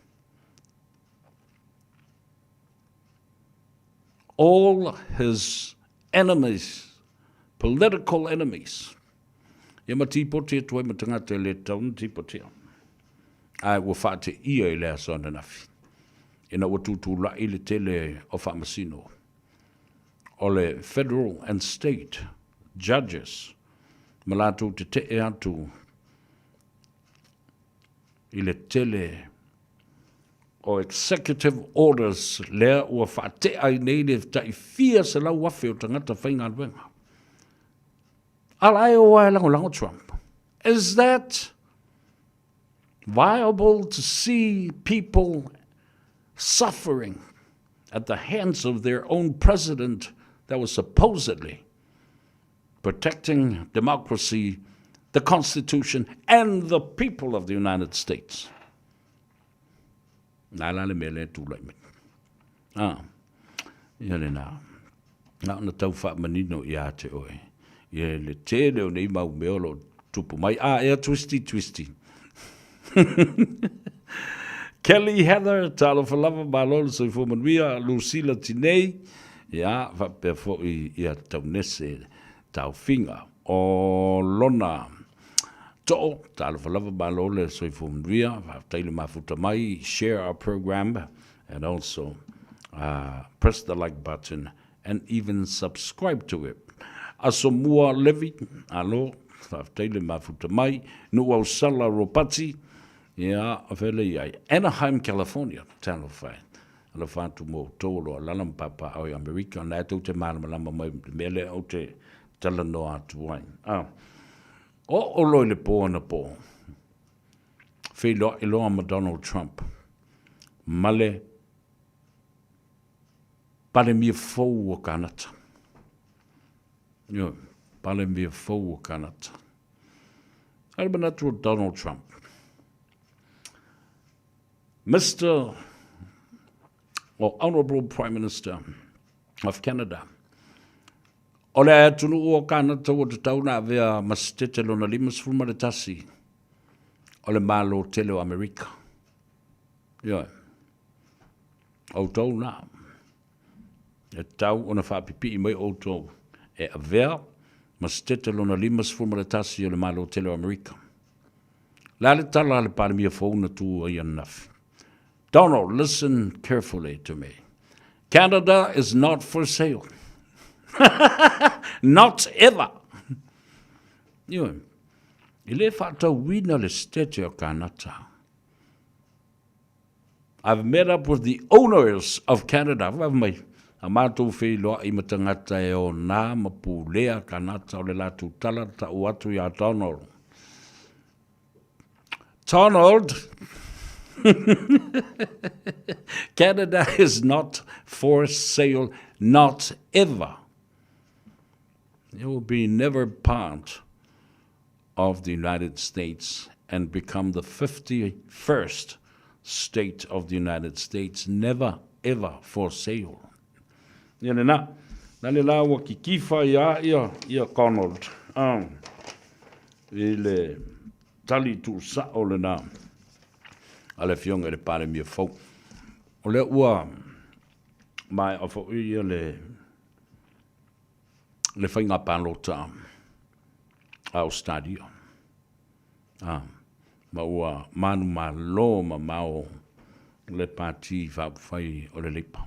all his enemies, political enemies. Ia ma tipoti atu ai ma tagata e le tatau ona tipotia. Ae ua faateia i le aso ananafi, ina ua tutulai le tele o faamasino o le Federal and State Judges ma latou tetee atu i le tele o Executive Orders lea ua faatea ai nei le tai fia 100,000 o tagata faigaluega. A la e o a e lagolago Trump. Is that viable to see people suffering at the hands of their own president that was supposedly protecting democracy, the Constitution, and the people of the United States? Na la le mea lea e tulai mai. Ah, ia lena. Na ona tau faamanino ia te oe. Ia le tele o nei mau mea o lo o tupu mai. Ah, ea twisty, twisty. Kelly Heather, talofa lava, malo le soifua manuia, Lucila Tinei, ia, faapea foi ia Taunese Taofiga o lona Too, talofa lava, malo le soifua manuia, faafetai le mafuta mai, share our program and also uh, press the like button and even subscribe to it. Aso mua Levi, alo, faafetai le mafuta mai, Nu'uau Sala Ropati, ia, fele i ai, Anaheim, California, talofa e. Alofa atu mo outou o lo o alaala ma papaaao i Amerika, o lena e tou te malamalama mai i le mea lea ou te talanoa atu ai. Ah. Oo loa i le pō anapo, feiloai loa ma Donald Trump ma le Palemia fou o Kanata. Ioe, Palemia fou o Kanata. A le manatu o Donald Trump. Mister or Honourable Prime Minister of Canada, O le atunuu o Kanata ua tatau ona avea ma Setete lona 51 o le Malo tele o Amerika. Ioe. Outou na. E tatau ona faapipii mai outou e avea ma Setete lona 51 o le Malo tele o Amerika. Le a le tala a le Palemia fou na tu ai ananafi? Donald, listen carefully to me. Canada is not for sale. not ever. Ioe, e le faatauina le Setete o Kanata. I've met up with the owners of Canada. Fai mai, a matou feiloai ma tagata e ona ma pulea Kanata o le latou tala ta'u atu iā Donald. Donald! Canada is not for sale, not ever. It will be never part of the United States and become the 51st state of the United States, never ever for sale. Ia lena, na le la ua kikifa ia ia ia Conald um, i le tali tuusa'o lena a le Afioga i le Palemia fou. O lea ua maea foi ia le le faiga palota a Ausetalia, a, ma ua manumalo mamao le Pati Faaupufai o le Leipa.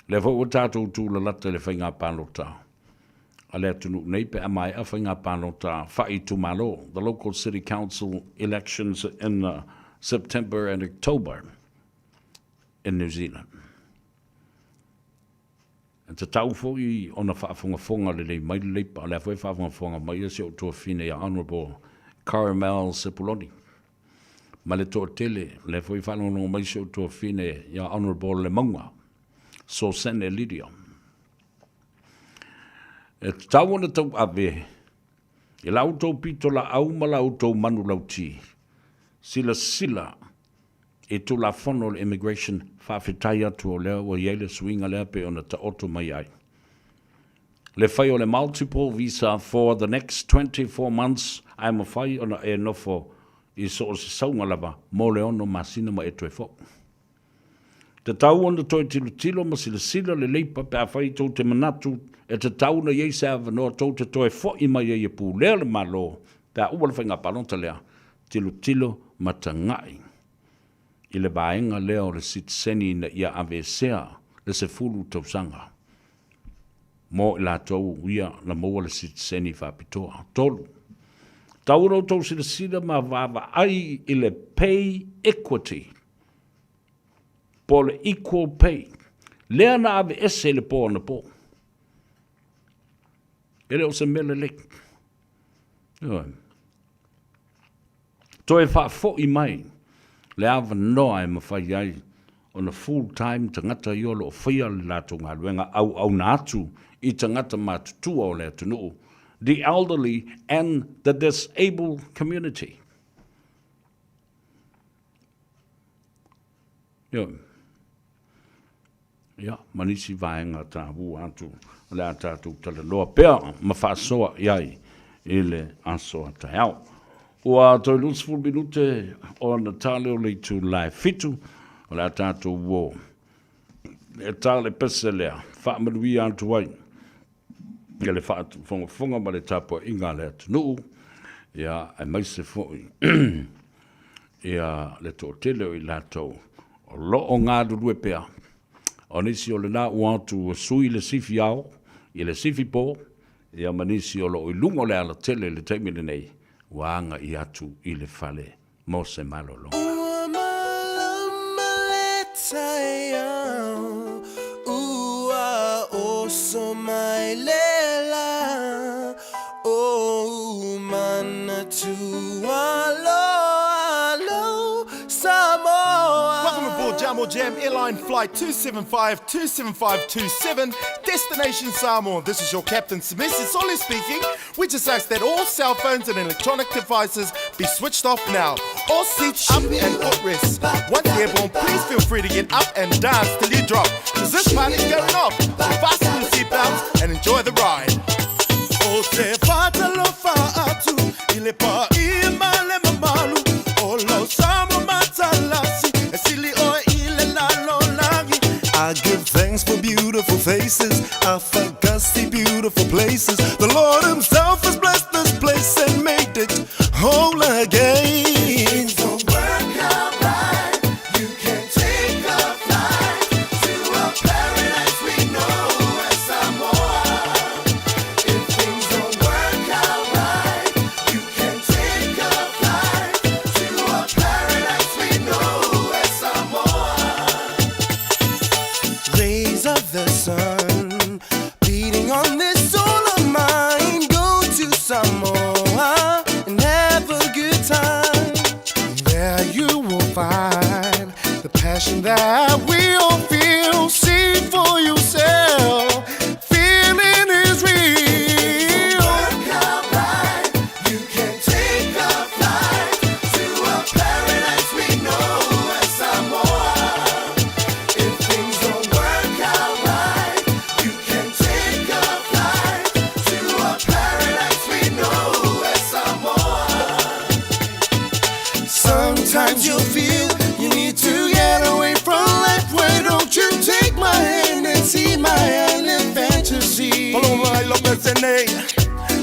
Lea foi ua tatou tulalata i le faiga palota a le atunuu nei pe a maea faiga palota faaitumalo, the local city council elections in September and October in New Zealand. E tatau foi ona faafogafoga lelei mai le Leipa, o lea foi e faafogafoga mai si ou tuafafine ia Honourable Carmel Sepuloni. Ma le toatele, o lea foi e faalogologo mai si ou tuafafine ia Honourable Lemauga Sosene Lydia. E tatau ona tauave i la outou pitolaau ma la outou manulauti, silasila i Tulafono o le Immigration, faafetai atu o lea ua i ai le suiga lea pei ona taoto mai ai le fai o le multiple visa for the next 24 months ae mafai ona e nofo i so o se sauga lava mo le ono masina ma e toe foʻu. Tatau ona toe tilotilo ma silasila le Leipa pe afai tou te manatu e tatau ona i ai se avanoa tou te toe foʻi mai ai e pulea le Malo pe a uma le faiga palota lea, tilotilo ma tagai i le vaega lea o le sitiseni ina ia aveesea le 10 tausaga mo i latou ia na maua le sitiseni faapitoa. 3. Tau ona outou silasila ma vaavaai i le pay equity po o le equal pay lea na aveese i le po anapo. E le o se mea lelei. Ioe. Toe faafoi mai le avanoa e mafai ai ona full time tagata ia o lo o faia le latou galuega auauna atu i tagata matutua o le atunuu, the elderly and the disabled community. Ioe. Ia, ma nisi vaega taua atu o le a tatou talanoa pea ma faasoa i ai i le aso a taeao. Ua toe 20 minute ona tale o le itula e 7, o le a tatou o e tale pese lea, faamanuia atu ai i le faafogafoga ma le tapuaiga a le atunuu, ia, aemaise foi ia le toatele o i latou o lo o galulue pea. O nisi o lena ua atu ua sui le sifi ao i le sifi po, ia ma nisi o lo o i luga o le alatele i le taimi lenei, ua agai atu i le fale mo se malologa. Ua malama le taiao, ua oso mai le la, Ou manatu aloalo Samoa. Welcome aboard Jamo Jam Airline Flight 275 27527, destination Samoa. This is your captain, Semisi Soli speaking. We just ask that all cell phones and electronic devices be switched off now. All seats up and footrests. Once airborne, please feel free to get up and dance till you drop. Cause this party's going off. So fasten your seatbelts and enjoy the ride. O te whatalofa atu i le paia ma le mamalu o lau Samoa matalasi e sili oe i le lalolagi. I give thanks for beautiful faces, afakasi beautiful places. The Lord himself has blessed this place and made it whole again. Don't work out right, you can take a flight to a paradise we know as Samoa. If things don't work out right, you can take a flight to a paradise we know as Samoa. Rays of the sun beating on this soul of mine. Go to passion that we all feel. See for yourself, feeling is real. Work out right, you can take a flight to a paradise we know as Samoa. If things don't work out right, you can take a flight to a paradise we know as Samoa. Sometimes you'll feel you need to get away from life. Why don't you take my hand and see my island fantasy? Follow my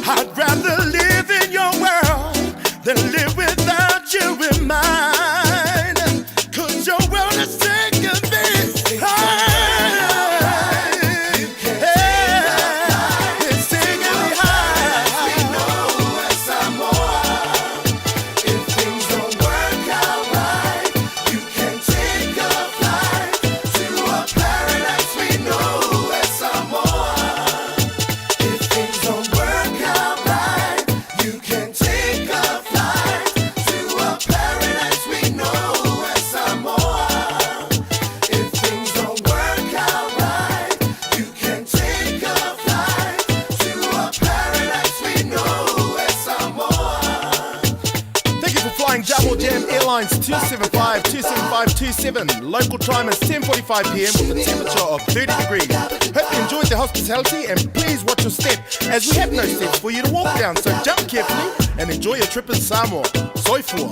I'd rather live in your world than live without you in mine. Cause your world is taking me high. Yeah, it's taking me high. We know as Samoa. If things don't work out right, you can take a flight to a paradise we know as Samoa. If things don't work out right, you can take a flight to a paradise we know as Samoa. If things don't work out right, you can take a flight to a paradise we know as Samoa. Thank you for flying Jumbo Jam Airlines 275 27527. Local time is 10:45 p.m. with a temperature of 30 degrees. Hope you enjoyed the hospitality and please watch your step as we have no steps for you to walk down. So jump carefully and enjoy your trip in Samoa. Soifua.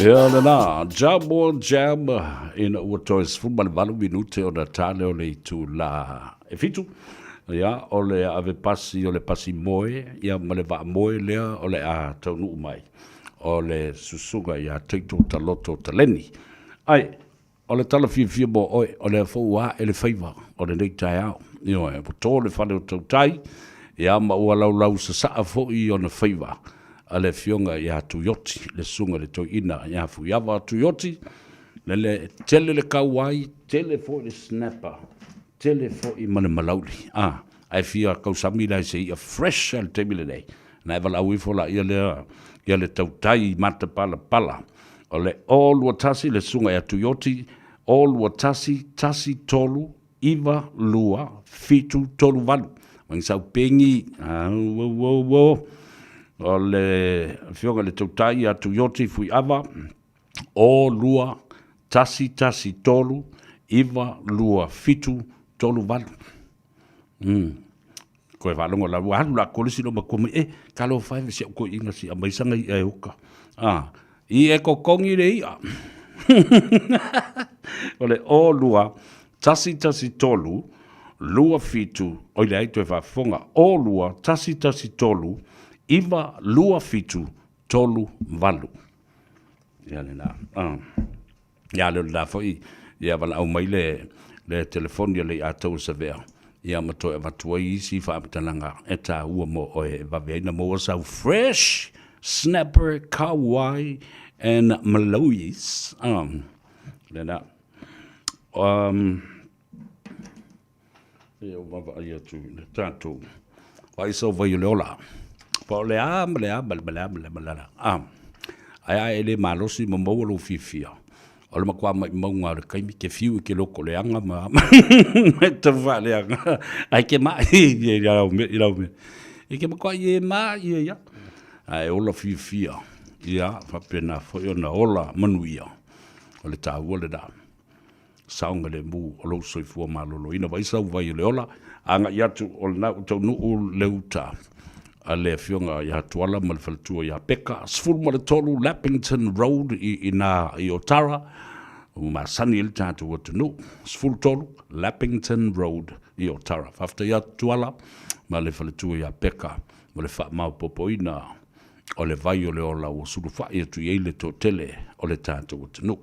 Ia lena, Jam o Jam ina ua toe 18 minute ona tale o le itula e fitu. Ia, o le ave pasi o le pasi moe, ia ma le vaa moe lea o le a taunuu mai. O le susuga ia Taito Taloto Taleni. Ai, o le tala fiafia mo oe, o lea foi ua ae le faiva o lenei taeao. Ioe, ua to le fale o tautai, ia ma ua laulau sasaa foi ona faiva a le afioga ia Tuioti, le susuga i le toeaina ia Fuiava Tuioti, lele tele le kauai, tele foi le snapper, tele foi ma le malauli. A, ae fia kausami la i se i'a fresh a le taimi lenei. Na e valaau ifo laia lea ia le tautai matapalapala. O le o 21 le susuga ia Tuioti, o 21 1 3 9 2 7 3 8. Magisau pengi, au au au au. O le afioga i le tautai ia Tuioti Fuiava, o 2 1 1 3 9 2 7 3 8. Mm. Koe faalogo la ua alu la kolisi lo makua mai, e, talofa e, si au toeaina si aumai sana i'a e uka. A, i e kokongi le i'a. O le o lua, tasi tasi tolu, lua fitu, oi leai toe faafofoga, o lua, tasi tasi tolu, iva, lua fitu, tolu valu. Ia lena. Ah. Ia le o lena foi, ia valaau mai le, le telefoni a le Iatau Savea, ia ma toe avatu ai isi faamatalaga e taua mo oe e vave ai na maua sau fresh snapper kauai and malois. Um, lena. Um, Ia ua vaavaai atu i le tatou vaai sau vai o le ola. Po o le a ma le a ma le ma le a ma le ma le a. Ae a e le malosi ma maua lou fiafia, o le matua maumauga o le taimi ke fiu i ke loko leaga ma ma tau faaleaga. Ae ke mai i lau mea, i lau mea. I ke matua i e ma ia ia. Ae ola fiafia, ia faapena foi ona ola manuia. O le taua lena. Saogalemu o lou soifua maloloina. Vaai sau vai o le ola, agai atu o lena ua taunuu le uta a le afioga ia Tuala ma le faletua ia Peka, 13 Lappington Road i ina i Otara, ua masani ai le tatou atunuu, 13 Lappington Road i Otara. Faafetai atu Tuala ma le faletua ia Peka mo le faamaopoopoina o le vai o le ola ua sulufai atu i ai le toatele o le tatou atunuu.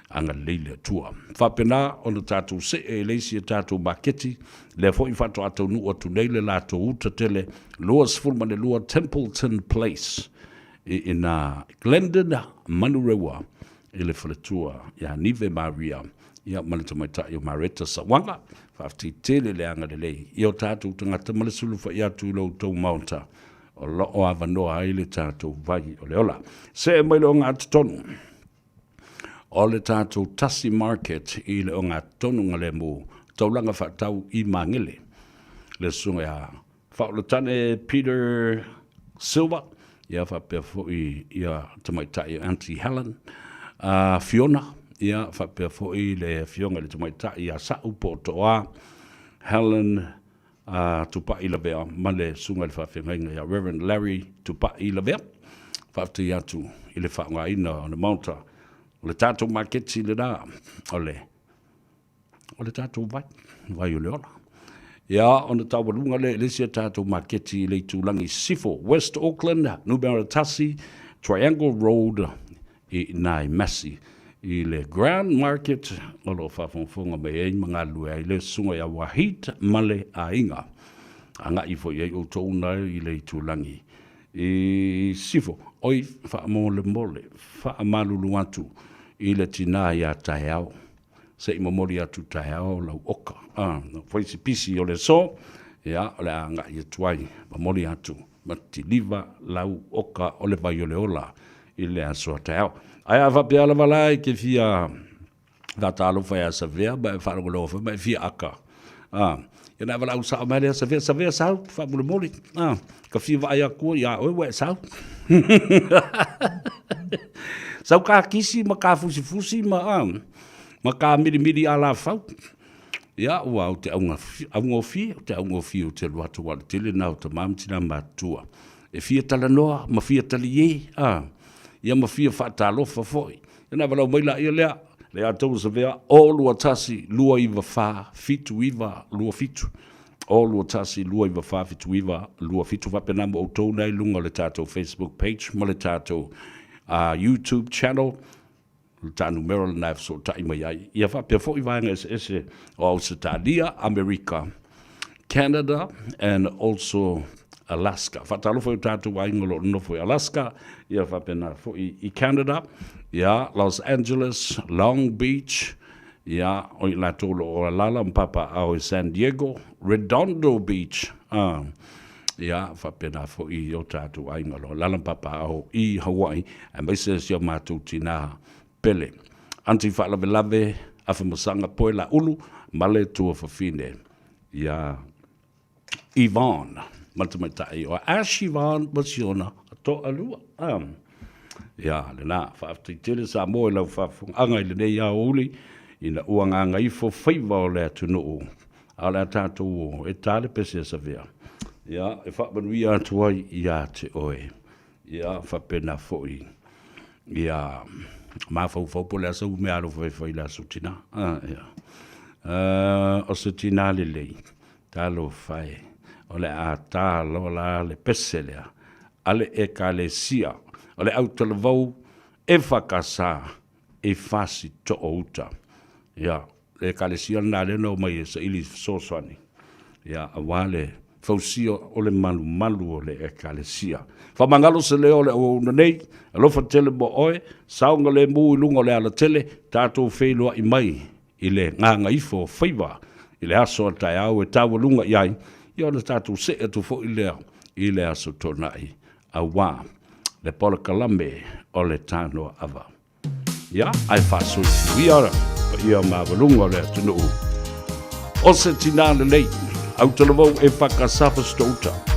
Agalelei le Atua. Faapena ona tatou see i le isi a tatou maketi, lea foi faatoa taunuu atu nei le latou uta tele 22 Templeton Place i ina Glendon Manurewa i le faletua ia Nive Maria ia ma le tamaitai o Mareta Sauaga. Faafetai tele le agalelei i o tatou tagata ma le sulufai atu i lo outou maota o lo o avanoa ai le tatou vai o le ola. See mai le ogatotonu. O le tatou Tasi Market i le ogatotonu lemu taulaga faatau i Magele. Le susuga ia Faaulutane Peter Silva, ia faapea foi ia tamaitai Aunty Helen, uh, Fiona, ia faapea foi le afioga i le tamaitai ia Sa'u po o Toa, Helen uh, Tupai Lavea ma le susuga i le faafeagaiga ia Reverend Larry Tupai Lavea. Faafetai atu i le faaaogaina o le Maota o le tatou maketi lena o le o le tatou vai, vai o le ola. Ia, ona taualuga lea i le isi a tatou maketi i le itulagi i Sisifo, West Auckland, numera 1, Triangle Road i ina i Massey, i le Grand Market o lo o faafogafoga mai ai ma galulue ai le susuga ia Wahid ma le aiga. Agai foi i ai outou na i le itulagi i Sisifo. Oi, faamolemole, faamalulu atu i le tinā ia taeao. Se i momoli atu taeao lau oka. Ah, fai si pisi o le aso, ia, o le a agai atu ai, momoli atu ma tiliva lau oka o le vai o le ola i le aso a taeao. Ae a faapea lava la e te fia faatalofa ia Savea ma e faalogologo foi ma e fia aka. Ah, ia na valaau sao mai lea Savea, Savea sau, faamolemole. Ah, ka fia vaai atu ia oe ua e sau. sau ka kisi ma ka fusifusi ma, ah, ma ka milimili alafau. Ia, ua au te auga, augofie, o te augofie o te alu atu wa le tele na o tamā ma tinā matutua. E fia talanoa ma fia taliē, ah, ia ma fia faatalofa foi. Ia na valaau mai laia lea, le ia tou Savea, o 21 294 79 27. O 21 294 79 27. Faapena ma outou na i luga o le tatou Facebook page ma le tatou YouTube channel. O le ta numera lena e fesootai mai ai. Ia faapea foi vaega eseese o Ausetalia, Amerika, Canada and also Alaska. Faatalofa i o tatou aiga o lo o nonofo i Alaska, ia faapena foi i Canada, ia Los Angeles, Long Beach, ia o i latou o lo o alaala ma papaaao i San Diego, Redondo Beach, ia faapena foi i o tatou aiga o lo o alaala ma papaaao i Hawaii, aemaise si o matou tinā pele. Aunty Faalavelave, Afamasaga Poelaulu ma le tuafafine ia Yvonne ma le tamaitai o Ash Yvonne ma si ona toalua. Ia, lena, faafetai tele Samoa i lau faafofogaaga i lenei aoauli ina ua gagaifo faiva o le atunuu, a o le a tatou o e ta le pese a Savea, ia, e faamanuia atu ai ia te oe. Ia, faapena foi ia mafaufau po o le a sau meaalofa e fai i le aso tinā. Ia. O se tinā lelei, talofa e, o le a ta loa la le pese lea a le Ekalesia o le Autalavou EFKS i Fasitoouta. Ia, le Ekalesia lena lea na omai e saili fesoasoani, ia, aua le fausia o le malumalu o le Ekalesia. Faamagalo se leo o le auauna nei, alofa tele mo oe, saogalemu i luga o le alatele, tatou feiloai mai i le gagaifo o faiva i le aso a taeao e taualuga i ai, ia ona tatou see atu foi lea i le aso Toonai, auā le polokalame o le Tanoa Ava. Ia, ae faasoifua ia paia maualuga o le atunuu. O se tinā lelei, autalavou e whakasafa stouta.